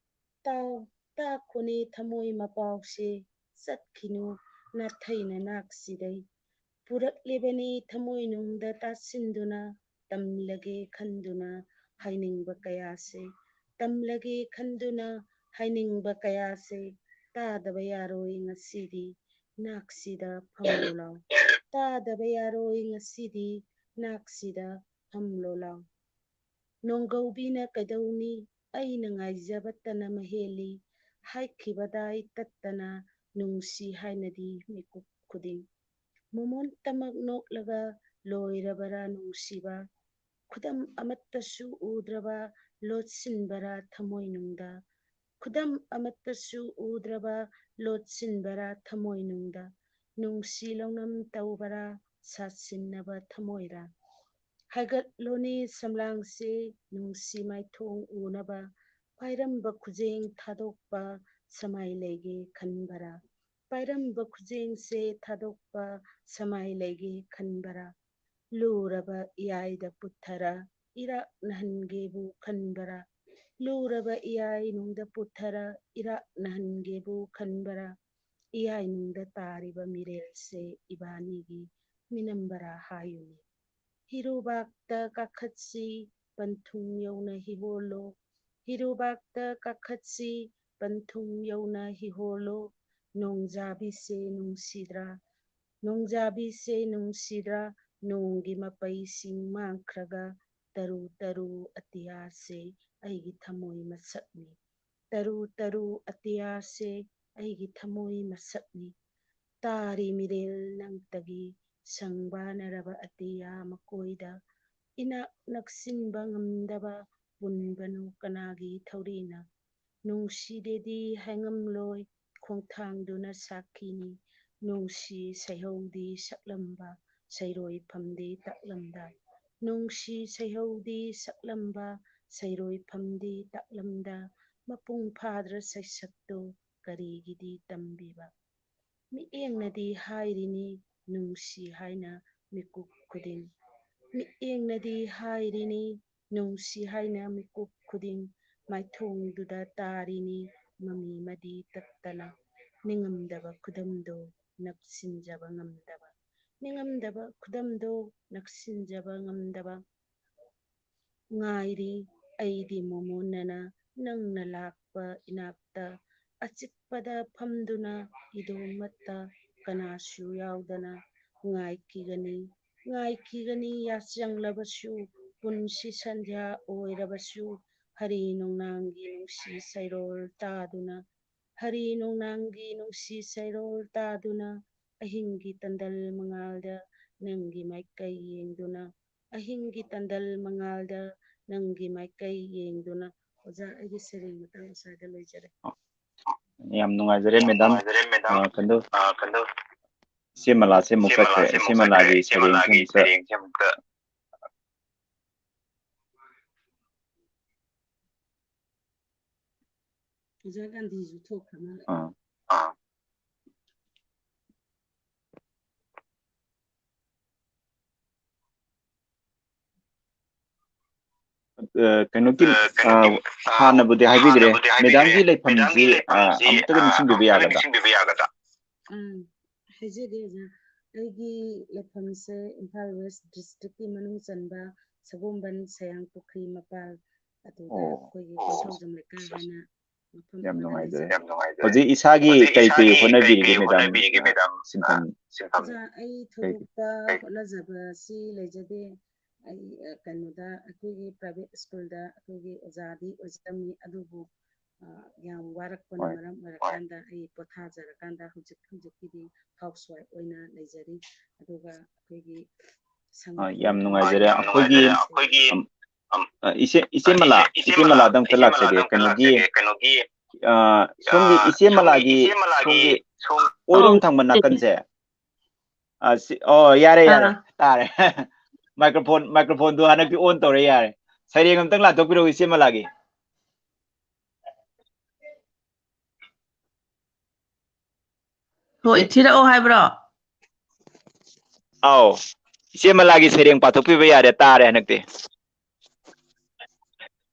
ꯇꯥꯎ, ꯇꯥꯈꯣꯅꯦ ꯊꯃꯣꯏ ꯃꯄꯥꯎꯁꯦ, ꯆꯠꯈꯤꯅꯨ ꯅꯥꯊꯩꯅ ꯅꯥꯛꯁꯤꯗꯩ꯫ ꯄꯨꯔꯛꯂꯤꯕꯅꯤ ꯊꯃꯣꯏꯅꯨꯡꯗ ꯇꯥꯁꯤꯟꯗꯨꯅ, ꯇꯝꯂꯒꯦ ꯈꯟꯗꯨꯅ ꯍꯥꯏꯅꯤꯡꯕ ꯀꯌꯥꯁꯦ, ꯇꯝꯂꯒꯦ ꯈꯟꯗꯨꯅ ꯍꯥꯏꯅꯤꯡꯕ ꯀꯌꯥꯁꯦ, ꯇꯥꯗꯕ ꯌꯥꯔꯣꯏ ꯉꯁꯤꯗꯤ, ꯅꯥꯛꯁꯤꯗ ꯐꯝꯂꯣ ꯂꯥꯎ꯫ ꯇꯥꯗꯕ ꯌꯥꯔꯣꯏ ꯉꯁꯤꯗꯤ, ꯅꯥꯛꯁꯤꯗ ꯐꯝꯂꯣ ꯂꯥꯎ꯫ ꯅꯣꯡꯒꯧꯕꯤꯅ ꯀꯩꯗꯧꯅꯤ, ꯑꯩꯅ ꯉꯥꯏꯖꯕꯇꯅ ꯃꯍꯦꯜꯂꯤ, ꯍꯥꯏꯈꯤꯕꯗꯥꯏ ꯇꯠꯇꯅ ꯅꯨꯡꯁꯤ ꯍꯥꯏꯅꯗꯤ ꯃꯤꯀꯨꯞ ꯈꯨꯗꯤꯡ꯫ ꯃꯣꯃꯣꯟꯇꯃꯛ ꯅꯣꯛꯂꯒ ꯂꯣꯏꯔꯕꯔꯥ ꯅꯨꯡꯁꯤꯕ? ꯈꯨꯗꯝ ꯑꯃꯠꯇꯁꯨ ꯎꯗ꯭ꯔꯕ ꯂꯣꯠꯁꯤꯟꯕꯔꯥ ꯊꯃꯣꯏꯅꯨꯡꯗ? ꯈꯨꯗꯝ ꯑꯃꯠꯇꯁꯨ ꯎꯗ꯭ꯔꯕ ꯂꯣꯠꯁꯤꯟꯕꯔꯥ ꯊꯃꯣꯏꯅꯨꯡꯗ? ꯅꯨꯡꯁꯤ ꯂꯧꯅꯝ ꯇꯧꯕꯔꯥ ꯁꯥꯠꯁꯤꯟꯅꯕ ꯊꯃꯣꯏꯔꯥ? ꯍꯥꯏꯒꯠꯂꯣꯅꯦ ꯁꯝꯂꯥꯡꯁꯦ ꯅꯨꯡꯁꯤ ꯃꯥꯏꯊꯣꯡ ꯎꯅꯕ, ꯄꯥꯏꯔꯝꯕ ꯈꯨꯖꯦꯡ ꯊꯥꯗꯣꯛꯄ ꯁꯃꯥꯏ ꯂꯩꯒꯦ ꯈꯟꯕꯔꯥ? ꯄꯥꯏꯔꯝꯕ ꯈꯨꯖꯦꯡꯁꯦ ꯊꯥꯗꯣꯛꯄ ꯁꯃꯥꯏ ꯂꯩꯒꯦ ꯈꯟꯕꯔꯥ? ꯂꯨꯔꯕ ꯏꯌꯥꯏꯗ ꯄꯨꯊꯔ ꯏꯔꯥꯛꯅꯍꯟꯒꯦꯕꯨ ꯈꯟꯕꯔꯥ? ꯂꯨꯔꯕ ꯏꯌꯥꯏ ꯅꯨꯡꯗ ꯄꯨꯊꯔ ꯏꯔꯥꯛꯅꯍꯟꯒꯦꯕꯨ ꯈꯟꯕꯔꯥ? ꯏꯌꯥꯏ ꯅꯨꯡꯗ ꯇꯥꯔꯤꯕ ꯃꯤꯔꯦꯜꯁꯦ ꯏꯕꯥꯅꯤꯒꯤ ꯃꯤꯅꯝꯕꯔꯥ ꯍꯥꯏꯌꯨꯅꯦ꯫ ꯍꯤꯔꯨꯕꯥꯛꯇ ꯀꯥꯈꯠꯁꯤ ꯄꯟꯊꯨꯡ ꯌꯧꯅ ꯍꯤꯍꯣꯜꯂꯣ꯫ ꯍꯤꯔꯨꯕꯥꯛꯇ ꯀꯥꯈꯠꯁꯤ ꯄꯟꯊꯨꯡ ꯌꯧꯅ ꯍꯤꯍꯣꯜꯂꯣ꯫ ꯅꯣꯡꯖꯥꯕꯤꯁꯦ ꯅꯨꯡꯁꯤꯗ꯭ꯔꯥ? ꯅꯣꯡꯖꯥꯕꯤꯁꯦ ꯅꯨꯡꯁꯤꯗ꯭ꯔꯥ? ꯅꯣꯡꯒꯤ ꯃꯄꯩꯁꯤꯡ ꯃꯥꯡꯈ꯭ꯔꯒ ꯇꯔꯨ ꯇꯔꯨ ꯑꯇꯤꯌꯥꯁꯦ ꯑꯩꯒꯤ ꯊꯃꯣꯏ ꯃꯁꯛꯅꯤ꯫ ꯇꯔꯨ ꯇꯔꯨ ꯑꯇꯤꯌꯥꯁꯦ ꯑꯩꯒꯤ ꯊꯃꯣꯏ ꯃꯁꯛꯅꯤ꯫ ꯇꯥꯔꯤ ꯃꯤꯔꯦꯜ ꯅꯪꯇꯒꯤ ꯁꯪꯕꯥꯅꯔꯕ ꯑꯇꯤꯌꯥ ꯃꯀꯣꯏꯗ ꯏꯅꯥꯛ ꯅꯛꯁꯤꯟꯕ ꯉꯝꯗꯕ ꯄꯨꯟꯕꯅꯣ ꯀꯅꯥꯒꯤ ꯊꯧꯔꯤꯅ? ꯅꯨꯡꯁꯤꯗꯦꯗꯤ ꯍꯥꯏꯉꯝꯂꯣꯏ ꯈꯣꯡꯊꯥꯡꯗꯨꯅ ꯁꯥꯈꯤꯅꯤ꯫ ꯅꯨꯡꯁꯤ ꯁꯩꯍꯧꯗꯤ ꯁꯛꯂꯝꯕ ꯁꯩꯔꯣꯏꯐꯝꯗꯤ ꯇꯥꯛꯂꯝꯗ꯫ ꯅꯨꯡꯁꯤ ꯁꯩꯍꯧꯗꯤ ꯁꯛꯂꯝꯕ ꯁꯩꯔꯣꯏꯐꯝꯗꯤ ꯇꯥꯛꯂꯝꯗ꯫ ꯃꯄꯨꯡ ꯐꯥꯗ꯭ꯔ ꯁꯩꯁꯛꯇꯨ ꯀꯔꯤꯒꯤꯗꯤ ꯇꯝꯕꯤꯕ? ꯃꯤꯠꯌꯦꯡꯅꯗꯤ ꯍꯥꯏꯔꯤꯅꯤ ꯅꯨꯡꯁꯤ ꯍꯥꯏꯅ ꯃꯤꯀꯨꯞ ꯈꯨꯗꯤꯡ꯫ ꯃꯤꯠꯌꯦꯡꯅꯗꯤ ꯍꯥꯏꯔꯤꯅꯤ ꯅꯨꯡꯁꯤ ꯍꯥꯏꯅ ꯃꯤꯀꯨꯞ ꯈꯨꯗꯤꯡ ꯃꯥꯏꯊꯣꯡꯗꯨꯗ ꯇꯥꯔꯤꯅꯤ, ꯃꯃꯤ ꯑꯃꯗꯤ ꯇꯠꯇꯅ꯫ ꯅꯤꯡꯉꯝꯗꯕ ꯈꯨꯗꯝꯗꯣ ꯅꯛꯁꯤꯟꯖꯕ ꯉꯝꯗꯕ, ꯅꯤꯡꯉꯝꯗꯕ ꯈꯨꯗꯝꯗꯣ ꯅꯛꯁꯤꯟꯖꯕ ꯉꯝꯗꯕ꯫ ꯉꯥꯏꯔꯤ ꯑꯩꯗꯤ ꯃꯣꯃꯣꯟꯅꯅ ꯅꯪꯅ ꯂꯥꯛꯄ ꯏꯅꯥꯛꯇ꯫ ꯑꯆꯤꯛꯄꯗ ꯐꯝꯗꯨꯅ ꯏꯗꯣꯝꯃꯠꯇ, ꯀꯅꯥꯁꯨ ꯌꯥꯎꯗꯅ ꯉꯥꯏꯈꯤꯒꯅꯤ, ꯉꯥꯏꯈꯤꯒꯅꯤ꯫ ꯌꯥꯆꯪꯂꯕꯁꯨ ꯄꯨꯟꯁꯤ ꯁꯟꯙ꯭ꯌꯥ ꯑꯣꯏꯔꯕꯁꯨ, ꯍꯔꯤ ꯅꯣꯡꯅꯥꯡꯒꯤ ꯅꯨꯡꯁꯤ ꯁꯩꯔꯣꯜ ꯇꯥꯗꯨꯅ, ꯍꯔꯤ ꯅꯣꯡꯅꯥꯡꯒꯤ ꯅꯨꯡꯁꯤ ꯁꯩꯔꯣꯜ ꯇꯥꯗꯨꯅ, ꯑꯍꯤꯡꯒꯤ ꯇꯟꯗꯜ ꯃꯉꯥꯜꯗ ꯅꯪꯒꯤ ꯃꯥꯏꯀꯩ ꯌꯦꯡꯗꯨꯅ, ꯑꯍꯤꯡꯒꯤ ꯇꯟꯗꯜ ꯃꯉꯥꯜꯗ ꯅꯪꯒꯤ ꯃꯥꯏꯀꯩ ꯌꯦꯡꯗꯨꯅ꯫ ꯑꯣꯖꯥ, ꯑꯩꯒꯤ ꯁꯩꯔꯦꯡ ꯃꯇꯥꯡ ꯑꯁ꯭ꯋꯥꯏꯗ ꯂꯣꯏꯖꯔꯦ꯫ ꯌꯥꯝ ꯅꯨꯡꯉꯥꯏꯖꯔꯦ, ꯃꯦꯗꯥꯝ꯫ ꯑ, ꯀꯩꯅꯣ, ꯏꯆꯦ ꯃꯂꯥꯁꯦ ꯑꯃꯨꯛ ꯆꯠꯈ꯭ꯔꯦ꯫ ꯏꯆꯦ ꯃꯂꯥꯒꯤ ꯁꯩꯔꯦꯡꯁꯦ ꯑꯃꯨꯛꯇ ꯑꯣꯖꯥ ꯒꯥꯟꯙꯤꯁꯨ ꯊꯣꯛꯈ꯭ꯔ ꯃꯥꯜꯂꯦ꯫ ꯑꯥ꯫ ꯑ, ꯀꯩꯅꯣꯒꯤ, ꯑ, ꯍꯥꯟꯅꯕꯨꯗꯤ ꯍꯥꯏꯕꯤꯈ꯭ꯔꯦ, ꯃꯦꯗꯥꯝꯒꯤ ꯂꯩꯐꯝꯁꯤ, ꯑ, ꯑꯃꯨꯛꯇꯒ ꯅꯤꯡꯁꯤꯡꯕꯤꯕ ꯌꯥꯒꯗ꯭ꯔꯥ? ꯎꯝ, ꯍꯥꯏꯖꯒꯦ ꯑꯣꯖꯥ꯫ ꯑꯩꯒꯤ ꯂꯩꯐꯝꯁꯦ ꯏꯝꯐꯥꯜ ꯋꯦꯁ ꯗꯤꯁꯇ꯭ꯔꯤꯛꯀꯤ ꯃꯅꯨꯡ ꯆꯟꯕ ꯁꯒꯣꯝꯕꯟ ꯁꯌꯥꯡ ꯄꯨꯈ꯭ꯔꯤ ꯃꯄꯥꯜ ꯑꯗꯨꯗ ꯑꯩꯈꯣꯏꯒꯤ ꯀꯣꯟꯊꯧꯖꯝ ꯂꯩꯀꯥꯏ ꯍꯥꯏꯅ ꯃꯐꯝ ꯌꯥꯝ ꯑꯃꯗ ꯅꯨꯡꯉꯥꯏꯖꯔꯦ꯫ ꯂꯩꯖꯩ꯫ ꯍꯧꯖꯤꯛ ꯏꯁꯥꯒꯤ ꯀꯩ ꯀꯩ ꯍꯣꯠꯅꯕꯤꯔꯤꯒꯦ, ꯃꯦꯗꯥꯝ? ꯁꯤꯟꯐꯝ꯫ ꯑꯣꯖꯥ, ꯑꯩ ꯊꯣꯏꯗꯣꯛꯄ ꯍꯣꯠꯅꯖꯕꯁꯤ ꯂꯩꯖꯗꯦ꯫ ꯑꯩ, ꯑ, ꯀꯩꯅꯣꯗ, ꯑꯩꯈꯣꯏꯒꯤ ꯄ꯭ꯔꯥꯏꯚꯦꯠ ꯁ꯭ꯀꯨꯜꯗ ꯑꯩꯈꯣꯏꯒꯤ ꯑꯣꯖꯥꯗꯤ ꯑꯣꯏꯖꯔꯝꯃꯤ, ꯑꯗꯨꯕꯨ, ꯑ, ꯌꯥꯝ ꯋꯥꯔꯛꯄꯅ ꯃꯔꯝ ꯑꯣꯏꯔꯀꯥꯟꯗ ꯑꯩ ꯄꯣꯊꯥꯖꯔꯀꯥꯟꯗ ꯍꯧꯖꯤꯛ ꯍꯧꯖꯤꯛꯀꯤꯗꯤ ꯍꯥꯎꯁ ꯋꯥꯏꯐ ꯑꯣꯏꯅ ꯂꯩꯖꯔꯤ꯫ ꯑꯗꯨꯒ ꯑꯩꯈꯣꯏꯒꯤ ꯑ, ꯌꯥꯝ ꯅꯨꯡꯉꯥꯏꯖꯔꯦ꯫ ꯑꯩꯈꯣꯏꯒꯤ, ꯑ, ꯏꯆꯦ, ꯏꯆꯦ ꯃꯂꯥ, ꯏꯆꯦ ꯃꯂꯥꯗ ꯑꯝꯇ ꯂꯥꯛꯆꯒꯦ꯫ ꯀꯩꯅꯣꯒꯤ, ꯑ, ꯁꯣꯝꯒꯤ ꯏꯆꯦ ꯃꯂꯥꯒꯤ, ꯁꯣꯝꯒꯤ ꯑꯣꯏꯔꯣꯝ ꯊꯪꯕ ꯅꯥꯀꯟꯁꯦ꯫ ꯑ, ꯁꯤ, ꯑꯣ, ꯌꯥꯔꯦ, ꯌꯥꯔꯦ꯫ ꯑꯥ꯫ ꯇꯥꯔꯦ꯫ ꯃꯥꯏꯀ꯭ꯔꯣꯐꯣꯟ, ꯃꯥꯏꯀ꯭ꯔꯣꯐꯣꯟꯗꯨ ꯍꯟꯗꯛꯇꯤ ꯑꯣꯟ ꯇꯧꯔꯦ, ꯌꯥꯔꯦ꯫ ꯁꯩꯔꯦꯡ ꯑꯝꯇꯪ ꯂꯥꯟꯊꯣꯛꯄꯤꯔꯛꯎ, ꯏꯆꯦ ꯃꯂꯥꯒꯤ꯫ ꯍꯣꯏ, ꯊꯤꯔꯛꯑꯣ ꯍꯥꯏꯕ꯭ꯔꯣ? ꯑꯧ꯫ ꯏꯆꯦ ꯃꯂꯥꯒꯤ ꯁꯩꯔꯦꯡ ꯄꯥꯊꯣꯛꯄꯤꯕ ꯌꯥꯔꯦ, ꯇꯥꯔꯦ ꯍꯟꯗꯛꯇꯤ꯫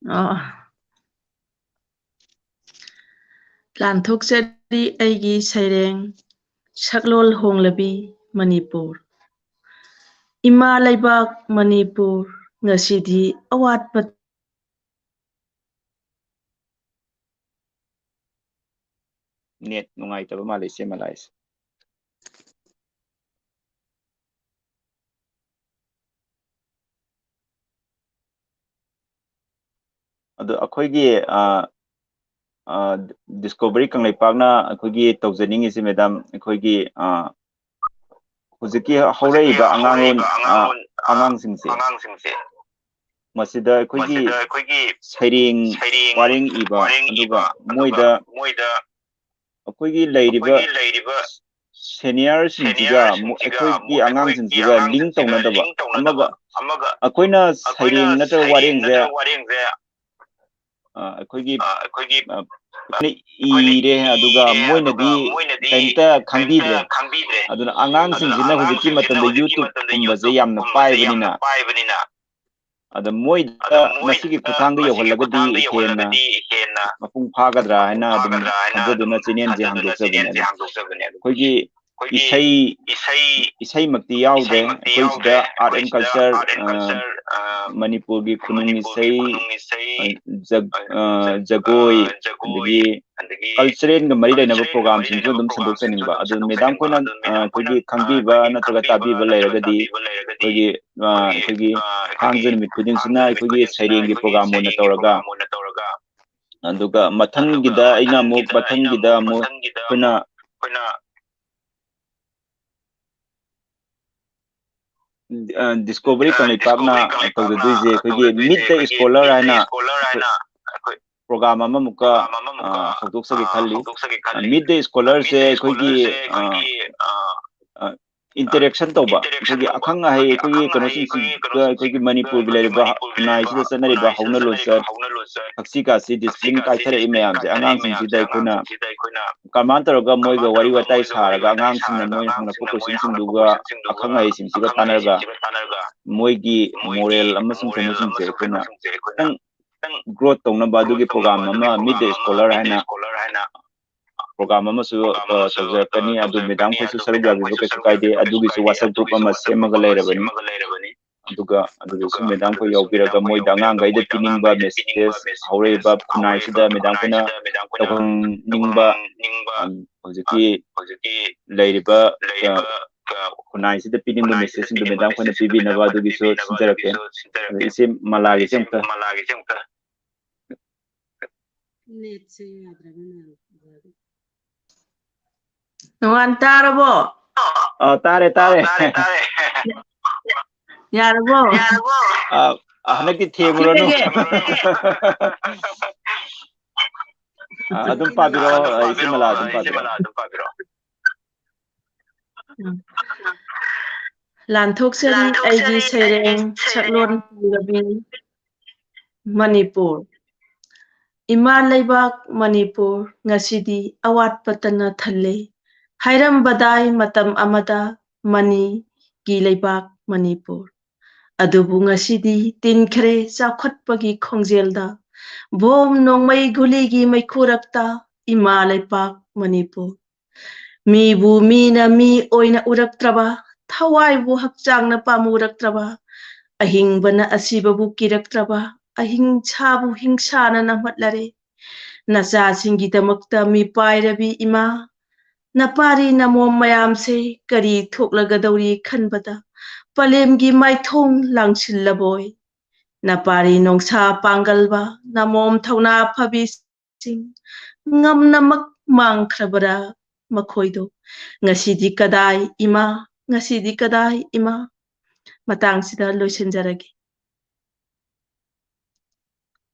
ꯑꯣ꯫ ꯂꯥꯟꯊꯣꯛꯆꯔꯤ ꯑꯩꯒꯤ ꯁꯩꯔꯦꯡ, ꯁꯛꯂꯣꯜ ꯍꯣꯡꯂꯕꯤ ꯃꯅꯤꯄꯨꯔ꯫ ꯏꯃꯥ ꯂꯩꯕꯥꯛ ꯃꯅꯤꯄꯨꯔ, ꯉꯁꯤꯗꯤ ꯑꯋꯥꯠꯄ ꯅꯦꯠ ꯅꯨꯡꯉꯥꯏꯇꯕ ꯃꯥꯜꯂꯦ, ꯏꯆꯦ ꯃꯂꯥꯏꯁꯦ꯫ ꯑꯗꯣ ꯑꯩꯈꯣꯏꯒꯤ, ꯑ, ꯑ, ꯗꯤꯁꯀꯣꯚꯔꯤ ꯀꯪꯂꯩꯄꯥꯛꯅ ꯑꯩꯈꯣꯏꯒꯤ ꯇꯧꯖꯅꯤꯡꯉꯤꯁꯤ, ꯃꯦꯗꯥꯝ, ꯑꯩꯈꯣꯏꯒꯤ, ꯑ, ꯍꯧꯖꯤꯛꯀꯤ ꯍꯧꯔꯛꯏꯕ ꯑꯉꯥꯡꯂꯣꯟ, ꯑ, ꯑꯉꯥꯡꯁꯤꯡꯁꯦ, ꯃꯁꯤꯗ ꯑꯩꯈꯣꯏꯒꯤ ꯁꯩꯔꯦꯡ, ꯋꯥꯔꯦꯡ ꯏꯕ, ꯑꯗꯨꯒ ꯃꯣꯏꯗ ꯑꯩꯈꯣꯏꯒꯤ ꯂꯩꯔꯤꯕ ꯁꯦꯅꯤꯌꯔꯁꯤꯡꯁꯤꯒ ꯃꯨ-, ꯑꯩꯈꯣꯏꯒꯤ ꯑꯉꯥꯡꯁꯤꯡꯁꯤꯒ ꯂꯤꯡ ꯇꯧꯅꯗꯕ, ꯑꯃꯒ ꯑꯩꯈꯣꯏꯅ ꯁꯩꯔꯦꯡ ꯅꯠꯇ꯭ꯔꯒ ꯋꯥꯔꯦꯡꯁꯦ, ꯑ, ꯑꯩꯈꯣꯏꯒꯤ, ꯑ, ꯑꯩꯈꯣꯏꯅ ꯏꯔꯦ, ꯑꯗꯨꯒ ꯃꯣꯏꯅꯗꯤ ꯀꯩꯝꯇ ꯈꯪꯕꯤꯗ꯭ꯔꯦ꯫ ꯑꯗꯨꯅ ꯑꯉꯥꯡꯁꯤꯡꯁꯤꯅ ꯍꯧꯖꯤꯛꯀꯤ ꯃꯇꯝꯗ YouTube ꯀꯨꯝꯕꯁꯦ ꯌꯥꯝꯅ ꯄꯥꯏꯕꯅꯤꯅ, ꯑꯗ ꯃꯣꯏꯗ ꯃꯁꯤꯒꯤ ꯈꯨꯠꯊꯥꯡꯗ ꯌꯧꯍꯜꯂꯒꯗꯤ ꯍꯦꯟꯅ ꯃꯄꯨꯡ ꯐꯥꯒꯗ꯭ꯔꯥ ꯍꯥꯏꯅ ꯑꯗꯨꯝ ꯈꯟꯖꯗꯨꯅ ꯆꯦꯅꯦꯜꯁꯦ ꯍꯥꯡꯗꯣꯛꯆꯕꯅꯦ꯫ ꯑꯗꯣ ꯑꯩꯈꯣꯏꯒꯤ ꯏꯁꯩ, ꯏꯁꯩꯃꯛꯇꯤ ꯌꯥꯎꯗ꯭ꯔꯦ꯫ ꯑꯩꯈꯣꯏ ꯁꯤꯗ art and culture, ꯑ, ꯃꯅꯤꯄꯨꯔꯒꯤ ꯈꯨꯅꯨꯡ ꯏꯁꯩ, ꯑ, ꯖꯒ-, ꯑ, ꯖꯒꯣꯏ, ꯑꯗꯒꯤ cultural ꯒ ꯃꯔꯤ ꯂꯩꯅꯕ program ꯁꯤꯡꯁꯨ ꯑꯗꯨꯝ ꯁꯟꯗꯣꯛꯆꯅꯤꯡꯕ꯫ ꯑꯗꯨ ꯃꯦꯗꯥꯝ ꯈꯣꯏꯅ, ꯑ, ꯑꯩꯈꯣꯏꯒꯤ ꯈꯪꯕꯤꯕ ꯅꯠꯇ꯭ꯔꯒ ꯇꯥꯕꯤꯕ ꯂꯩꯔꯒꯗꯤ, ꯑꯩꯈꯣꯏꯒꯤ, ꯑ, ꯑꯩꯈꯣꯏꯒꯤ ꯊꯥꯡꯖ ꯅꯨꯃꯤꯠ ꯈꯨꯗꯤꯡꯁꯤꯅ ꯑꯩꯈꯣꯏꯒꯤ ꯁꯩꯔꯦꯡꯒꯤ program ꯑꯣꯏꯅ ꯇꯧꯔꯒ, ꯑꯗꯨꯒ ꯃꯊꯪꯒꯤꯗ ꯑꯩꯅ ꯑꯃꯨꯛ, ꯃꯊꯪꯒꯤꯗ ꯑꯃꯨꯛ ꯑꯩꯈꯣꯏꯅ, ꯑ, ꯗꯤꯁꯀꯣꯚꯔꯤ ꯀꯪꯂꯩꯄꯥꯛꯅ ꯇꯧꯖꯗꯣꯏꯁꯦ ꯑꯩꯈꯣꯏꯒꯤ Meet the Scholar ꯍꯥꯏꯅ ꯑꯩꯈꯣꯏ program ꯑꯃꯃꯨꯛꯀ, ꯑ, ꯍꯧꯗꯣꯛꯆꯒꯦ ꯈꯜꯂꯤ꯫ Meet the Scholar ꯁꯦ ꯑꯩꯈꯣꯏꯒꯤ, ꯑ, ꯑ, interaction ꯇꯧꯕ, ꯑꯩꯈꯣꯏꯒꯤ ꯑꯈꯪ ꯑꯍꯩ, ꯑꯩꯈꯣꯏꯒꯤ ꯀꯩꯅꯣꯁꯤꯡꯁꯤꯒ, ꯑꯩꯈꯣꯏꯒꯤ ꯃꯅꯤꯄꯨꯔꯒꯤ ꯂꯩꯔꯤꯕ ꯈꯨꯟꯅꯥꯏꯁꯤꯗ ꯆꯠꯅꯔꯤꯕ ꯍꯧꯅ ꯂꯣꯟꯆꯠ, ꯊꯛꯁꯤ ꯈꯥꯁꯤ, discipline ꯀꯥꯏꯊꯔꯛꯏ ꯃꯌꯥꯝꯁꯦ ꯑꯉꯥꯡꯁꯤꯡꯁꯤꯗ ꯑꯩꯈꯣꯏꯅ ꯀꯃꯥꯏꯅ ꯇꯧꯔꯒ ꯃꯣꯏꯒ ꯋꯥꯔꯤ ꯋꯥꯇꯥꯏ ꯁꯥꯔꯒ ꯑꯉꯥꯡꯁꯤꯡꯅ ꯃꯣꯏꯅ ꯍꯪꯂꯛꯄ question ꯁꯤꯡꯗꯨꯒ ꯑꯈꯪ ꯑꯍꯩꯁꯤꯡꯁꯤꯒ ꯇꯥꯟꯅꯔꯒ ꯃꯣꯏꯒꯤ moral ꯑꯃꯁꯨꯡ ꯀꯩꯅꯣꯁꯤꯡꯁꯦ ꯑꯩꯈꯣꯏꯅ ꯈꯤꯇꯪ ꯈꯤꯇꯪ growth ꯇꯧꯅꯕ ꯑꯗꯨꯒꯤ program ꯑꯃ Meet the Scholar ꯍꯥꯏꯅ program ꯑꯃꯁꯨ, ꯑ, ꯇꯧꯖꯔꯛꯀꯅꯤ꯫ ꯑꯗꯨ madam ꯈꯣꯏꯁꯨ ꯁꯔꯨꯛ ꯌꯥꯕꯤꯕ ꯀꯩꯁꯨ ꯀꯥꯏꯗꯦ꯫ ꯑꯗꯨꯒꯤꯁꯨ WhatsApp group ꯑꯃ ꯁꯦꯝꯃꯒ ꯂꯩꯔꯕꯅꯤ꯫ ꯑꯗꯨꯒ ꯑꯗꯨꯗꯁꯨ madam ꯈꯣꯏ ꯌꯥꯎꯕꯤꯔꯒ ꯃꯣꯏꯗ ꯑꯉꯥꯡꯈꯩꯗ ꯄꯤꯅꯤꯡꯕ message, ꯍꯧꯔꯛꯏꯕ ꯈꯨꯟꯅꯥꯏꯁꯤꯗ madam ꯈꯣꯏꯅ ꯇꯧꯍꯟꯅꯤꯡꯕ, ꯑꯝ, ꯍꯧꯖꯤꯛꯀꯤ ꯂꯩꯔꯤꯕ, ꯑ, ꯈꯨꯟꯅꯥꯏꯁꯤꯗ ꯄꯤꯅꯤꯡꯕ messageꯁꯤꯡꯗꯨ madam ꯈꯣꯏꯅ ꯄꯤꯕꯤꯅꯕ ꯑꯗꯨꯒꯤꯁꯨ ꯁꯤꯟꯖꯔꯛꯀꯦ꯫ ꯑꯗ ꯏꯆꯦ ꯃꯂꯥꯒꯤꯁꯦ ꯑꯝꯇ꯫ ꯅꯦꯠꯁꯦ ꯌꯥꯗ꯭ꯔꯕ ꯃꯥꯜꯂꯦ꯫ ꯅꯨꯡꯉꯥꯟ ꯇꯥꯔꯕꯣ? ꯑ, ꯇꯥꯔꯦ, ꯇꯥꯔꯦ꯫ ꯌꯥꯔꯕꯣ? ꯑ, ꯑ, ꯍꯟꯗꯛꯇꯤ ꯊꯦꯡꯉꯨꯔꯅꯨ꯫ ꯊꯦꯡꯉꯦ꯫ ꯑ, ꯑꯗꯨꯝ ꯄꯥꯕꯤꯔꯛꯑꯣ, ꯑ, ꯏꯆꯦ ꯃꯂꯥ, ꯑꯗꯨꯝ ꯄꯥꯕꯤꯔꯛꯑꯣ꯫ ꯎꯝ꯫ ꯂꯥꯟꯊꯣꯛꯆꯔꯤ ꯑꯩꯒꯤ ꯁꯩꯔꯦꯡ ꯁꯛꯂꯣꯟ ꯄꯨꯔꯕꯤ ꯃꯅꯤꯄꯨꯔ꯫ ꯏꯃꯥ ꯂꯩꯕꯥꯛ ꯃꯅꯤꯄꯨꯔ ꯉꯁꯤꯗꯤ ꯑꯋꯥꯠꯄꯇꯅ ꯊꯜꯂꯦ꯫ ꯍꯥꯏꯔꯝꯕꯗꯥꯏ ꯃꯇꯝ ꯑꯃꯗ ꯃꯅꯤꯒꯤ ꯂꯩꯕꯥꯛ ꯃꯅꯤꯄꯨꯔ꯫ ꯑꯗꯨꯕꯨ ꯉꯁꯤꯗꯤ ꯇꯤꯟꯈ꯭ꯔꯦ ꯆꯥꯎꯈꯠꯄꯒꯤ ꯈꯣꯡꯖꯦꯜꯗ꯫ ꯕꯣꯝ ꯅꯣꯡꯃꯩ ꯒꯨꯂꯤꯒꯤ ꯃꯩꯈꯨꯔꯛꯇ ꯏꯃꯥ ꯂꯩꯄꯥꯛ ꯃꯅꯤꯄꯨꯔ꯫ ꯃꯤꯕꯨ ꯃꯤꯅ ꯃꯤ ꯑꯣꯏꯅ ꯎꯔꯛꯇ꯭ꯔꯕ, ꯊꯋꯥꯏꯕꯨ ꯍꯛꯆꯥꯡꯅ ꯄꯥꯝꯃꯨꯔꯛꯇ꯭ꯔꯕ, ꯑꯍꯤꯡꯕꯅ ꯑꯁꯤꯕꯕꯨ ꯀꯤꯔꯛꯇ꯭ꯔꯕ, ꯑꯍꯤꯡꯁꯥꯕꯨ ꯍꯤꯡꯁꯥꯅ ꯅꯝꯍꯠꯂꯔꯦ꯫ ꯅꯆꯥꯁꯤꯡꯒꯤꯗꯃꯛꯇ ꯃꯤꯄꯥꯏꯔꯕꯤ ꯏꯃꯥ, ꯅꯄꯥꯔꯤ ꯅꯃꯣꯝ ꯃꯌꯥꯝꯁꯦ ꯀꯔꯤ ꯊꯣꯛꯂꯒꯗꯧꯔꯤ ꯈꯟꯕꯗ ꯄꯂꯦꯝꯒꯤ ꯃꯥꯏꯊꯣꯡ ꯂꯥꯡꯁꯤꯜꯂꯕꯣꯏ꯫ ꯅꯄꯥꯔꯤ ꯅꯣꯡꯁꯥ ꯄꯥꯡꯒꯜꯕ ꯅꯃꯣꯝ ꯊꯧꯅꯥ ꯐꯕꯤꯁꯤꯡ ꯉꯝꯅꯃꯛ ꯃꯥꯡꯈ꯭ꯔꯕꯔꯥ ꯃꯈꯣꯏꯗꯣ? ꯉꯁꯤꯗꯤ ꯀꯗꯥꯏ ꯏꯃꯥ, ꯉꯁꯤꯗꯤ ꯀꯗꯥꯏ ꯏꯃꯥ? ꯃꯇꯥꯡꯁꯤꯗ ꯂꯣꯏꯁꯤꯟꯖꯔꯒꯦ꯫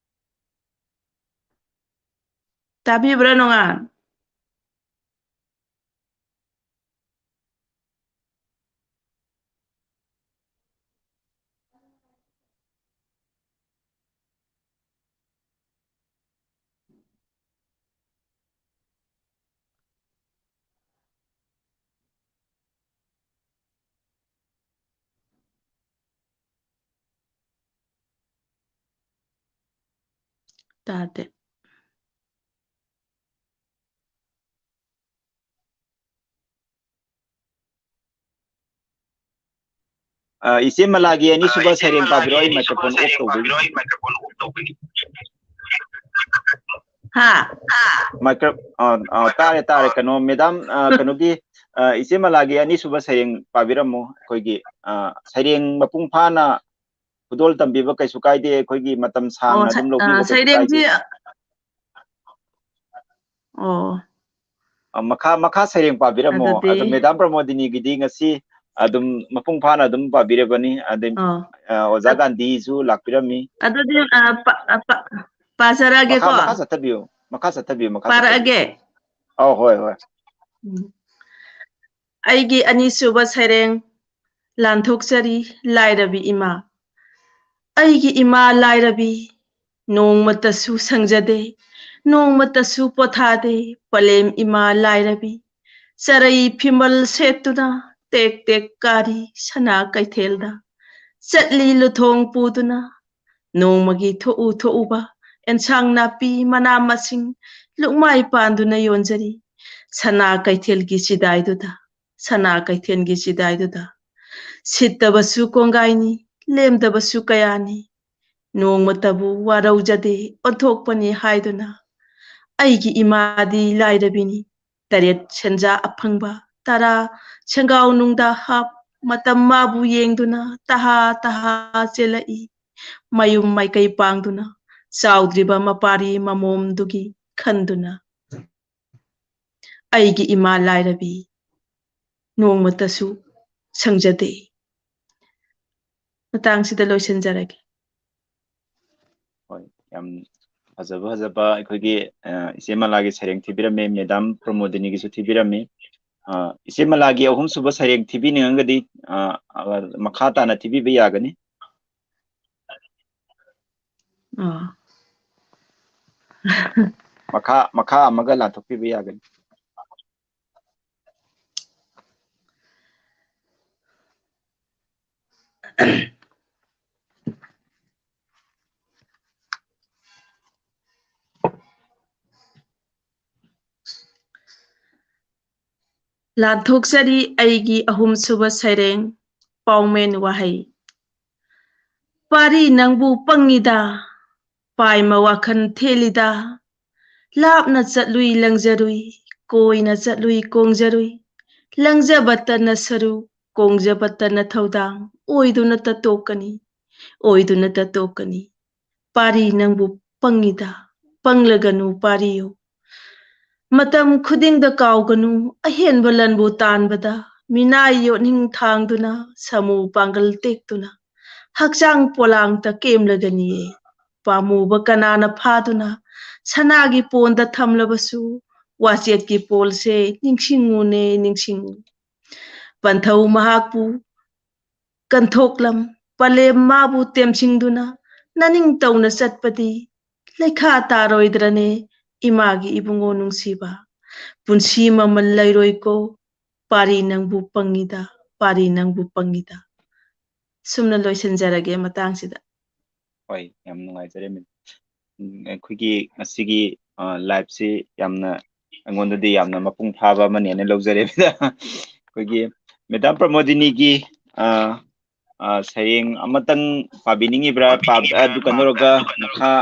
ꯇꯥꯕꯤꯕ꯭ꯔꯥ ꯅꯣꯡꯉꯥꯟ? ꯇꯥꯗꯦ꯫ ꯑ, ꯏꯆꯦ ꯃꯂꯥꯒꯤ ꯑꯅꯤꯁꯨꯕ ꯁꯩꯔꯦꯡ ꯄꯥꯕꯤꯔꯣ, ꯑꯩ microphone off ꯇꯧꯕꯒꯤ꯫ ꯍꯥ? Micro-, ꯑ, ꯑ, ꯇꯥꯔꯦ, ꯇꯥꯔꯦ꯫ ꯀꯩꯅꯣ, madam, ꯑ, ꯀꯩꯅꯣꯒꯤ, ꯑ, ꯏꯆꯦ ꯃꯂꯥꯒꯤ ꯑꯅꯤꯁꯨꯕ ꯁꯩꯔꯦꯡ ꯄꯥꯕꯤꯔꯝꯃꯨ꯫ ꯑꯩꯈꯣꯏꯒꯤ, ꯑ, ꯁꯩꯔꯦꯡ ꯃꯄꯨꯡ ꯐꯥꯅ ꯈꯨꯗꯣꯜ ꯇꯝꯕꯤꯕ ꯀꯩꯁꯨ ꯀꯥꯏꯗꯦ, ꯑꯩꯈꯣꯏꯒꯤ ꯃꯇꯝ ꯑꯣ, ꯁꯥꯡꯅ ꯁ-, ꯑꯗꯨꯝ ꯑ, ꯂꯧꯕꯤꯕ ꯀꯩꯁꯨ ꯁꯩꯔꯦꯡꯁꯤ, ꯀꯥꯏꯗꯦ꯫ ꯑꯣ꯫ ꯑ, ꯃꯈꯥ, ꯃꯈꯥ ꯁꯩꯔꯦꯡ ꯄꯥꯕꯤꯔꯝꯃꯣ꯫ ꯑꯗꯨꯗꯤ ꯑꯗꯣ madam ꯄ꯭ꯔꯃꯣꯗꯤꯅꯤꯒꯤꯗꯤ ꯉꯁꯤ ꯑꯗꯨꯝ ꯃꯄꯨꯡ ꯐꯥꯅ ꯑꯗꯨꯝ ꯄꯥꯕꯤꯔꯕꯅꯤ꯫ ꯑꯗꯩ, ꯑꯣ꯫ ꯑ, ꯑꯣꯖꯥ ꯒꯥꯟꯙꯤꯁꯨ ꯂꯥꯛꯄꯤꯔꯝꯃꯤ꯫ ꯑꯗꯨꯗꯤ, ꯑ, ꯄ-, ꯑ, ꯄ-, ꯄꯥꯖꯔꯛꯑꯒꯦꯀꯣ? ꯃꯈꯥ, ꯃꯈꯥ ꯆꯠꯊꯕꯤꯌꯨ, ꯃꯈꯥ ꯆꯠꯊꯕꯤꯌꯨ, ꯃꯈꯥ ꯆꯠꯊꯕꯤꯌꯨ꯫ ꯄꯥꯔꯛꯑꯒꯦ? ꯑꯧ, ꯍꯣꯏ, ꯍꯣꯏ꯫ ꯎꯝ꯫ ꯑꯩꯒꯤ ꯑꯅꯤꯁꯨꯕ ꯁꯩꯔꯦꯡ, ꯂꯥꯟꯊꯣꯛꯆꯔꯤ ꯂꯥꯏꯔꯕꯤ ꯏꯃꯥ꯫ ꯑꯩꯒꯤ ꯏꯃꯥ ꯂꯥꯏꯔꯕꯤ, ꯅꯣꯡꯃꯇꯁꯨ ꯁꯪꯖꯗꯦ, ꯅꯣꯡꯃꯇꯁꯨ ꯄꯣꯊꯥꯗꯦ, ꯄꯂꯦꯝ ꯏꯃꯥ ꯂꯥꯏꯔꯕꯤ꯫ ꯆꯔꯩ ꯐꯤꯃꯜ ꯁꯦꯠꯇꯨꯅ ꯇꯦꯛ ꯇꯦꯛ ꯀꯥꯔꯤ ꯁꯅꯥ ꯀꯩꯊꯦꯜꯗ꯫ ꯆꯠꯂꯤ ꯂꯨꯊꯣꯡ ꯄꯨꯗꯨꯅ ꯅꯣꯡꯃꯒꯤ ꯊꯣꯛꯎ ꯊꯣꯛꯎꯕ ꯑꯦꯟꯁꯥꯡ ꯅꯥꯄꯤ ꯃꯅꯥ ꯃꯁꯤꯡ ꯂꯨꯛꯃꯥꯏ ꯄꯥꯟꯗꯨꯅ ꯌꯣꯟꯖꯔꯤ ꯁꯅꯥ ꯀꯩꯊꯦꯜꯒꯤ ꯆꯤꯗꯥꯏꯗꯨꯗ, ꯁꯅꯥ ꯀꯩꯊꯦꯜꯒꯤ ꯆꯤꯗꯥꯏꯗꯨꯗ꯫ ꯁꯤꯠꯇꯕꯁꯨ ꯀꯣꯡꯒꯥꯏꯅꯤ, ꯂꯦꯝꯗꯕꯁꯨ ꯀꯌꯥꯅꯤ, ꯅꯣꯡꯃꯇꯕꯨ ꯋꯥꯔꯧꯖꯗꯦ ꯑꯣꯟꯊꯣꯛꯄꯅꯤ ꯍꯥꯏꯗꯨꯅ꯫ ꯑꯩꯒꯤ ꯏꯃꯥꯗꯤ ꯂꯥꯏꯔꯕꯤꯅꯤ, ꯇꯔꯦꯠ ꯁꯦꯟꯖꯥ ꯑꯐꯪꯕ, ꯇꯔꯥ ꯁꯦꯡꯒꯥꯎ ꯅꯨꯡꯗ ꯍꯥꯞ꯫ ꯃꯇꯝ ꯃꯥꯕꯨ ꯌꯦꯡꯗꯨꯅ ꯇꯍꯥ ꯇꯍꯥ ꯆꯦꯜꯂꯛꯏ꯫ ꯃꯌꯨꯝ ꯃꯥꯏꯀꯩ ꯄꯥꯡꯗꯨꯅ ꯆꯥꯎꯗ꯭ꯔꯤꯕ ꯃꯄꯥꯔꯤ ꯃꯃꯣꯝꯗꯨꯒꯤ ꯈꯟꯗꯨꯅ꯫ ꯑꯩꯒꯤ ꯏꯃꯥ ꯂꯥꯏꯔꯕꯤ ꯅꯣꯡꯃꯇꯁꯨ ꯁꯪꯖꯗꯦ꯫ ꯃꯇꯥꯡꯁꯤꯗ ꯂꯣꯏꯁꯤꯟꯖꯔꯒꯦ꯫ ꯍꯣꯏ, ꯌꯥꯝ ꯐꯖꯕ ꯐꯖꯕ ꯑꯩꯈꯣꯏꯒꯤ, ꯑ, ꯏꯆꯦ ꯃꯂꯥꯒꯤ ꯁꯩꯔꯦꯡ ꯊꯤꯕꯤꯔꯝꯃꯤ, madam ꯄ꯭ꯔꯃꯣꯗꯤꯅꯤꯒꯤꯁꯨ ꯊꯤꯕꯤꯔꯝꯃꯤ꯫ ꯑ, ꯏꯆꯦ ꯃꯂꯥꯒꯤ ꯑꯍꯨꯝꯁꯨꯕ ꯁꯩꯔꯦꯡ ꯊꯤꯕꯤꯅꯤꯡꯉꯒꯗꯤ, ꯑ, ꯑ, ꯃꯈꯥ ꯇꯥꯅ ꯊꯤꯕꯤꯕ ꯌꯥꯒꯅꯤ꯫ ꯑꯥ꯫ ꯃꯈꯥ, ꯃꯈꯥ ꯑꯃꯒ ꯂꯥꯟꯊꯣꯛꯄꯤꯕ ꯌꯥꯒꯅꯤ꯫ ꯂꯥꯟꯊꯣꯛꯆꯔꯤ ꯑꯩꯒꯤ ꯑꯍꯨꯝꯁꯨꯕ ꯁꯩꯔꯦꯡ, ꯄꯥꯎꯃꯦꯟ ꯋꯥꯍꯩ꯫ ꯄꯥꯔꯤ ꯅꯪꯕꯨ ꯄꯪꯉꯤꯗ, ꯄꯥꯏꯃ ꯋꯥꯈꯜ ꯊꯦꯜꯂꯤꯗ꯫ ꯂꯥꯞꯅ ꯆꯠꯂꯨꯏ ꯂꯪꯖꯔꯨꯏ, ꯀꯣꯏꯅ ꯆꯠꯂꯨꯏ ꯀꯣꯡꯖꯔꯨꯏ꯫ ꯂꯪꯖꯕꯇꯅ ꯁꯔꯨ, ꯀꯣꯡꯖꯕꯇꯅ ꯊꯧꯗꯥꯡ, ꯑꯣꯏꯗꯨꯅ ꯇꯠꯇꯣꯛꯀꯅꯤ, ꯑꯣꯏꯗꯨꯅ ꯇꯠꯇꯣꯛꯀꯅꯤ꯫ ꯄꯥꯔꯤ ꯅꯪꯕꯨ ꯄꯪꯉꯤꯗ, ꯄꯪꯂꯒꯅꯨ ꯄꯥꯔꯤꯌꯨ꯫ ꯃꯇꯝ ꯈꯨꯗꯤꯡꯗ ꯀꯥꯎꯒꯅꯨ, ꯑꯍꯦꯟꯕ ꯂꯟꯕꯨ ꯇꯥꯟꯕꯗ, ꯃꯤꯅꯥꯏ ꯌꯣꯠꯅꯤꯡ ꯊꯥꯡꯗꯨꯅ, ꯁꯥꯃꯨ ꯄꯥꯡꯒꯜ ꯇꯦꯛꯇꯨꯅ, ꯍꯛꯆꯥꯡ ꯄꯣꯂꯥꯡꯇ ꯀꯦꯝꯂꯒꯅꯤꯌꯦ꯫ ꯄꯥꯝꯃꯨꯕ ꯀꯅꯥꯅ ꯐꯥꯗꯨꯅ, ꯁꯅꯥꯒꯤ ꯄꯣꯟꯗ ꯊꯝꯂꯕꯁꯨ, ꯋꯥꯆꯦꯠꯀꯤ ꯄꯣꯜꯁꯦ ꯅꯤꯡꯁꯤꯡꯉꯨꯅꯦ, ꯅꯤꯡꯁꯤꯡꯉꯨ꯫ ꯄꯟꯊꯧ ꯃꯍꯥꯛꯄꯨ ꯀꯟꯊꯣꯛꯂꯝ, ꯄꯂꯦꯝ ꯃꯥꯕꯨ ꯇꯦꯝꯁꯤꯡꯗꯨꯅ, ꯅꯅꯤꯡꯇꯧꯅ ꯆꯠꯄꯗꯤ ꯂꯩꯈꯥ ꯇꯥꯔꯣꯏꯗ꯭ꯔꯅꯦ, ꯏꯃꯥꯒꯤ ꯏꯕꯨꯡꯉꯣ ꯅꯨꯡꯁꯤꯕ? ꯄꯨꯟꯁꯤ ꯃꯃꯜ ꯂꯩꯔꯣꯏꯀꯣ, ꯄꯥꯔꯤ ꯅꯪꯕꯨ ꯄꯪꯉꯤꯗ, ꯄꯥꯔꯤ ꯅꯪꯕꯨ ꯄꯪꯉꯤꯗ꯫ ꯁꯨꯝꯅ ꯂꯣꯏꯁꯤꯟꯖꯔꯒꯦ ꯃꯇꯥꯡꯁꯤꯗ꯫ ꯍꯣꯏ, ꯌꯥꯝ ꯅꯨꯡꯉꯥꯏꯖꯔꯦ, ꯃꯦꯝ꯫ ꯎꯝ, ꯑꯩꯈꯣꯏꯒꯤ ꯉꯁꯤꯒꯤ, ꯑ, liveꯁꯤ ꯌꯥꯝꯅ, ꯑꯩꯉꯣꯟꯗꯗꯤ ꯌꯥꯝꯅ ꯃꯄꯨꯡ ꯐꯥꯕ ꯑꯃꯅꯦꯅ ꯂꯧꯖꯔꯦ, ꯃꯦꯗꯥꯝ꯫ ꯑꯩꯈꯣꯏꯒꯤ ꯃꯦꯗꯥꯝ ꯄ꯭ꯔꯃꯣꯗꯤꯅꯤꯒꯤ, ꯑ, ꯑ, ꯁꯩꯔꯦꯡ ꯑꯃꯇꯪ ꯄꯥꯕꯤꯅꯤꯡꯉꯤꯕ꯭ꯔꯥ? ꯄꯥ-, ꯑꯗꯨ ꯀꯩꯅꯣ ꯇꯧꯔꯒ ꯃꯈꯥ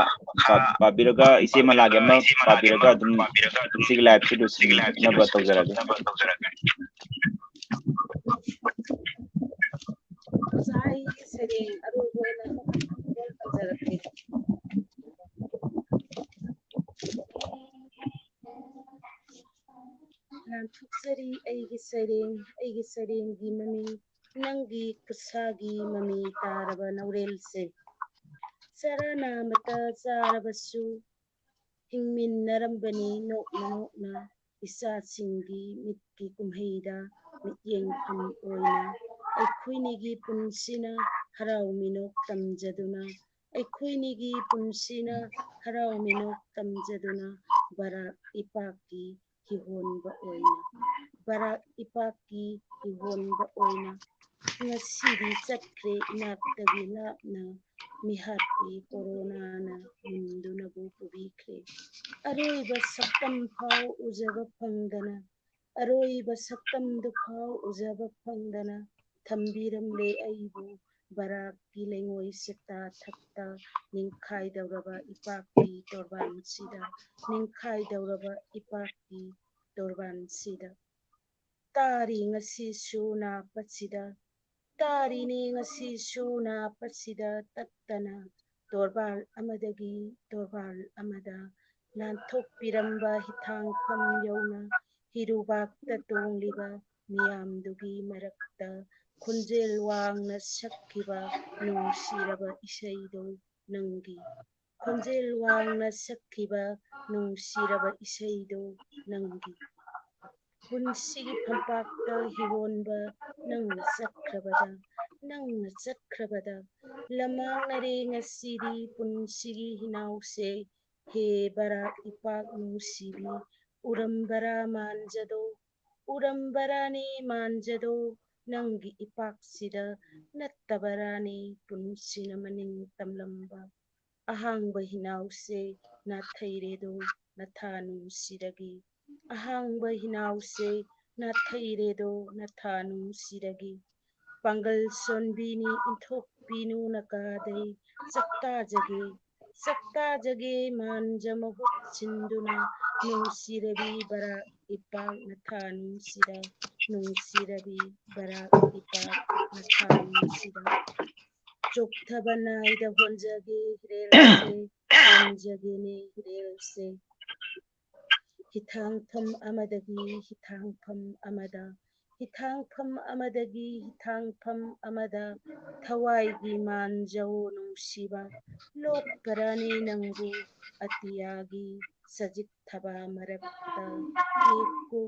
ꯄꯥ-, ꯄꯥꯕꯤꯔꯒ ꯏꯆꯦ ꯃꯂꯥꯒꯤ ꯑꯃ ꯄꯥꯕꯤꯔꯒ ꯑꯗꯨꯝ ꯉꯁꯤꯒꯤ liveꯁꯤ ꯂꯣꯏꯁꯤꯟꯅꯕ ꯇꯧꯖꯔꯒꯦ꯫ ꯑꯣꯖꯥ, ꯑꯩꯒꯤ ꯁꯩꯔꯦꯡ ꯑꯔꯣꯏꯕ ꯑꯣꯏꯅ ꯇꯧꯖꯔꯛꯀꯦ꯫ ꯂꯥꯟꯊꯣꯛꯆꯔꯤ ꯑꯩꯒꯤ ꯁꯩꯔꯦꯡ, ꯑꯩꯒꯤ ꯁꯩꯔꯦꯡꯒꯤ ꯃꯃꯤꯡ, ꯅꯪꯒꯤ ꯈꯨꯠꯁꯥꯒꯤ ꯃꯃꯤ ꯇꯥꯔꯕ ꯅꯥꯎꯔꯦꯜꯁꯦ꯫ ꯆꯔꯥ ꯅꯥꯃꯇ ꯆꯥꯔꯕꯁꯨ ꯍꯤꯡꯃꯤꯟꯅꯔꯝꯕꯅꯤ ꯅꯣꯛꯅ ꯅꯣꯛꯅ, ꯏꯆꯥꯁꯤꯡꯒꯤ ꯃꯤꯠꯀꯤ ꯀꯨꯝꯍꯩꯗ ꯃꯤꯠꯌꯦꯡꯐꯝ ꯑꯣꯏꯅ꯫ ꯑꯩꯈꯣꯏꯅꯤꯒꯤ ꯄꯨꯟꯁꯤꯅ ꯍꯔꯥꯎ ꯃꯤꯅꯣꯛ ꯇꯝꯖꯗꯨꯅ, ꯑꯩꯈꯣꯏꯅꯤꯒꯤ ꯄꯨꯟꯁꯤꯅ ꯍꯔꯥꯎ ꯃꯤꯅꯣꯛ ꯇꯝꯖꯗꯨꯅ, ꯕꯔꯥꯛ ꯏꯄꯥꯛꯀꯤ ꯍꯤꯍꯣꯟꯕ ꯑꯣꯏꯅ, ꯕꯔꯥꯛ ꯏꯄꯥꯛꯀꯤ ꯍꯤꯍꯣꯟꯕ ꯑꯣꯏꯅ꯫ ꯉꯁꯤꯗꯤ ꯆꯠꯈ꯭ꯔꯦ ꯏꯅꯥꯛꯇꯒꯤ ꯂꯥꯞꯅ, ꯃꯤꯍꯥꯠꯄꯤ ꯀꯣꯔꯣꯅꯥꯅ ꯃꯨꯟꯗꯨꯅꯕꯨ ꯄꯨꯕꯤꯈ꯭ꯔꯦ꯫ ꯑꯔꯣꯏꯕ ꯁꯛꯇꯝ ꯐꯥꯎ ꯎꯖꯕ ꯐꯪꯗꯅ, ꯑꯔꯣꯏꯕ ꯁꯛꯇꯝꯗꯨꯐꯥꯎ ꯎꯖꯕ ꯐꯪꯗꯅ ꯊꯝꯕꯤꯔꯝꯂꯦ ꯑꯩꯕꯨ ꯕꯔꯥꯛꯀꯤ ꯂꯩꯉꯣꯏ ꯆꯦꯛꯇꯥ ꯊꯛꯇ ꯅꯤꯡꯈꯥꯏꯗꯧꯔꯕ ꯏꯄꯥꯛꯀꯤ ꯇꯣꯔꯕꯥꯟꯁꯤꯗ, ꯅꯤꯡꯈꯥꯏꯗꯧꯔꯕ ꯏꯄꯥꯛꯀꯤ ꯇꯣꯔꯕꯥꯟꯁꯤꯗ꯫ ꯇꯥꯔꯤ ꯉꯁꯤꯁꯨ ꯅꯥꯞꯄꯁꯤꯗ, ꯇꯥꯔꯤꯅꯤ ꯉꯁꯤꯁꯨ ꯅꯥꯞꯄꯁꯤꯗ ꯇꯠꯇꯅ ꯇꯣꯔꯕꯥꯜ ꯑꯃꯗꯒꯤ ꯇꯣꯔꯕꯥꯜ ꯑꯃꯗ ꯂꯥꯟꯊꯣꯛꯄꯤꯔꯝꯕ ꯍꯤꯊꯥꯡꯐꯝ ꯌꯧꯅ ꯍꯤꯔꯨꯕꯥꯛꯇ ꯇꯣꯡꯂꯤꯕ ꯃꯤꯌꯥꯝꯗꯨꯒꯤ ꯃꯔꯛꯇ ꯈꯣꯟꯖꯦꯜ ꯋꯥꯡꯅ ꯁꯛꯈꯤꯕ ꯅꯨꯡꯁꯤꯔꯕ ꯏꯁꯩꯗꯨ ꯅꯪꯒꯤ꯫ ꯈꯣꯟꯖꯦꯜ ꯋꯥꯡꯅ ꯁꯛꯈꯤꯕ ꯅꯨꯡꯁꯤꯔꯕ ꯏꯁꯩꯗꯨ ꯅꯪꯒꯤ꯫ ꯄꯨꯟꯁꯤꯒꯤ ꯐꯝꯄꯥꯛꯇ ꯍꯤꯔꯣꯟꯕ ꯅꯪꯅ ꯆꯠꯈ꯭ꯔꯕꯗ, ꯅꯪꯅ ꯆꯠꯈ꯭ꯔꯕꯗ ꯂꯃꯥꯡꯅꯔꯦ ꯉꯁꯤꯗꯤ ꯄꯨꯟꯁꯤꯒꯤ ꯍꯤꯅꯥꯎꯁꯦ꯫ ꯍꯦ ꯕꯔꯥꯛ ꯏꯄꯥꯛ ꯅꯨꯡꯁꯤꯕꯤ, ꯎꯔꯝꯕꯔꯥ ꯃꯥꯟꯖꯗꯣ, ꯎꯔꯝꯕꯔꯥꯅꯦ ꯃꯥꯟꯖꯗꯣ, ꯅꯪꯒꯤ ꯏꯄꯥꯛꯁꯤꯗ ꯅꯠꯇꯕꯔꯥꯅꯦ ꯄꯨꯟꯁꯤꯅ ꯃꯅꯤꯡ ꯇꯝꯂꯝꯕ꯫ ꯑꯍꯥꯡꯕ ꯍꯤꯅꯥꯎꯁꯦ ꯅꯥꯊꯩꯔꯦꯗꯣ ꯅꯊꯥ ꯅꯨꯡꯁꯤꯔꯒꯤ꯫ ꯑꯍꯥꯡꯕ ꯍꯤꯅꯥꯎꯁꯦ ꯅꯥꯊꯩꯔꯦꯗꯣ ꯅꯊꯥ ꯅꯨꯡꯁꯤꯔꯒꯤ꯫ ꯄꯥꯡꯒꯜ ꯁꯣꯟꯕꯤꯅꯤ ꯏꯟꯊꯣꯛꯄꯤꯅꯨ ꯅꯀꯥꯗꯩ ꯆꯥꯛꯇꯥꯖꯒꯦ, ꯆꯥꯛꯇꯥꯖꯒꯦ ꯃꯥꯟꯖ ꯃꯍꯨꯠ ꯁꯤꯟꯗꯨꯅ ꯅꯨꯡꯁꯤꯔꯕꯤ ꯕꯔꯥꯛ ꯏꯄꯥꯛ ꯅꯊꯥ ꯅꯨꯡꯁꯤꯔ, ꯅꯨꯡꯁꯤꯔꯕꯤ ꯕꯔꯥꯛ ꯏꯄꯥꯛ ꯅꯊꯥ ꯅꯨꯡꯁꯤꯔ꯫ ꯆꯣꯛꯊꯕ ꯅꯥꯏꯗ ꯍꯣꯟꯖꯒꯦ ꯍꯤꯔꯦꯜꯁꯦ, ꯍꯣꯟꯖꯒꯦꯅꯦ ꯍꯤꯔꯦꯜꯁꯦ꯫ ꯍꯤꯊꯥꯡꯐꯝ ꯑꯃꯗꯒꯤ ꯍꯤꯊꯥꯡꯐꯝ ꯑꯃꯗ, ꯍꯤꯊꯥꯡꯐꯝ ꯑꯃꯗꯒꯤ ꯍꯤꯊꯥꯡꯐꯝ ꯑꯃꯗ ꯊꯋꯥꯏꯒꯤ ꯃꯥꯟꯖꯧ ꯅꯨꯡꯁꯤꯕ, ꯂꯣꯛꯄꯔꯥꯅꯤ ꯅꯪꯕꯨ ꯑꯇꯤꯌꯥꯒꯤ ꯁꯖꯤꯛ ꯊꯕꯥ ꯃꯔꯛꯇ ꯌꯦꯛꯄꯨ꯫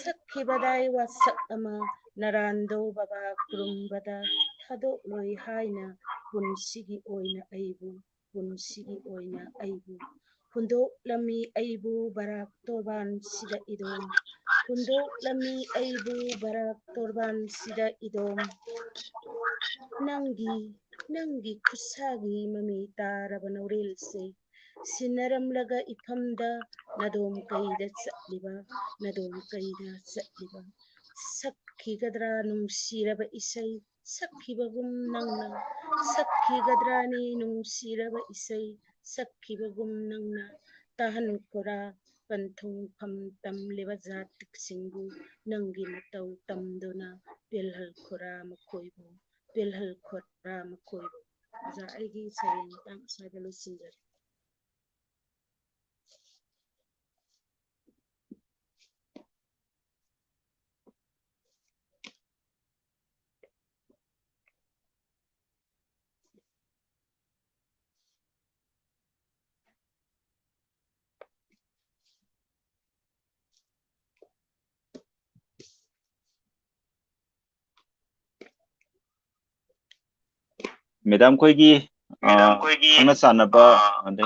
ꯁꯛꯈꯤꯕꯗꯥꯏ ꯋꯥꯁꯛ ꯑꯃ ꯅꯔꯥꯟꯗꯧ ꯕꯕꯥ ꯈꯨꯔꯨꯝꯕꯗ ꯊꯥꯗꯣꯛꯂꯣꯏ ꯍꯥꯏꯅ ꯄꯨꯟꯁꯤꯒꯤ ꯑꯣꯏꯅ ꯑꯩꯕꯨ, ꯄꯨꯟꯁꯤꯒꯤ ꯑꯣꯏꯅ ꯑꯩꯕꯨ ꯍꯨꯟꯗꯣꯛꯂꯝꯃꯤ ꯑꯩꯕꯨ ꯕꯔꯥꯛ ꯇꯣꯔꯕꯥꯟꯁꯤꯗ ꯏꯗꯣꯝ꯫ ꯍꯨꯟꯗꯣꯛꯂꯝꯃꯤ ꯑꯩꯕꯨ ꯕꯔꯥꯛ ꯇꯣꯔꯕꯥꯟꯁꯤꯗ ꯏꯗꯣꯝ꯫ ꯅꯪꯒꯤ, ꯅꯪꯒꯤ ꯈꯨꯠꯁꯥꯒꯤ ꯃꯃꯤ ꯇꯥꯔꯕ ꯅꯧꯔꯦꯜꯁꯦ꯫ ꯁꯤꯟꯅꯔꯝꯂꯒ ꯏꯐꯝꯗ ꯅꯥꯗꯣꯝ ꯀꯩꯗ ꯆꯠꯂꯤꯕ, ꯅꯥꯗꯣꯝ ꯀꯩꯗ ꯆꯠꯂꯤꯕ꯫ ꯁꯛꯈꯤꯒꯗ꯭ꯔꯥ ꯅꯨꯡꯁꯤꯔꯕ ꯏꯁꯩ, ꯁꯛꯈꯤꯕꯒꯨꯝ ꯅꯪꯅ? ꯁꯛꯈꯤꯒꯗ꯭ꯔꯥꯅꯤ ꯅꯨꯡꯁꯤꯔꯕ ꯏꯁꯩ, ꯁꯛꯈꯤꯕꯒꯨꯝ ꯅꯪꯅ? ꯇꯥꯍꯟꯈꯣꯔꯥ ꯄꯟꯊꯨꯡꯐꯝ ꯇꯝꯂꯤꯕ ꯖꯥꯇꯤꯁꯤꯡꯕꯨ ꯅꯪꯒꯤ ꯃꯇꯧ ꯇꯝꯗꯨꯅ ꯄꯦꯜꯍꯜꯈꯣꯔꯥ ꯃꯈꯣꯏꯕꯨ, ꯄꯦꯜꯍꯜꯈꯣꯔꯥ ꯃꯈꯣꯏꯕꯨ꯫ ꯑꯣꯖꯥ, ꯑꯩꯒꯤ ꯁꯩꯔꯦꯡ ꯃꯇꯥꯡ ꯑꯁ꯭ꯋꯥꯏꯗ ꯂꯣꯏꯁꯤꯟꯖꯔꯦ꯫ ꯃꯦꯗꯥꯝ ꯈꯣꯏꯒꯤ, ꯑ, ꯈꯪꯅ ꯆꯥꯟꯅꯕ, ꯑ, ꯑꯗꯩ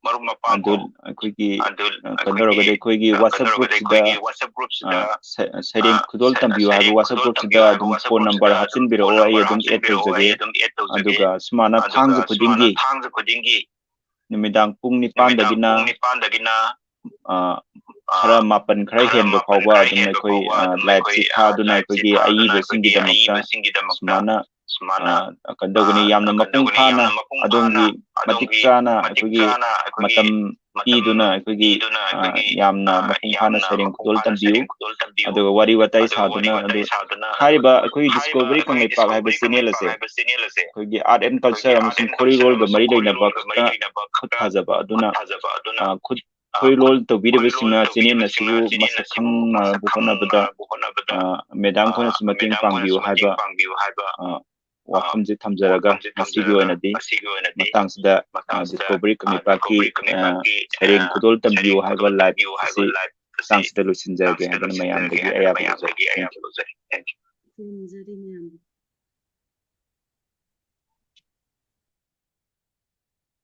ꯃꯔꯨꯞ ꯃꯄꯥꯡ ꯀꯣ, ꯑꯗꯨ ꯑꯩꯈꯣꯏꯒꯤ, ꯑ, ꯀꯩꯅꯣ ꯇꯧꯔꯒꯗꯤ ꯑꯩꯈꯣꯏꯒꯤ WhatsApp group ꯁꯤꯗ, ꯑ, ꯁ-, ꯁꯩꯔꯦꯡ ꯈꯨꯗꯣꯜ ꯇꯝꯕꯤꯌꯨ ꯍꯥꯏꯕ WhatsApp group ꯁꯤꯗ ꯑꯗꯨꯝ phone number ꯍꯥꯞꯆꯤꯟꯕꯤꯔꯛꯑꯣ, ꯑꯩ ꯑꯗꯨꯝ add ꯇꯧꯖꯒꯦ꯫ ꯑꯗꯨꯒ ꯁꯨꯃꯥꯏꯅ ꯊꯥꯡꯖ ꯈꯨꯗꯤꯡꯒꯤ ꯅꯨꯃꯤꯗꯥꯡ ꯄꯨꯡ ꯅꯤꯄꯥꯟꯗꯒꯤꯅ, ꯑ, ꯈꯔ ꯃꯥꯄꯟ ꯈꯔ ꯍꯦꯟꯕ ꯐꯥꯎꯕ ꯑꯗꯨꯝ ꯑꯩꯈꯣꯏ, ꯑ, live ꯁꯤ ꯊꯥꯗꯨꯅ ꯑꯩꯈꯣꯏꯒꯤ ꯑꯏꯕꯁꯤꯡꯒꯤꯗꯃꯛꯇ ꯁꯨꯃꯥꯏꯅ, ꯑ, ꯀꯩꯅꯣ ꯇꯧꯒꯅꯤ꯫ ꯌꯥꯝꯅ ꯃꯄꯨꯡ ꯐꯥꯅ ꯑꯗꯣꯝꯒꯤ ꯃꯇꯤꯛ ꯆꯥꯅ ꯑꯩꯈꯣꯏꯒꯤ ꯃꯇꯝ ꯄꯤꯗꯨꯅ ꯑꯩꯈꯣꯏꯒꯤ, ꯑ, ꯌꯥꯝꯅ ꯃꯄꯨꯡ ꯐꯥꯅ ꯁꯩꯔꯦꯡ ꯈꯨꯗꯣꯜ ꯇꯝꯕꯤꯌꯨ꯫ ꯑꯗꯨꯒ ꯋꯥꯔꯤ ꯋꯥꯇꯥꯏ ꯁꯥꯗꯨꯅ ꯑꯗꯨ ꯍꯥꯏꯔꯤꯕ ꯑꯩꯈꯣꯏꯒꯤ Discovery ꯀꯪꯂꯩꯄꯥꯛ ꯍꯥꯏꯕ channel ꯑꯁꯦ ꯑꯩꯈꯣꯏꯒꯤ art and culture ꯑꯃꯁꯨꯡ ꯈꯣꯔꯤꯔꯣꯜꯒ ꯃꯔꯤ ꯂꯩꯅꯕ ꯈꯛꯇ ꯈꯨꯠ ꯊꯥꯖꯕ ꯑꯗꯨꯅ, ꯑ, ꯈꯨꯠ ꯈꯣꯔꯤꯔꯣꯜ ꯇꯧꯕꯤꯔꯤꯕꯁꯤꯡꯅ channel ꯑꯁꯤꯕꯨ ꯃꯁꯛ ꯈꯪꯅꯕ ꯍꯣꯠꯅꯕꯗ, ꯑ, ꯃꯦꯗꯥꯝ ꯈꯣꯏꯅꯁꯨ ꯃꯇꯦꯡ ꯄꯥꯡꯕꯤꯌꯨ ꯍꯥꯏꯕ, ꯑ, ꯋꯥꯐꯝꯁꯦ ꯊꯝꯖꯔꯒ ꯉꯁꯤꯒꯤ ꯑꯣꯏꯅꯗꯤ ꯃꯇꯥꯡꯁꯤꯗ, ꯑ, Discovery ꯀꯪꯂꯩꯄꯥꯛꯀꯤ, ꯑ, ꯁꯩꯔꯦꯡ ꯈꯨꯗꯣꯜ ꯇꯝꯕꯤꯌꯨ ꯍꯥꯏꯕ live ꯑꯁꯤ ꯃꯇꯥꯡꯁꯤꯗ ꯂꯣꯏꯁꯤꯟꯖꯔꯒꯦ ꯍꯥꯏꯗꯨꯅ ꯃꯌꯥꯝꯗꯒꯤ ꯑꯌꯥꯕ ꯂꯧꯖꯔꯤ꯫ Thank you꯫ ꯈꯨꯔꯨꯝꯖꯔꯤ ꯃꯌꯥꯝꯕꯨ꯫